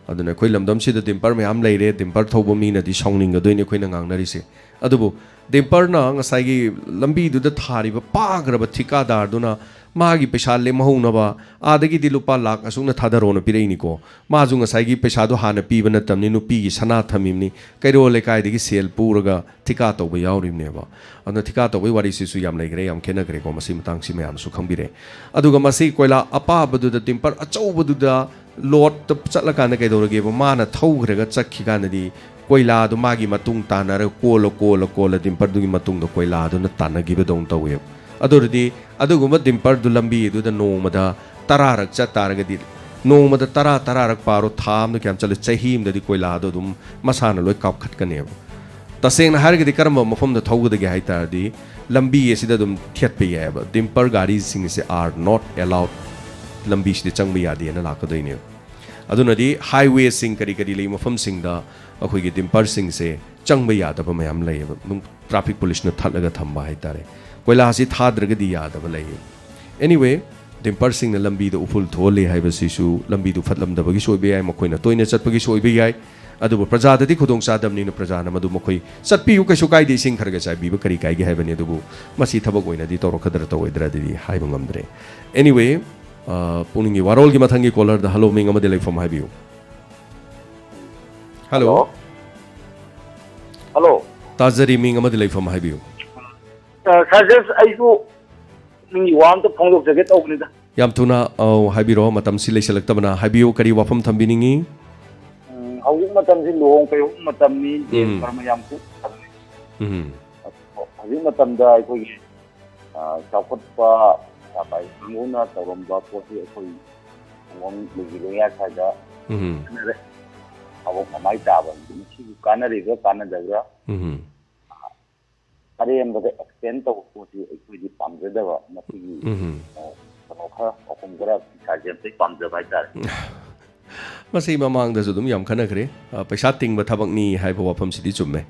ꯑꯗꯨꯅ ꯑꯩꯈꯣꯏ ꯂꯝꯗꯝꯁꯤꯗ ꯗꯤꯝꯄꯔ ꯃꯌꯥꯝ ꯂꯩꯔꯦ, ꯗꯤꯝꯄꯔ ꯊꯧꯕ ꯃꯤꯅꯗꯤ ꯁꯥꯎꯅꯤꯡꯒꯗꯣꯏꯅꯤ ꯑꯩꯈꯣꯏꯅ ꯉꯥꯡꯅꯔꯤꯁꯦ꯫ ꯑꯗꯨꯕꯨ ꯗꯤꯝꯄꯔꯅ ꯉꯁꯥꯏꯒꯤ ꯂꯝꯕꯤꯗꯨꯗ ꯊꯥꯔꯤꯕ ꯄꯥꯈ꯭ꯔꯕ ꯊꯤꯀꯥꯗꯥꯔꯗꯨꯅ ꯃꯥꯒꯤ ꯄꯩꯁꯥ ꯂꯦꯝꯍꯧꯅꯕ ꯑꯥꯗꯒꯤꯗꯤ ꯂꯨꯄꯥ ꯂꯥꯛ ꯑꯁꯨꯛꯅ ꯊꯥꯗꯔꯣꯅ ꯄꯤꯔꯛꯏꯅꯤꯀꯣ꯫ ꯃꯥꯁꯨ ꯉꯁꯥꯏꯒꯤ ꯄꯩꯁꯥꯗꯣ ꯍꯥꯟꯅ ꯄꯤꯕ ꯅꯠꯇꯕꯅꯤ, ꯅꯨꯄꯤꯒꯤ ꯁꯅꯥ ꯊꯝꯃꯤꯕꯅꯤ, ꯀꯩꯔꯣꯜ ꯂꯩꯀꯥꯏꯗꯒꯤ ꯁꯦꯜ ꯄꯨꯔꯒ ꯊꯤꯀꯥ ꯇꯧꯕ ꯌꯥꯎꯔꯤꯕꯅꯦꯕ꯫ ꯑꯗꯨꯅ ꯊꯤꯀꯥ ꯇꯧꯕꯒꯤ ꯋꯥꯔꯤꯁꯤꯁꯨ ꯌꯥꯝ ꯂꯩꯈ꯭ꯔꯦ, ꯌꯥꯝ ꯈꯦꯠꯅꯈ꯭ꯔꯦꯀꯣ꯫ ꯃꯁꯤ ꯃꯇꯥꯡꯁꯤ ꯃꯌꯥꯝꯁꯨ ꯈꯪꯕꯤꯔꯦ꯫ ꯑꯗꯨꯒ ꯃꯁꯤ ꯀꯣꯏꯂꯥ ꯑꯄꯥꯕꯗꯨꯗ, ꯗꯤꯝꯄꯔ ꯑꯆꯧꯕꯗꯨꯗ ꯂꯣꯠꯇ ꯆꯠꯂꯀꯥꯟꯗ ꯀꯩꯗꯧꯔꯒꯦꯕ? ꯃꯥꯅ ꯊꯧꯈ꯭ꯔꯒ ꯆꯠꯈꯤꯀꯥꯟꯗꯗꯤ ꯀꯣꯏꯂꯥꯗꯣ ꯃꯥꯒꯤ ꯃꯇꯨꯡ ꯇꯥꯟꯅꯔꯒ ꯀꯣꯜꯂ, ꯀꯣꯜꯂ, ꯀꯣꯜꯂ ꯗꯤꯝꯄꯔꯗꯨꯒꯤ ꯃꯇꯨꯡꯗ ꯀꯣꯏꯂꯥꯗꯨꯅ ꯇꯥꯟꯅꯈꯤꯕꯗꯧꯅ ꯇꯧꯋꯦꯕ꯫ ꯑꯗꯨ ꯑꯣꯏꯔꯗꯤ ꯑꯗꯨꯒꯨꯝꯕ ꯗꯤꯝꯄꯔꯗꯨ ꯂꯝꯕꯤꯗꯨꯗ ꯅꯣꯡꯃꯗ ꯇꯔꯥꯔꯛ ꯆꯠ ꯇꯥꯔꯒꯗꯤ, ꯅꯣꯡꯃꯗ ꯇꯔꯥ, ꯇꯔꯥꯔꯛ ꯄꯥꯔꯣ, ꯊꯥ ꯑꯃꯗ ꯀꯌꯥꯝ ꯆꯠꯂꯤ? ꯆꯍꯤ ꯑꯃꯗꯗꯤ ꯀꯣꯏꯂꯥꯗꯣ ꯑꯗꯨꯝ ꯃꯁꯥꯅ ꯂꯣꯏ ꯀꯥꯞꯈꯠꯀꯅꯦꯕ꯫ ꯇꯁꯦꯡꯅ ꯍꯥꯏꯔꯒꯗꯤ ꯀꯔꯝꯕ ꯃꯐꯝꯗ ꯊꯧꯒꯗꯒꯦ ꯍꯥꯏ ꯇꯥꯔꯗꯤ, ꯂꯝꯕꯤ ꯑꯁꯤꯗ ꯑꯗꯨꯝ ꯊꯦꯠꯄ ꯌꯥꯏꯑꯕ꯫ ꯗꯤꯝꯄꯔ ꯒꯥꯔꯤꯁꯤꯡꯁꯦ are not allowed, ꯂꯝꯕꯤꯁꯤꯗ ꯆꯪꯕ ꯌꯥꯗꯦꯅ ꯂꯥꯛꯀꯗꯣꯏꯅꯦꯕ꯫ ꯑꯗꯨꯅꯗꯤ highwayꯁꯤꯡ ꯀꯔꯤ ꯀꯔꯤ ꯂꯩ ꯃꯐꯝꯁꯤꯡꯗ ꯑꯩꯈꯣꯏꯒꯤ dumperꯁꯤꯡꯁꯦ ꯆꯪꯕ ꯌꯥꯗꯕ ꯃꯌꯥꯝ ꯂꯩꯌꯦꯕ, ꯑꯗꯨꯝ traffic policeꯅ ꯊꯠꯂꯒ ꯊꯝꯕ ꯍꯥꯏꯇꯥꯔꯦ꯫ ꯀꯣꯏꯂꯥꯁꯤ ꯊꯥꯗ꯭ꯔꯒꯗꯤ ꯌꯥꯗꯕ ꯂꯩꯌꯦ꯫ Anyway, dumperꯁꯤꯡꯅ ꯂꯝꯕꯤꯗ ꯎꯐꯨꯜ ꯊꯣꯛꯍꯜꯂꯤ ꯍꯥꯏꯕꯁꯤꯁꯨ ꯂꯝꯕꯤꯗꯨ ꯐꯠꯂꯝꯗꯕꯒꯤꯁꯨ ꯑꯣꯏꯕ ꯌꯥꯏ, ꯃꯈꯣꯏꯅ ꯇꯣꯏꯅ ꯆꯠꯄꯒꯤꯁꯨ ꯑꯣꯏꯕ ꯌꯥꯏ꯫ ꯑꯗꯨꯕꯨ ꯄ꯭ꯔꯖꯥꯗꯗꯤ ꯈꯨꯗꯣꯡ ꯆꯥꯗꯕꯅꯤꯅ ꯄ꯭ꯔꯖꯥꯅ ꯃꯗꯨ ꯃꯈꯣꯏ ꯆꯠꯄꯤꯌꯨ, ꯀꯩꯁꯨ ꯀꯥꯏꯗꯦ, ꯏꯁꯤꯡ ꯈꯔ ꯈꯔ ꯆꯥꯏꯕꯤꯕ ꯀꯔꯤ ꯀꯥꯏꯒꯦ ꯍꯥꯏꯕꯅꯤ꯫ ꯑꯗꯨꯕꯨ ꯃꯁꯤ ꯊꯕꯛ ꯑꯣꯏꯅꯗꯤ ꯇꯧꯔꯛꯀꯗ꯭ꯔꯥ ꯇꯧꯔꯣꯏꯗ꯭ꯔꯥꯗꯤ ꯍꯥꯏꯕ ꯉꯝꯗ꯭ꯔꯦ꯫ Anyway, ꯑ, ꯄꯨꯛꯅꯤꯡꯒꯤ ꯋꯥꯔꯣꯜꯒꯤ ꯃꯊꯪꯒꯤ caller ꯗ꯫ Hello, ꯃꯤꯡ ꯑꯃꯗꯤ ꯂꯩꯐꯝ ꯍꯥꯏꯕꯤꯌꯨ꯫ Hello꯫ Hello꯫ Hello꯫ ꯇꯥꯖꯔꯤ, ꯃꯤꯡ ꯑꯃꯗꯤ ꯂꯩꯐꯝ ꯍꯥꯏꯕꯤꯌꯨ꯫ ꯑ, ꯁꯥꯔ, just ꯑꯩꯁꯨ ꯅꯪꯒꯤ ꯋꯥ ꯑꯝꯇ ꯐꯣꯡꯗꯣꯛꯆꯒꯦ ꯇꯧꯕꯅꯤꯗ꯫ ꯌꯥꯝ ꯊꯨꯅ, ꯑꯧ, ꯍꯥꯏꯕꯤꯔꯣ, ꯃꯇꯝꯁꯤ ꯂꯩꯁꯤꯜꯂꯛꯇꯕꯅ꯫ ꯍꯥꯏꯕꯤꯌꯨ, ꯀꯔꯤ ꯋꯥꯐꯝ ꯊꯝꯕꯤꯅꯤꯡꯉꯤ? ꯎꯝ, ꯍꯧꯖꯤꯛ ꯃꯇꯝꯁꯤ ꯂꯨꯍꯣꯡ ꯀꯩꯍꯣꯡ ꯃꯇꯝꯅꯤ, ꯖꯦꯟ ꯎꯝ꯫ ꯀꯔꯃ ꯌꯥꯝ ꯀꯨꯞ-, ꯎꯝ꯫ ꯍꯧꯖꯤꯛ ꯃꯇꯝꯗ ꯑꯩꯈꯣꯏꯒꯤ, ꯑ, ꯆꯥꯎꯈꯠꯄ ꯄꯩꯁꯥ ꯄꯥꯏꯕ ꯀꯥꯡꯕꯨꯅ ꯇꯧꯔꯝꯕ ꯄꯣꯠꯁꯤ ꯑꯩꯈꯣꯏ ꯈꯨꯡꯒꯪ ꯂꯩꯈꯤꯕ ꯁ꯭ꯋꯥꯏꯗ ꯎꯝ꯫ ꯈꯦꯠꯅꯔꯦ꯫ ꯊꯕꯛ ꯃꯃꯥꯏ ꯇꯥꯕ ꯍꯥꯏꯕꯗꯤ ꯃꯁꯤꯕꯨ ꯀꯥꯟꯅꯔꯤꯕ꯭ꯔꯥ ꯀꯥꯟꯅꯗꯕ꯭ꯔꯥ? ꯎꯝ꯫ ꯑꯔꯦꯝꯕꯗ expend ꯇꯧꯕ ꯄꯣꯠꯁꯤ ꯑꯩꯈꯣꯏꯗꯤ ꯄꯥꯝꯖꯗꯕ꯫ ꯃꯁꯤꯒꯤ, ꯎꯝ꯫ ꯑ, ꯀꯩꯅꯣ ꯈꯔ, ꯄꯥꯎꯈꯨꯝ ꯈꯔ ꯁꯥꯔꯁꯦ ꯑꯝꯇ ꯄꯥꯝꯖꯕ ꯍꯥꯏꯇꯥꯔꯦ꯫ ꯃꯁꯤ ꯃꯃꯥꯡꯗꯁꯨ ꯑꯗꯨꯝ ꯌꯥꯝ ꯈꯟꯅꯈ꯭ꯔꯦ꯫ ꯑ, ꯄꯩꯁꯥ ꯇꯤꯡꯕ ꯊꯕꯛꯅꯤ ꯍꯥꯏꯕ ꯋꯥꯐꯝꯁꯤꯗꯤ ꯆꯨꯝꯃꯦ꯫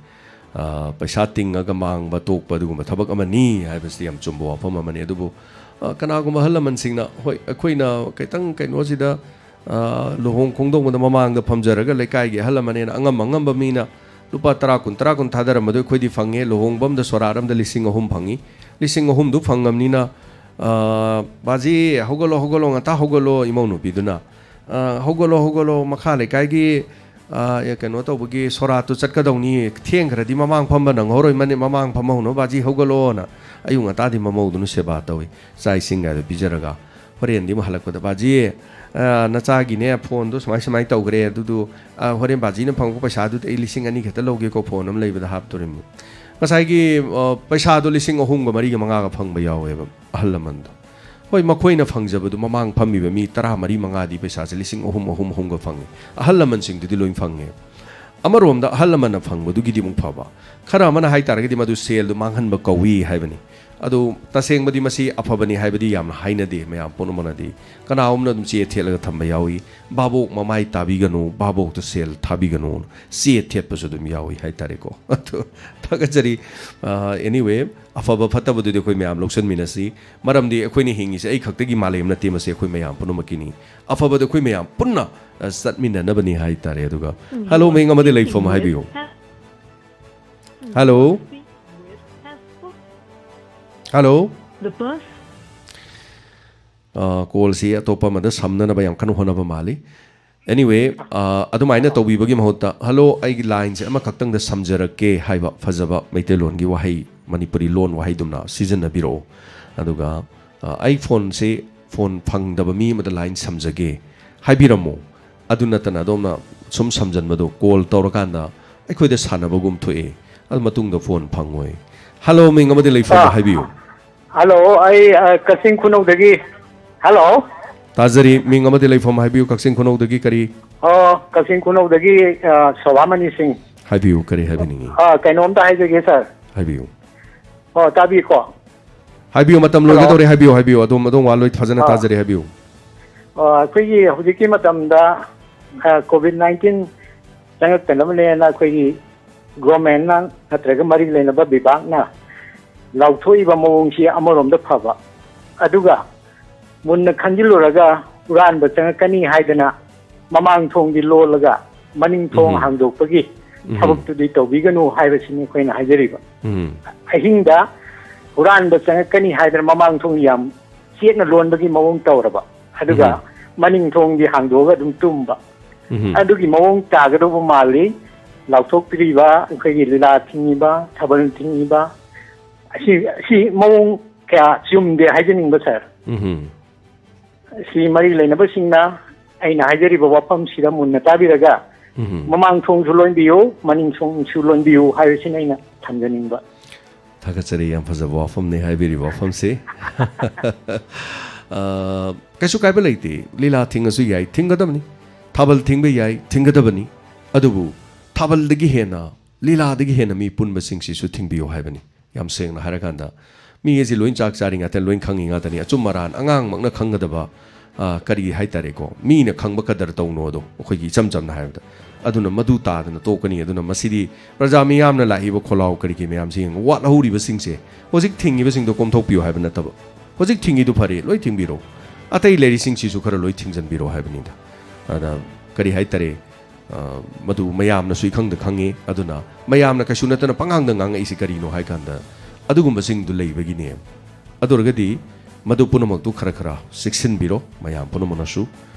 ꯑ, ꯄꯩꯁꯥ ꯇꯤꯡꯉꯒ ꯃꯥꯡꯕ ꯇꯣꯛꯄ ꯑꯗꯨꯒꯨꯝꯕ ꯊꯕꯛ ꯑꯃꯅꯤ ꯍꯥꯏꯕꯁꯤꯗꯤ ꯌꯥꯝ ꯆꯨꯝꯕ ꯋꯥꯐꯝ ꯑꯃꯅꯤ꯫ ꯑꯗꯨꯕꯨ, ꯑ, ꯀꯅꯥꯒꯨꯝꯕ ꯑꯍꯜ ꯂꯃꯟꯁꯤꯡꯅ, ꯍꯣꯏ, ꯑꯩꯈꯣꯏꯅ ꯈꯤꯇꯪ ꯀꯩꯅꯣꯁꯤꯗ, ꯑ, ꯂꯨꯍꯣꯡ ꯈꯣꯡꯗꯣꯡꯕꯗ ꯃꯃꯥꯡꯗ ꯐꯝꯖꯔꯒ ꯂꯩꯀꯥꯏꯒꯤ ꯑꯍꯜ ꯂꯃꯟꯅꯦꯅ ꯑꯉꯝ ꯑꯉꯝꯕ ꯃꯤꯅ ꯂꯨꯄꯥ ꯇꯔꯥ, ꯀꯨꯟ, ꯇꯔꯥ, ꯀꯨꯟ ꯊꯥꯗꯔꯝꯕꯗꯣ ꯑꯩꯈꯣꯏꯗꯤ ꯐꯪꯉꯦ꯫ ꯂꯨꯍꯣꯡꯕ ꯑꯃꯗ ꯁꯣꯔꯥꯠ ꯑꯃꯗ ꯂꯤꯁꯤꯡ ꯑꯍꯨꯝ ꯐꯪꯉꯤ꯫ ꯂꯤꯁꯤꯡ ꯑꯍꯨꯝꯗꯨ ꯐꯪꯉꯝꯅꯤꯅ, ꯑ, "ꯕꯥꯖꯤ, ꯍꯧꯒꯠꯂꯣ, ꯍꯧꯒꯠꯂꯣ, ꯉꯟꯇꯥ ꯍꯧꯒꯠꯂꯣ", ꯏꯃꯧ ꯅꯨꯄꯤꯗꯨꯅ, ꯑ, "ꯍꯧꯒꯠꯂꯣ, ꯍꯧꯒꯠꯂꯣ, ꯃꯈꯥ ꯂꯩꯀꯥꯏꯒꯤ, ꯑ, ꯑꯦ, ꯀꯩꯅꯣ ꯇꯧꯕꯒꯤ ꯁꯣꯔꯥꯠꯇꯨ ꯆꯠꯀꯗꯧꯅꯤ, ꯊꯦꯡꯈ꯭ꯔꯗꯤ ꯃꯃꯥꯡ ꯐꯝꯕ ꯅꯪꯍꯧꯔꯣꯏ, ꯃꯅꯤ-, ꯃꯃꯥꯡ ꯐꯝꯍꯧꯅꯕ ꯕꯥꯖꯤ, ꯍꯧꯒꯠꯂꯣꯅ", ꯑꯌꯨꯛ ꯉꯟꯇꯥꯗꯤ ꯃꯃꯧꯗꯨꯅ ꯁꯦꯕꯥ ꯇꯧꯏ, ꯆꯥꯛ ꯏꯁꯤꯡꯒꯗꯣ ꯄꯤꯖꯔꯒ꯫ ꯍꯣꯔꯦꯟꯗꯤ ꯑꯃꯨꯛ ꯍꯜꯂꯛꯄꯗ, "ꯕꯥꯖꯤ, ꯑ, ꯅꯆꯥꯒꯤꯅꯦ ꯐꯣꯟꯗꯣ ꯁꯨꯃꯥꯏ ꯁꯨꯃꯥꯏ ꯇꯧꯈ꯭ꯔꯦ, ꯑꯗꯨꯗꯨ, ꯑ, ꯍꯣꯔꯦꯟ ꯕꯥꯖꯤꯅ ꯐꯪꯉꯛꯄ ꯄꯩꯁꯥꯗꯨꯗ ꯑꯩ ꯂꯤꯁꯤꯡ ꯑꯅꯤ ꯈꯛꯇ ꯂꯧꯒꯦꯀꯣ, ꯐꯣꯟ ꯑꯃ ꯂꯩꯕꯗ ꯍꯥꯞꯇꯣꯔꯤꯕꯅꯤ"꯫ ꯉꯁꯥꯏꯒꯤ, ꯑ, ꯄꯩꯁꯥꯗꯣ ꯂꯤꯁꯤꯡ ꯑꯍꯨꯝꯒ ꯃꯔꯤꯒ ꯃꯉꯥꯒ ꯐꯪꯕ ꯌꯥꯎꯋꯦꯕ ꯑꯍꯜ ꯂꯃꯟꯗꯣ꯫ ꯍꯣꯏ, ꯃꯈꯣꯏꯅ ꯐꯪꯖꯕꯗꯨ ꯃꯃꯥꯡ ꯐꯝꯃꯤꯕ ꯃꯤ ꯇꯔꯥ ꯃꯔꯤ ꯃꯉꯥꯗꯤ ꯄꯩꯁꯥꯁꯦ ꯂꯤꯁꯤꯡ ꯑꯍꯨꯝ, ꯑꯍꯨꯝ, ꯑꯍꯨꯝꯒ ꯐꯪꯉꯤ꯫ ꯑꯍꯜ ꯂꯃꯟꯁꯤꯡꯗꯨꯗꯤ ꯂꯣꯏ ꯐꯪꯉꯦ꯫ ꯑꯃꯔꯣꯝꯗ ꯑꯍꯜ ꯂꯃꯟꯅ ꯐꯪꯕꯗꯨꯒꯤꯗꯤ ꯑꯃꯨꯛ ꯐꯕ꯫ ꯈꯔ ꯑꯃꯅ ꯍꯥꯏ ꯇꯥꯔꯒꯗꯤ ꯃꯗꯨ ꯁꯦꯜꯗꯨ ꯃꯥꯡꯍꯟꯕ ꯀꯧꯏ ꯍꯥꯏꯕꯅꯤ꯫ ꯑꯗꯨ ꯇꯁꯦꯡꯕꯗꯤ ꯃꯁꯤ ꯑꯐꯕꯅꯤ ꯍꯥꯏꯕꯗꯤ ꯌꯥꯝꯅ ꯍꯥꯏꯅꯗꯦ ꯃꯌꯥꯝ ꯄꯨꯝꯅꯃꯛꯅꯗꯤ꯫ ꯀꯅꯥꯒꯨꯝꯕꯅ ꯑꯗꯨꯝ ꯆꯦ ꯊꯦꯠꯂꯒ ꯊꯝꯕ ꯌꯥꯎꯏ꯫ "ꯚꯥꯕꯣꯛ ꯃꯃꯥꯏ ꯇꯥꯕꯤꯒꯅꯨ, ꯚꯥꯕꯣꯛꯇ ꯁꯦꯜ ꯊꯥꯕꯤꯒꯅꯨ" ꯆꯦ ꯊꯦꯠꯄꯁꯨ ꯑꯗꯨꯝ ꯌꯥꯎꯏ ꯍꯥꯏꯇꯥꯔꯦꯀꯣ꯫ ꯑꯗꯨ ꯊꯥꯒꯠꯆꯔꯤ꯫ ꯑ, anyway, ꯑꯐꯕ ꯐꯠꯇꯕꯗꯨꯗꯤ ꯑꯩꯈꯣꯏ ꯃꯌꯥꯝ ꯂꯧꯁꯤꯟꯃꯤꯟꯅꯁꯤ꯫ ꯃꯔꯝꯗꯤ ꯑꯩꯈꯣꯏꯅ ꯍꯤꯡꯉꯤꯁꯦ ꯑꯩ ꯈꯛꯇꯒꯤ ꯃꯥꯂꯦꯝ ꯅꯠꯇꯦ, ꯃꯁꯤ ꯑꯩꯈꯣꯏ ꯃꯌꯥꯝ ꯄꯨꯝꯅꯃꯛꯀꯤꯅꯤ꯫ ꯑꯐꯕꯗ ꯑꯩꯈꯣꯏ ꯃꯌꯥꯝ ꯄꯨꯟꯅ, ꯑ, ꯆꯠꯃꯤꯟꯅꯅꯕꯅꯤ ꯍꯥꯏꯇꯥꯔꯦ꯫ ꯑꯗꯨꯒ, ꯎꯝ꯫ Hello, ꯃꯤꯡ ꯑꯃꯗꯤ ꯂꯩꯐꯝ ꯍꯥꯏꯕꯤꯌꯨ꯫ Hello? Hello? The person ꯑ, callꯁꯤ ꯑꯇꯣꯞꯄ ꯑꯃꯗ ꯁꯝꯅꯅꯕ ꯌꯥꯝ ꯀꯟꯅ ꯍꯣꯠꯅꯕ ꯃꯥꯜꯂꯤ꯫ Anyway, ꯑ, ꯑꯗꯨꯃꯥꯏꯅ ꯇꯧꯕꯤꯕꯒꯤ ꯃꯍꯨꯠꯇ, "Hello, ꯑꯩꯒꯤ lineꯁꯦ ꯑꯃꯈꯛꯇꯪꯗ ꯁꯝꯖꯔꯛꯀꯦ" ꯍꯥꯏꯕ ꯐꯖꯕ ꯃꯩꯇꯩꯂꯣꯟꯒꯤ ꯋꯥꯍꯩ, ꯃꯅꯤꯄꯨꯔꯤ ꯂꯣꯟ ꯋꯥꯍꯩꯗꯨꯝꯅ ꯁꯤꯖꯤꯟꯅꯕꯤꯔꯛꯑꯣ꯫ ꯑꯗꯨꯒ, ꯑ, "ꯑꯩ phoneꯁꯦ, phone ꯐꯪꯗꯕ ꯃꯤ ꯑꯃꯗ line ꯁꯝꯖꯒꯦ" ꯍꯥꯏꯕꯤꯔꯝꯃꯣ꯫ ꯑꯗꯨ ꯅꯠꯇꯅ ꯑꯗꯣꯝꯅ ꯁꯨꯝ ꯁꯝꯖꯟꯕꯗꯣ call ꯇꯧꯔꯀꯥꯟꯗ ꯑꯩꯈꯣꯏꯗ ꯁꯥꯟꯅꯕꯒꯨꯝ ꯊꯣꯛꯑꯦ꯫ ꯑꯗꯨ ꯃꯇꯨꯡꯗ phone ꯐꯪꯉꯣꯏ꯫ Hello, ꯃꯤꯡ ꯑꯃꯗꯤ ꯂꯩꯐꯝ ꯑ, ꯍꯥꯏꯕꯤꯌꯨ꯫ Hello, ꯑꯩ, ꯑ, ꯀꯛꯆꯤꯡ ꯈꯨꯅꯧꯗꯒꯤ꯫ Hello? ꯇꯥꯖꯔꯤ, ꯃꯤꯡ ꯑꯃꯗꯤ ꯂꯩꯐꯝ ꯍꯥꯏꯕꯤꯌꯨ, ꯀꯛꯆꯤꯡ ꯈꯨꯅꯧꯗꯒꯤ ꯀꯔꯤ? ꯑꯣ, ꯀꯛꯆꯤꯡ ꯈꯨꯅꯧꯗꯒꯤ, ꯑ, ꯁꯣꯚꯥꯃꯅꯤ ꯁꯤꯡ꯫ ꯍꯥꯏꯕꯤꯌꯨ, ꯀꯔꯤ ꯍꯥꯏꯕꯤꯅꯤꯡꯉꯤ? ꯑ, ꯀꯩꯅꯣꯝꯇ ꯍꯥꯏꯖꯒꯦ, sir꯫ ꯍꯥꯏꯕꯤꯌꯨ꯫ ꯑꯣ, ꯇꯥꯕꯤꯀꯣ? ꯍꯥꯏꯕꯤꯌꯨ, ꯃꯇꯝ Hello? ꯂꯣꯏꯒꯗꯧꯔꯦ, ꯍꯥꯏꯕꯤꯌꯨ, ꯍꯥꯏꯕꯤꯌꯨ, ꯑꯗꯣꯝ, ꯑꯗꯣꯝ ꯋꯥ ꯂꯣꯏ ꯐꯖꯅ ꯑ꯫ ꯇꯥꯖꯔꯦ, ꯍꯥꯏꯕꯤꯌꯨ꯫ ꯑ, ꯑꯩꯈꯣꯏꯒꯤ ꯍꯧꯖꯤꯛꯀꯤ ꯃꯇꯝꯗ, ꯑ, COVID nineteen ꯆꯪꯉꯛꯇꯅꯕꯅꯦꯅ ꯑꯩꯈꯣꯏꯒꯤ governmentꯅ ꯅꯠꯇ꯭ꯔꯒ ꯃꯔꯤ ꯂꯩꯅꯕ ꯕꯤꯚꯥꯒꯅ ꯂꯥꯎꯊꯣꯛꯏꯕ ꯃꯑꯣꯡꯁꯤ ꯑꯃꯔꯣꯝꯗ ꯐꯕ, ꯑꯗꯨꯒ ꯃꯨꯟꯅ ꯈꯟꯖꯤꯜꯂꯨꯔꯒ ꯍꯨꯔꯥꯟꯕ ꯆꯪꯉꯛꯀꯅꯤ ꯍꯥꯏꯗꯅ ꯃꯃꯥꯡ ꯊꯣꯡꯗꯤ ꯂꯣꯜꯂꯒ ꯃꯅꯤꯡ ꯊꯣꯡ ꯎꯝ꯫ ꯍꯥꯡꯗꯣꯛꯄꯒꯤ ꯎꯝ꯫ ꯊꯕꯛꯇꯨꯗꯤ ꯇꯧꯕꯤꯒꯅꯨ ꯍꯥꯏꯕꯁꯤꯅꯤ ꯑꯩꯈꯣꯏꯅ ꯍꯥꯏꯖꯔꯤꯕ꯫ ꯎꯝ꯫ ꯑꯍꯤꯡꯗ ꯍꯨꯔꯥꯟꯕ ꯆꯪꯉꯛꯀꯅꯤ ꯍꯥꯏꯗꯅ ꯃꯃꯥꯡ ꯊꯣꯡ ꯌꯥꯝ ꯆꯦꯠꯅ ꯂꯣꯟꯕꯒꯤ ꯃꯑꯣꯡ ꯇꯧꯔꯕ, ꯑꯗꯨꯒ ꯎꯝ꯫ ꯃꯅꯤꯡ ꯊꯣꯡꯗꯤ ꯍꯥꯡꯗꯣꯛꯑꯒ ꯑꯗꯨꯝ ꯇꯨꯝꯕ, ꯎꯝ꯫ ꯑꯗꯨꯒꯤ ꯃꯑꯣꯡ ꯇꯥꯒꯗꯧꯕ ꯃꯥꯜꯂꯤ꯫ ꯂꯥꯎꯊꯣꯛꯄꯤꯔꯤꯕ ꯑꯩꯈꯣꯏꯒꯤ ꯂꯤꯂꯥ ꯊꯤꯡꯉꯤꯕ, ꯊꯥꯕꯜ ꯊꯤꯡꯉꯤꯕ, ꯑꯁꯤ, ꯑꯁꯤ ꯃꯑꯣꯡ ꯀꯌꯥ ꯆꯨꯝꯗꯦ ꯍꯥꯏꯖꯅꯤꯡꯕ, sir꯫ ꯎꯝ꯫ ꯁꯤ ꯃꯔꯤ ꯂꯩꯅꯕꯁꯤꯡꯅ ꯑꯩꯅ ꯍꯥꯏꯖꯔꯤꯕ ꯋꯥꯐꯝꯁꯤꯗ ꯃꯨꯟꯅ ꯇꯥꯕꯤꯔꯒ, ꯎꯝ꯫ ꯃꯃꯥꯡ ꯊꯣꯡꯁꯨ ꯂꯣꯟꯕꯤꯌꯨ, ꯃꯅꯤꯡ ꯊꯣꯡꯁꯨ ꯂꯣꯟꯕꯤꯌꯨ ꯍꯥꯏꯕꯁꯤꯅ ꯑꯩꯅ ꯊꯝꯖꯅꯤꯡꯕ꯫ ꯊꯥꯒꯠꯆꯔꯤ, ꯌꯥꯝ ꯐꯖꯕ ꯋꯥꯐꯝꯅꯤ ꯍꯥꯏꯕꯤꯔꯤꯕ ꯋꯥꯐꯝꯁꯤ꯫ ꯑ, ꯀꯩꯁꯨ ꯀꯥꯏꯕ ꯂꯩꯇꯦ, ꯂꯤꯂꯥ ꯊꯤꯡꯉꯁꯨ ꯌꯥꯏ, ꯊꯤꯡꯒꯗꯕꯅꯤ꯫ ꯊꯥꯕꯜ ꯊꯤꯡꯕ ꯌꯥꯏ, ꯊꯤꯡꯒꯗꯕꯅꯤ꯫ ꯑꯗꯨꯕꯨ ꯊꯥꯕꯜꯗꯒꯤ ꯍꯦꯟꯅ, ꯂꯤꯂꯥꯗꯒꯤ ꯍꯦꯟꯅ ꯃꯤ ꯄꯨꯟꯕꯁꯤꯡꯁꯤꯁꯨ ꯊꯤꯡꯕꯤꯌꯨ ꯍꯥꯏꯕꯅꯤ꯫ ꯌꯥꯝ ꯁꯦꯡꯅ ꯍꯥꯏꯔꯀꯥꯟꯗ, ꯃꯤ ꯑꯁꯤ ꯂꯣꯏ ꯆꯥꯛ ꯆꯥꯔꯤ ꯉꯥꯛꯇꯅꯤ, ꯂꯣꯏ ꯈꯪꯉꯤ ꯉꯥꯛꯇꯅꯤ꯫ ꯑꯆꯨꯝ ꯑꯔꯥꯟ ꯑꯉꯥꯡꯃꯛꯅ ꯈꯪꯒꯗꯕ, ꯑ, ꯀꯔꯤ ꯍꯥꯏꯇꯥꯔꯦꯀꯣ, ꯃꯤꯅ ꯈꯪꯕ ꯀꯗꯔ ꯇꯧꯅꯣ ꯑꯗꯣ, ꯑꯩꯈꯣꯏꯒꯤ ꯏꯆꯝ ꯆꯝꯅ ꯍꯥꯏꯔꯕꯗ꯫ ꯑꯗꯨꯅ ꯃꯗꯨ ꯇꯥꯗꯅ ꯇꯣꯛꯀꯅꯤ꯫ ꯑꯗꯨꯅ ꯃꯁꯤꯗꯤ ꯄ꯭ꯔꯖꯥ ꯃꯤꯌꯥꯝꯅ ꯂꯥꯛꯏꯕ ꯈꯣꯜꯂꯥꯎ ꯀꯔꯤ ꯀꯔꯤ ꯃꯌꯥꯝꯁꯤ ꯌꯦꯡꯉꯨ꯫ ꯋꯥꯠꯍꯧꯔꯤꯕꯁꯤꯡꯁꯦ, ꯍꯧꯖꯤꯛ ꯊꯤꯡꯉꯤꯕꯁꯤꯡꯗꯣ ꯀꯣꯝꯊꯣꯛꯄꯤꯌꯨ ꯍꯥꯏꯕ ꯅꯠꯇꯕ, ꯍꯧꯖꯤꯛ ꯊꯤꯡꯉꯤꯗꯨ ꯐꯔꯦ, ꯂꯣꯏ ꯊꯤꯡꯕꯤꯔꯣ꯫ ꯑꯇꯩ ꯂꯩꯔꯤꯁꯤꯡꯁꯤꯁꯨ ꯈꯔ ꯂꯣꯏ ꯊꯤꯡꯖꯤꯟꯕꯤꯔꯣ ꯍꯥꯏꯕꯅꯤꯗ꯫ ꯑꯗ ꯀꯔꯤ ꯍꯥꯏꯇꯥꯔꯦ, ꯑ, ꯃꯗꯨ ꯃꯌꯥꯝꯅꯁꯨ ꯏꯈꯪꯗ ꯈꯪꯉꯤ꯫ ꯑꯗꯨꯅ ꯃꯌꯥꯝꯅ ꯀꯩꯁꯨ ꯅꯠꯇꯅ ꯄꯉꯥꯡꯗ ꯉꯥꯡꯉꯛꯏꯁꯤ ꯀꯔꯤꯅꯣ ꯍꯥꯏ ꯀꯥꯟꯗ, ꯑꯗꯨꯒꯨꯝꯕꯁꯤꯡꯗꯨ ꯂꯩꯕꯒꯤꯅꯦ꯫ ꯑꯗꯨ ꯑꯣꯏꯔꯒꯗꯤ ꯃꯗꯨ ꯄꯨꯝꯅꯃꯛꯇꯨ ꯈꯔ ꯈꯔ ꯆꯦꯛꯁꯤꯟꯕꯤꯔꯣ, ꯃꯌꯥꯝ ꯄꯨꯝꯅꯃꯛꯅꯁꯨ꯫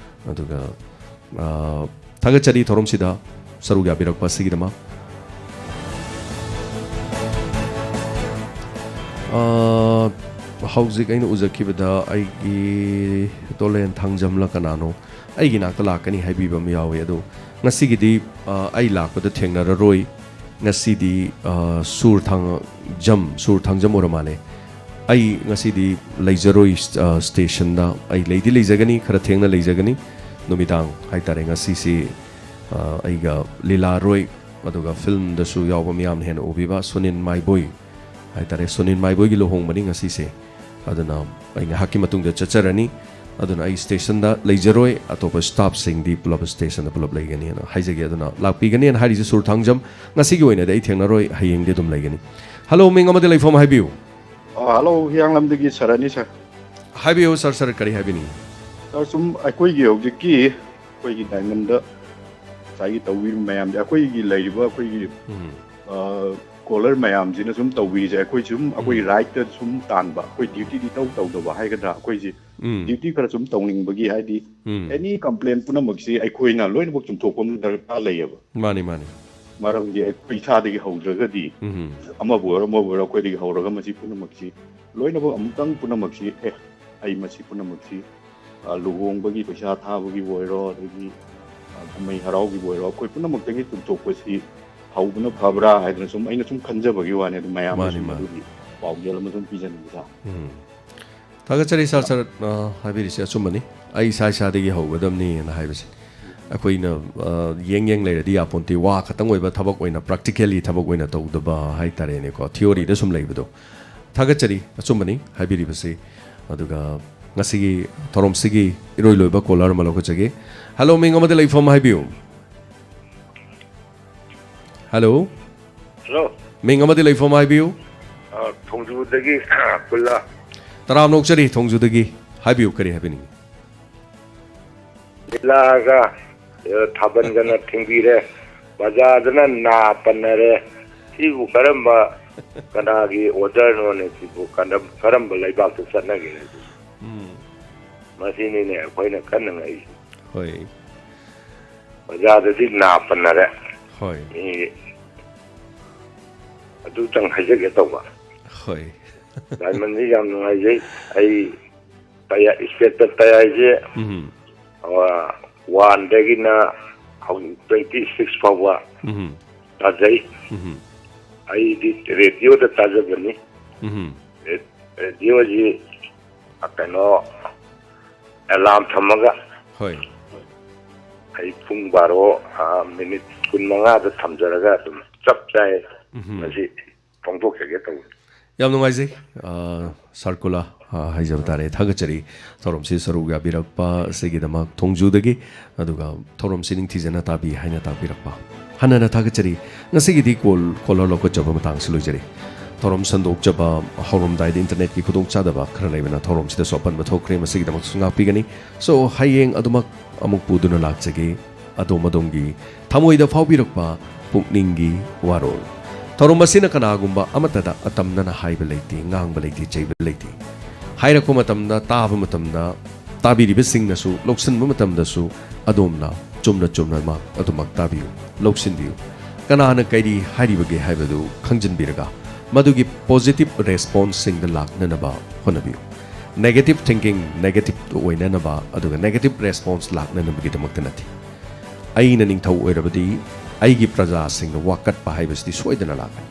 ꯑꯗꯨꯒ, ꯑ, ꯊꯥꯒꯠꯆꯔꯤ ꯊꯧꯔꯝꯁꯤꯗ ꯁꯔꯨꯛ ꯌꯥꯕꯤꯔꯛꯄ ꯑꯁꯤꯒꯤꯗꯃꯛ꯫ ꯑ, ꯍꯧꯖꯤꯛ ꯑꯩꯅ ꯎꯖꯈꯤꯕꯗ ꯑꯩꯒꯤ ꯇꯣꯂꯦꯟ ꯊꯥꯡꯖꯝꯂ ꯀꯅꯥꯅꯣ ꯑꯩꯒꯤ ꯅꯥꯛꯇ ꯂꯥꯛꯀꯅꯤ ꯍꯥꯏꯕꯤꯕ ꯑꯃ ꯌꯥꯎꯋꯤ꯫ ꯑꯗꯣ ꯉꯁꯤꯒꯤꯗꯤ, ꯑ, ꯑꯩ ꯂꯥꯛꯄꯗ ꯊꯦꯡꯅꯔꯔꯣꯏ꯫ ꯉꯁꯤꯗꯤ, ꯑ, ꯁꯨꯔ ꯊꯥꯡꯖꯝ, ꯁꯨꯔ ꯊꯥꯡꯖꯝ ꯑꯣꯏꯔ ꯃꯥꯜꯂꯦ꯫ ꯑꯩ ꯉꯁꯤꯗꯤ ꯂꯩꯖꯔꯣꯏ, ꯑ, ꯁ꯭ꯇꯦꯁꯟꯗ꯫ ꯑꯩ ꯂꯩꯗꯤ ꯂꯩꯖꯒꯅꯤ, ꯈꯔ ꯊꯦꯡꯅ ꯂꯩꯖꯒꯅꯤ꯫ ꯅꯨꯃꯤꯗꯥꯡ ꯍꯥꯏꯇꯥꯔꯦ ꯉꯁꯤꯁꯤ, ꯑ, ꯑꯩꯒ ꯂꯤꯂꯥꯔꯣꯏ, ꯑꯗꯨꯒ ꯐꯤꯜꯝꯗꯁꯨ ꯌꯥꯎꯕ ꯃꯤꯌꯥꯝꯅ ꯍꯦꯟꯅ ꯎꯕꯤꯕ ꯁꯨꯅꯤꯟ ꯃꯥꯏꯕꯣꯏ ꯍꯥꯏꯇꯥꯔꯦ, ꯁꯨꯅꯤꯟ ꯃꯥꯏꯕꯣꯏꯒꯤ ꯂꯨꯍꯣꯡꯕꯅꯤ ꯉꯁꯤꯁꯦ꯫ ꯑꯗꯨꯅ ꯑꯩ ꯉꯥꯏꯍꯥꯛꯀꯤ ꯃꯇꯨꯡꯗ ꯆꯠꯆꯔꯅꯤ꯫ ꯑꯗꯨꯅ ꯑꯩ ꯁ꯭ꯇꯦꯁꯟꯗ ꯂꯩꯖꯔꯣꯏ, ꯑꯇꯣꯞꯄ ꯁ꯭ꯇꯥꯐꯁꯤꯡꯗꯤ ꯄꯨꯂꯞ ꯁ꯭ꯇꯦꯁꯟꯗ ꯄꯨꯂꯞ ꯂꯩꯒꯅꯤꯅ ꯍꯥꯏꯖꯒꯦ꯫ ꯑꯗꯨꯅ ꯂꯥꯛꯄꯤꯒꯅꯤꯅ ꯍꯥꯏꯔꯤꯁꯦ ꯁꯨꯔ ꯊꯥꯡꯖꯝ꯫ ꯉꯁꯤꯒꯤ ꯑꯣꯏꯅꯗꯤ ꯑꯩ ꯊꯦꯡꯅꯔꯣꯏ, ꯍꯌꯦꯡꯗꯤ ꯑꯗꯨꯝ ꯂꯩꯒꯅꯤ꯫ ꯍꯜꯂꯣ, ꯃꯤꯡ ꯑꯃꯗꯤ ꯂꯩꯐꯝ ꯍꯥꯏꯕꯤꯌꯨ꯫ ꯑ, ꯍꯜꯂꯣ, ꯍꯤꯌꯥꯡꯂꯝꯗꯒꯤ ꯁꯔꯅꯤ, ꯁꯔ꯫ ꯍꯥꯏꯕꯤꯌꯨ, ꯁꯔ, ꯁꯔ, ꯀꯔꯤ ꯍꯥꯏꯕꯤꯅꯤꯡꯉꯤ? ꯁꯔ, ꯁꯨꯝ ꯑꯩꯈꯣꯏꯒꯤ ꯍꯧꯖꯤꯛꯀꯤ ꯑꯩꯈꯣꯏꯒꯤ ꯗꯥꯏꯃꯟꯗ ꯉꯁꯥꯏꯒꯤ ꯇꯧꯕꯤꯔꯤꯕ ꯃꯌꯥꯝꯁꯦ, ꯑꯩꯈꯣꯏꯒꯤ ꯂꯩꯔꯤꯕ ꯑꯩꯈꯣꯏꯒꯤ, ꯎꯝ꯫ ꯑ, ꯀꯣꯂꯔ ꯃꯌꯥꯝꯁꯤꯅ ꯁꯨꯝ ꯇꯧꯕꯤꯔꯤꯁꯦ, ꯑꯩꯈꯣꯏ ꯁꯨꯝ ꯑꯩꯈꯣꯏ ꯎꯝ꯫ ꯔꯥꯏꯠꯇ ꯁꯨꯝ ꯇꯥꯟꯕ, ꯑꯩꯈꯣꯏ ꯗ꯭ꯌꯨꯇꯤꯗꯤ ꯏꯇꯧ ꯇꯧꯗꯕ ꯍꯥꯏꯒꯗ꯭ꯔꯥ, ꯑꯩꯈꯣꯏꯁꯦ ꯎꯝ꯫ ꯗ꯭ꯌꯨꯇꯤ ꯈꯔ ꯁꯨꯝ ꯇꯧꯅꯤꯡꯕꯒꯤ, ꯍꯥꯏꯗꯤ ꯎꯝ꯫ ꯑꯦꯅꯤ ꯀꯝꯄ꯭ꯂꯦꯟ ꯄꯨꯝꯅꯃꯛꯁꯤ ꯑꯩꯈꯣꯏꯅ ꯂꯣꯏꯅꯃꯛ ꯆꯨꯝꯊꯣꯛꯄ ꯑꯃ ꯗꯔꯀꯥꯔ ꯂꯩꯌꯦꯕ꯫ ꯃꯥꯅꯤ, ꯃꯥꯅꯤ꯫ ꯃꯔꯝꯗꯤ ꯑꯩꯈꯣꯏ ꯏꯁꯥꯗꯒꯤ ꯍꯧꯗ꯭ꯔꯒꯗꯤ ꯎꯝ꯫ ꯑꯃꯕꯨ ꯑꯣꯏꯔꯣ ꯑꯃꯕꯨ ꯑꯣꯏꯔꯣ ꯑꯩꯈꯣꯏꯗꯒꯤ ꯍꯧꯔꯒ ꯃꯁꯤ ꯄꯨꯝꯅꯃꯛꯁꯤ ꯂꯣꯏꯅꯃꯛ ꯑꯃꯨꯛꯇꯪ ꯄꯨꯝꯅꯃꯛꯁꯤ, ꯑꯦ, ꯑꯩ ꯃꯁꯤ ꯄꯨꯝꯅꯃꯛꯁꯤ, ꯑ, ꯂꯨꯍꯣꯡꯕꯒꯤ ꯄꯩꯁꯥ ꯊꯥꯕꯒꯤꯕꯨ ꯑꯣꯏꯔꯣ, ꯑꯗꯒꯤ, ꯑ, ꯀꯨꯝꯍꯩ ꯍꯔꯥꯎꯒꯤꯕꯨ ꯑꯣꯏꯔꯣ, ꯑꯩꯈꯣꯏ ꯄꯨꯝꯅꯃꯛꯇꯒꯤ ꯆꯨꯝꯊꯣꯛꯄꯁꯤ ꯍꯧꯕꯅ ꯐꯕ꯭ꯔꯥ ꯍꯥꯏꯗꯅ ꯁꯨꯝ ꯑꯩꯅ ꯁꯨꯝ ꯈꯟꯖꯕꯒꯤ ꯋꯥꯅꯤ꯫ ꯑꯗꯨ ꯃꯌꯥꯝꯅ ꯃꯥꯅꯤ, ꯁꯨꯝ ꯃꯥꯅꯤ꯫ ꯑꯗꯨꯒꯤ ꯄꯥꯎꯖꯦꯜ ꯑꯃ ꯁꯨꯝ ꯄꯤꯖꯅꯤꯡꯕ, ꯁꯥꯔ꯫ ꯎꯝ꯫ ꯊꯥꯒꯠꯆꯔꯤ, ꯁꯥꯔ, ꯁꯥꯔ, ꯑ, ꯍꯥꯏꯕꯤꯔꯤꯁꯦ ꯑꯆꯨꯝꯕꯅꯤ꯫ ꯑꯩ ꯏꯁꯥ ꯏꯁꯥꯗꯒꯤ ꯍꯧꯒꯗꯕꯅꯤꯅ ꯍꯥꯏꯕꯁꯦ꯫ ꯑꯩꯈꯣꯏꯅ, ꯑ, ꯌꯦꯡ ꯌꯦꯡ ꯂꯩꯔꯗꯤ ꯌꯥꯄꯣꯟꯇꯦ꯫ ꯋꯥ ꯈꯛꯇꯪ ꯑꯣꯏꯕ ꯊꯕꯛ ꯑꯣꯏꯅ, ꯄ꯭ꯔꯥꯛꯇꯤꯀꯦꯜꯂꯤ ꯊꯕꯛ ꯑꯣꯏꯅ ꯇꯧꯗꯕ ꯍꯥꯏꯇꯥꯔꯦꯅꯦꯀꯣ, ꯊꯤꯑꯣꯔꯤꯗ ꯁꯨꯝ ꯂꯩꯕꯗꯣ꯫ ꯊꯥꯒꯠꯆꯔꯤ, ꯑꯆꯨꯝꯕꯅꯤ ꯍꯥꯏꯕꯤꯔꯤꯕꯁꯤ꯫ ꯑꯗꯨꯒ ꯉꯁꯤꯒꯤ ꯊꯧꯔꯝꯁꯤꯒꯤ ꯏꯔꯣꯏ ꯂꯣꯏꯕ ꯀꯣꯂꯔ ꯑꯃ ꯂꯧꯈꯠꯆꯒꯦ꯫ ꯍꯜꯂꯣ, ꯃꯤꯡ ꯑꯃꯗꯤ ꯂꯩꯐꯝ ꯍꯥꯏꯕꯤꯌꯨ꯫ ꯍꯜꯂꯣ꯫ ꯍꯜꯂꯣ꯫ ꯃꯤꯡ ꯑꯃꯗꯤ ꯂꯩꯐꯝ ꯍꯥꯏꯕꯤꯌꯨ꯫ ꯑ, ꯊꯣꯡꯖꯨꯗꯒꯤ, ꯀꯨꯜꯂꯥ꯫ ꯇꯔꯥꯝꯅ ꯑꯣꯛꯆꯔꯤ, ꯊꯣꯡꯖꯨꯗꯒꯤ꯫ ꯍꯥꯏꯕꯤꯌꯨ, ꯀꯔꯤ ꯍꯥꯏꯕꯤꯅꯤꯡꯉꯤ? ꯂꯤꯂꯥꯒ, ꯑ, ꯊꯥꯕꯜꯒꯅ ꯊꯤꯡꯕꯤꯔꯦ꯫ ꯕꯖꯥꯔꯗꯅ ꯅꯥ ꯄꯟꯅꯔꯦ꯫ ꯁꯤꯕꯨ ꯀꯔꯝꯕ, ꯀꯅꯥꯒꯤ ꯑꯣꯔꯗꯔꯅꯣꯅꯦ ꯁꯤꯕꯨ? ꯀꯔꯝ-, ꯀꯔꯝꯕ ꯂꯩꯕꯥꯛꯇ ꯆꯠꯅꯒꯦꯅꯦ ꯁꯤꯕꯨ? ꯎꯝ꯫ ꯃꯁꯤꯅꯤꯅꯦ ꯑꯩꯈꯣꯏꯅ ꯀꯟꯅ ꯉꯛꯏꯁꯦ꯫ ꯍꯣꯏ꯫ ꯕꯖꯥꯔꯗꯗꯤ ꯅꯥ ꯄꯟꯅꯔꯦ꯫ ꯍꯣꯏ꯫ ꯃꯤ ꯑꯗꯨꯇꯪ ꯍꯥꯏꯖꯒꯦ ꯇꯧꯕ꯫ ꯍꯣꯏ꯫ ꯗꯥꯏꯃꯟꯁꯤ ꯌꯥꯝ ꯅꯨꯡꯉꯥꯏꯖꯩ꯫ ꯑꯩ ꯇꯌꯥ-, ꯏꯁꯄꯦꯛꯇꯔ ꯇꯌꯥꯏꯁꯦ, ꯎꯝ꯫ ꯑ, ꯋꯥꯟꯗꯒꯤꯅ ꯍꯧꯖꯤꯛ ꯇ꯭ꯋꯦꯟꯇꯤ ꯁꯤꯛꯁ ꯐꯥꯎꯕ ꯎꯝ꯫ ꯇꯥꯖꯩ꯫ ꯎꯝ꯫ ꯑꯩꯗꯤ ꯔꯦꯗꯤꯑꯣꯗ ꯇꯥꯖꯕꯅꯤ꯫ ꯎꯝ꯫ ꯔꯦ-, ꯔꯦꯗꯤꯑꯣꯁꯤ, ꯑ, ꯀꯩꯅꯣ, ꯑꯦꯂꯥꯝ ꯊꯝꯃꯒ ꯍꯣꯏ꯫ ꯑꯩ ꯄꯨꯡ ꯕꯥꯔꯣ, ꯑ, ꯃꯤꯅꯤꯠ ꯀꯨꯟꯃꯉꯥꯗ ꯊꯝꯖꯔꯒ ꯑꯗꯨꯝ ꯆꯞ ꯆꯥꯏ꯫ ꯎꯝ꯫ ꯃꯁꯤ ꯐꯣꯡꯗꯣꯛꯆꯒꯦ ꯇꯧꯕꯅꯤ꯫ ꯌꯥꯝ ꯅꯨꯡꯉꯥꯏꯖꯩ, ꯑ, ꯁꯥꯔ ꯀꯨꯂꯥ, ꯑ, ꯍꯥꯏꯖꯕ ꯇꯥꯔꯦ, ꯊꯥꯒꯠꯆꯔꯤ꯫ ꯊꯧꯔꯝꯁꯤ ꯁꯔꯨꯛ ꯌꯥꯕꯤꯔꯛꯄ ꯑꯁꯤꯒꯤꯗꯃꯛ ꯊꯣꯡꯖꯨꯗꯒꯤ, ꯑꯗꯨꯒ ꯊꯧꯔꯝꯁꯤ ꯅꯤꯡꯊꯤꯖꯅ ꯇꯥꯕꯤ ꯍꯥꯏꯅ ꯇꯥꯛꯄꯤꯔꯛꯄ꯫ ꯍꯟꯅꯅ ꯊꯥꯒꯠꯆꯔꯤ꯫ ꯉꯁꯤꯒꯤꯗꯤ ꯀꯣꯜ, ꯀꯣꯂꯔ ꯂꯧꯈꯠꯆꯕ ꯃꯇꯥꯡꯁꯤ ꯂꯣꯏꯖꯔꯦ꯫ ꯊꯧꯔꯝ ꯁꯟꯗꯣꯛꯆꯕ ꯍꯧꯔꯝꯗꯥꯏꯗ ꯏꯟꯇꯔꯅꯦꯠꯀꯤ ꯈꯨꯗꯣꯡꯆꯥꯗꯕ ꯈꯔ ꯂꯩꯕꯅ ꯊꯧꯔꯝꯁꯤꯗꯁꯨ ꯑꯄꯟꯕ ꯊꯣꯛꯈ꯭ꯔꯦ, ꯃꯁꯤꯒꯤꯗꯃꯛꯁꯨ ꯉꯥꯛꯄꯤꯒꯅꯤ꯫ So, ꯍꯌꯦꯡ ꯑꯗꯨꯃꯛ ꯑꯃꯨꯛ ꯄꯨꯗꯨꯅ ꯂꯥꯛꯆꯒꯦ꯫ ꯑꯗꯣꯝ ꯑꯗꯣꯝꯒꯤ ꯊꯃꯣꯏꯗ ꯐꯥꯎꯕꯤꯔꯛꯄ ꯄꯨꯛꯅꯤꯡꯒꯤ ꯋꯥꯔꯣꯜ꯫ ꯊꯧꯔꯝ ꯑꯁꯤꯅ ꯀꯅꯥꯒꯨꯝꯕ ꯑꯃꯠꯇꯗ ꯑꯇꯝꯅꯅ ꯍꯥꯏꯕ ꯂꯩꯇꯦ, ꯉꯥꯡꯕ ꯂꯩꯇꯦ, ꯆꯩꯕ ꯂꯩꯇꯦ꯫ ꯍꯥꯏꯔꯛꯄ ꯃꯇꯝꯗ, ꯇꯥꯕ ꯃꯇꯝꯗ, ꯇꯥꯕꯤꯔꯤꯕꯁꯤꯡꯅꯁꯨ, ꯂꯧꯁꯤꯟꯕ ꯃꯇꯝꯗꯁꯨ ꯑꯗꯣꯝꯅ ꯆꯨꯝꯅ ꯆꯨꯝꯅꯃꯛ ꯑꯗꯨꯃꯛ ꯇꯥꯕꯤꯌꯨ, ꯂꯧꯁꯤꯟꯕꯤꯌꯨ꯫ ꯀꯅꯥꯅ ꯀꯔꯤ ꯍꯥꯏꯔꯤꯕꯒꯦ ꯍꯥꯏꯕꯗꯨ ꯈꯪꯖꯤꯟꯕꯤꯔꯒ, ꯃꯗꯨꯒꯤ positive responseꯁꯤꯡꯗ ꯂꯥꯛꯅꯅꯕ ꯍꯣꯠꯅꯕꯤꯌꯨ꯫ Negative thinking negative ꯑꯣꯏꯅꯅꯕ, ꯑꯗꯨꯒ negative response ꯂꯥꯛꯅꯅꯕꯒꯤꯗꯃꯛꯇ ꯅꯠꯇꯦ꯫ ꯑꯩꯅ ꯅꯤꯡꯊꯧ ꯑꯣꯏꯔꯕꯗꯤ ꯑꯩꯒꯤ ꯄ꯭ꯔꯖꯥꯁꯤꯡꯅ ꯋꯥꯀꯠꯄ ꯍꯥꯏꯕꯁꯤꯗꯤ ꯁꯣꯏꯗꯅ ꯂꯥꯛꯀꯅꯤ꯫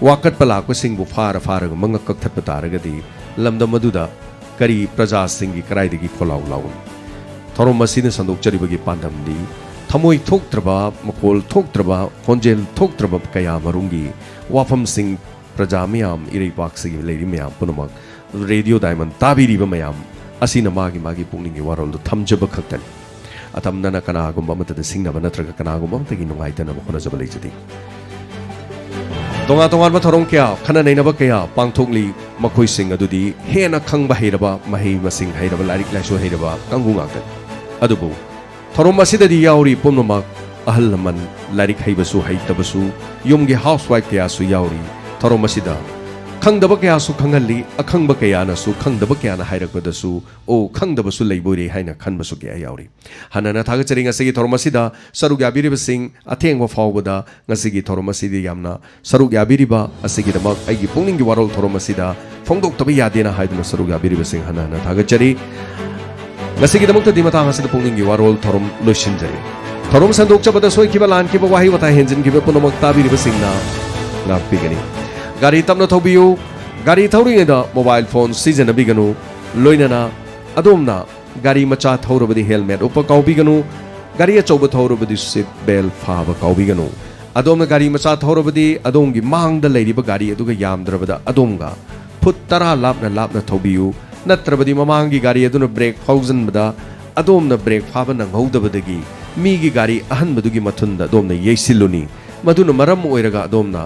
ꯋꯥꯀꯠꯄ ꯂꯥꯛꯄꯁꯤꯡꯕꯨ ꯐꯥꯔ ꯐꯥꯔꯒ ꯃꯉꯛ ꯀꯛꯊꯠꯄ ꯇꯥꯔꯒꯗꯤ ꯂꯝꯗꯝ ꯑꯗꯨꯗ ꯀꯔꯤ ꯄ꯭ꯔꯖꯥꯁꯤꯡꯒꯤ ꯀꯗꯥꯏꯗꯒꯤ ꯈꯣꯜꯂꯥꯎ ꯂꯥꯎꯒꯅꯤ? ꯊꯧꯔꯝ ꯑꯁꯤꯅ ꯁꯟꯗꯣꯛꯆꯔꯤꯕꯒꯤ ꯄꯥꯟꯗꯝꯗꯤ ꯊꯃꯣꯏ ꯊꯣꯛꯇ꯭ꯔꯕ, ꯃꯈꯣꯜ ꯊꯣꯛꯇ꯭ꯔꯕ, ꯈꯣꯟꯖꯦꯜ ꯊꯣꯛꯇ꯭ꯔꯕ ꯀꯌꯥ ꯃꯔꯨꯝꯒꯤ ꯋꯥꯐꯝꯁꯤꯡ ꯄ꯭ꯔꯖꯥ ꯃꯌꯥꯝ, ꯏꯔꯩꯄꯥꯛꯁꯤꯒꯤ ꯂꯩꯔꯤ ꯃꯌꯥꯝ ꯄꯨꯝꯅꯃꯛ, ꯔꯦꯗꯤꯑꯣ ꯗꯥꯏꯃꯟ ꯇꯥꯕꯤꯔꯤꯕ ꯃꯌꯥꯝ ꯑꯁꯤꯅ ꯃꯥꯒꯤ ꯃꯥꯒꯤ ꯄꯨꯛꯅꯤꯡꯒꯤ ꯋꯥꯔꯣꯜꯗꯨ ꯊꯝꯖꯕ ꯈꯛꯇꯅꯤ꯫ ꯑꯇꯝꯅꯅ ꯀꯅꯥꯒꯨꯝꯕ ꯑꯃꯠꯇꯗ ꯁꯤꯡꯅꯕ ꯅꯠꯇ꯭ꯔꯒ ꯀꯅꯥꯒꯨꯝꯕ ꯑꯃꯠꯇꯒꯤ ꯅꯨꯡꯉꯥꯏꯇꯅꯕ ꯍꯣꯠꯅꯖꯕ ꯂꯩꯖꯗꯦ꯫ ꯇꯣꯉꯥꯟ ꯇꯣꯉꯥꯟꯕ ꯊꯧꯔꯝ ꯀꯌꯥ, ꯈꯟꯅ ꯅꯩꯅꯕ ꯀꯌꯥ ꯄꯥꯡꯊꯣꯛꯂꯤ꯫ ꯃꯈꯣꯏꯁꯤꯡ ꯑꯗꯨꯗꯤ ꯍꯦꯟꯅ ꯈꯪꯕ ꯍꯩꯔꯕ, ꯃꯍꯩ ꯃꯁꯤꯡ ꯍꯩꯔꯕ, ꯂꯥꯏꯔꯤꯛ ꯂꯥꯏꯁꯨ ꯍꯩꯔꯕ ꯀꯥꯡꯕꯨ ꯉꯥꯛꯇꯅꯤ꯫ ꯑꯗꯨꯕꯨ ꯊꯧꯔꯝ ꯑꯁꯤꯗꯗꯤ ꯌꯥꯎꯔꯤ ꯄꯨꯝꯅꯃꯛ, ꯑꯍꯜ ꯂꯃꯟ, ꯂꯥꯏꯔꯤꯛ ꯍꯩꯕꯁꯨ ꯍꯩꯇꯕꯁꯨ, ꯌꯨꯝꯒꯤ ꯍꯥꯎꯁ ꯋꯥꯏꯐ ꯀꯌꯥꯁꯨ ꯌꯥꯎꯔꯤ꯫ ꯊꯧꯔꯝ ꯑꯁꯤꯗ ꯈꯪꯗꯕ ꯀꯌꯥꯁꯨ ꯈꯪꯍꯜꯂꯤ, ꯑꯈꯪꯕ ꯀꯌꯥꯅꯁꯨ ꯈꯪꯗꯕ ꯀꯌꯥꯅ ꯍꯥꯏꯔꯛꯄꯗꯁꯨ, "ꯑꯣ, ꯈꯪꯗꯕꯁꯨ ꯂꯩꯕꯣꯏꯔꯦ" ꯍꯥꯏꯅ ꯈꯟꯕꯁꯨ ꯀꯌꯥ ꯌꯥꯎꯔꯤ꯫ ꯍꯟꯅ ꯍꯟꯅ ꯊꯥꯒꯠꯆꯔꯤ ꯉꯁꯤꯒꯤ ꯊꯧꯔꯝ ꯑꯁꯤꯗ ꯁꯔꯨꯛ ꯌꯥꯕꯤꯔꯤꯕꯁꯤꯡ, ꯑꯊꯦꯡꯕ ꯐꯥꯎꯕꯗ ꯉꯁꯤꯒꯤ ꯊꯧꯔꯝ ꯑꯁꯤꯗ ꯌꯥꯝꯅ ꯁꯔꯨꯛ ꯌꯥꯕꯤꯔꯤꯕ ꯑꯁꯤꯒꯤꯗꯃꯛ, ꯑꯩꯒꯤ ꯄꯨꯛꯅꯤꯡꯒꯤ ꯋꯥꯔꯣꯜ ꯊꯧꯔꯝ ꯑꯁꯤꯗ ꯐꯣꯡꯗꯣꯛꯇꯕ ꯌꯥꯗꯦꯅ ꯍꯥꯏꯗꯨꯅ ꯁꯔꯨꯛ ꯌꯥꯕꯤꯔꯤꯕꯁꯤꯡ ꯍꯟꯅ ꯍꯟꯅ ꯊꯥꯒꯠꯆꯔꯤ꯫ ꯉꯁꯤꯒꯤꯗꯃꯛꯇꯗꯤ ꯃꯇꯥꯡ ꯑꯁꯤꯗ ꯄꯨꯛꯅꯤꯡꯒꯤ ꯋꯥꯔꯣꯜ ꯊꯧꯔꯝ ꯂꯣꯏꯁꯤꯟꯖꯔꯤ꯫ ꯊꯧꯔꯝ ꯁꯟꯗꯣꯛꯆꯕꯗ ꯁꯣꯏꯈꯤꯕ, ꯂꯥꯟꯈꯤꯕ, ꯋꯥꯍꯩ ꯋꯥꯇꯥ ꯍꯦꯟꯖꯤꯟꯈꯤꯕ ꯄꯨꯝꯅꯃꯛ ꯇꯥꯕꯤꯔꯤꯕꯁꯤꯡꯅ ꯉꯥꯛꯄꯤꯒꯅꯤ꯫ ꯒꯥꯔꯤ ꯇꯞꯅ ꯊꯧꯕꯤꯌꯨ꯫ ꯒꯥꯔꯤ ꯊꯧꯔꯤꯉꯩꯗ ꯃꯣꯕꯥꯏꯜ ꯐꯣꯟ ꯁꯤꯖꯤꯟꯅꯕꯤꯒꯅꯨ꯫ ꯂꯣꯏꯅꯅ ꯑꯗꯣꯝꯅ ꯒꯥꯔꯤ ꯃꯆꯥ ꯊꯧꯔꯕꯗꯤ ꯍꯦꯜꯃꯦꯠ ꯎꯞꯄ ꯀꯥꯎꯕꯤꯒꯅꯨ꯫ ꯒꯥꯔꯤ ꯑꯆꯧꯕ ꯊꯧꯔꯕꯗꯤ ꯁꯤꯠ ꯕꯦꯜ ꯐꯥꯕ ꯀꯥꯎꯕꯤꯒꯅꯨ꯫ ꯑꯗꯣꯝꯅ ꯒꯥꯔꯤ ꯃꯆꯥ ꯊꯧꯔꯕꯗꯤ ꯑꯗꯣꯝꯒꯤ ꯃꯥꯡꯗ ꯂꯩꯔꯤꯕ ꯒꯥꯔꯤ ꯑꯗꯨꯒ ꯌꯥꯝꯗ꯭ꯔꯕꯗ ꯑꯗꯣꯝꯒ ꯐꯨꯠ ꯇꯔꯥ ꯂꯥꯞꯅ ꯂꯥꯞꯅ ꯊꯧꯕꯤꯌꯨ꯫ ꯅꯠꯇ꯭ꯔꯕꯗꯤ ꯃꯃꯥꯡꯒꯤ ꯒꯥꯔꯤ ꯑꯗꯨꯅ ꯕ꯭ꯔꯦꯛ ꯐꯥꯎꯖꯤꯟꯕꯗ ꯑꯗꯣꯝꯅ ꯕ꯭ꯔꯦꯛ ꯐꯥꯕ ꯅꯪꯍꯧꯗꯕꯗꯒꯤ ꯃꯤꯒꯤ ꯒꯥꯔꯤ ꯑꯍꯟꯕꯗꯨꯒꯤ ꯃꯊꯨꯟꯗ ꯑꯗꯣꯝꯅ ꯌꯩꯁꯤꯜꯂꯨꯅꯤ꯫ ꯃꯗꯨꯅ ꯃꯔꯝ ꯑꯣꯏꯔꯒ ꯑꯗꯣꯝꯅ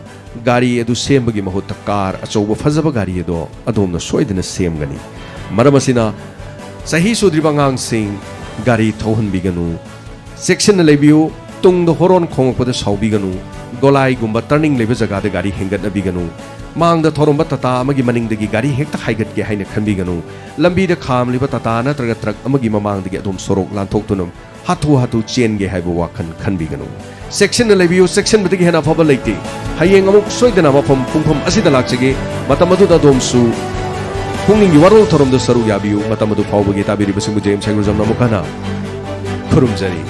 ꯒꯥꯔꯤ ꯑꯗꯨ ꯁꯦꯝꯕꯒꯤ ꯃꯍꯨꯠꯇ ꯀꯥꯔ ꯑꯆꯧꯕ ꯐꯖꯕ ꯒꯥꯔꯤ ꯑꯗꯣ ꯑꯗꯣꯝꯅ ꯁꯣꯏꯗꯅ ꯁꯦꯝꯒꯅꯤ꯫ ꯃꯔꯝ ꯑꯁꯤꯅ ꯆꯍꯤ ꯁꯨꯗ꯭ꯔꯤꯕ ꯑꯉꯥꯡꯁꯤꯡ ꯒꯥꯔꯤ ꯊꯧꯍꯟꯕꯤꯒꯅꯨ꯫ ꯆꯦꯛꯁꯤꯟꯅ ꯂꯩꯕꯤꯌꯨ꯫ ꯇꯨꯡꯗ ꯍꯣꯔꯣꯟ ꯈꯣꯡꯂꯛꯄꯗ ꯁꯥꯎꯕꯤꯒꯅꯨ꯫ ꯒꯣꯂꯥꯏꯒꯨꯝꯕ ꯇꯔꯅꯤꯡ ꯂꯩꯕ ꯖꯒꯥꯗ ꯒꯥꯔꯤ ꯍꯦꯟꯒꯠꯅꯕꯤꯒꯅꯨ꯫ ꯃꯥꯡꯗ ꯊꯧꯔꯝꯕ ꯇꯥꯇꯥ ꯑꯃꯒꯤ ꯃꯅꯤꯡꯗꯒꯤ ꯒꯥꯔꯤ ꯍꯦꯛꯇ ꯍꯥꯏꯒꯠꯀꯦ ꯍꯥꯏꯅ ꯈꯟꯕꯤꯒꯅꯨ꯫ ꯂꯝꯕꯤꯗ ꯈꯥꯝꯂꯤꯕ ꯇꯥꯇꯥ ꯅꯠꯇ꯭ꯔꯒ ꯇ꯭ꯔꯛ ꯑꯃꯒꯤ ꯃꯃꯥꯡꯗꯒꯤ ꯑꯗꯣꯝ ꯁꯣꯔꯣꯛ ꯂꯥꯟꯊꯣꯛꯇꯨꯅ ꯍꯥꯊꯨ ꯍꯥꯊꯨ ꯆꯦꯟꯒꯦ ꯍꯥꯏꯕ ꯋꯥꯈꯜ ꯈꯟꯕꯤꯒꯅꯨ꯫ ꯆꯦꯛꯁꯤꯟꯅ ꯂꯩꯕꯤꯌꯨ, ꯆꯦꯛꯁꯤꯟꯕꯗꯒꯤ ꯍꯦꯟꯅ ꯑꯐꯕ ꯂꯩꯇꯦ꯫ ꯍꯌꯦꯡ ꯑꯃꯨꯛ ꯁꯣꯏꯗꯅ ꯃꯐꯝ ꯄꯨꯡꯐꯝ ꯑꯁꯤꯗ ꯂꯥꯛꯆꯒꯦ꯫ ꯃꯇꯝ ꯑꯗꯨꯗ ꯑꯗꯣꯝꯁꯨ ꯄꯨꯛꯅꯤꯡꯒꯤ ꯋꯥꯔꯣꯜ ꯊꯧꯔꯝꯗ ꯁꯔꯨꯛ ꯌꯥꯕꯤꯌꯨ꯫ ꯃꯇꯝ ꯑꯗꯨ ꯐꯥꯎꯕꯒꯤ ꯇꯥꯕꯤꯔꯤꯕꯁꯤꯡꯕꯨ ꯖꯦꯝꯁ ꯍꯦꯒ꯭ꯔꯨꯖꯝꯅ ꯑꯃꯨꯛ ꯍꯟꯅ ꯈꯨꯔꯨꯝꯖꯔꯤ꯫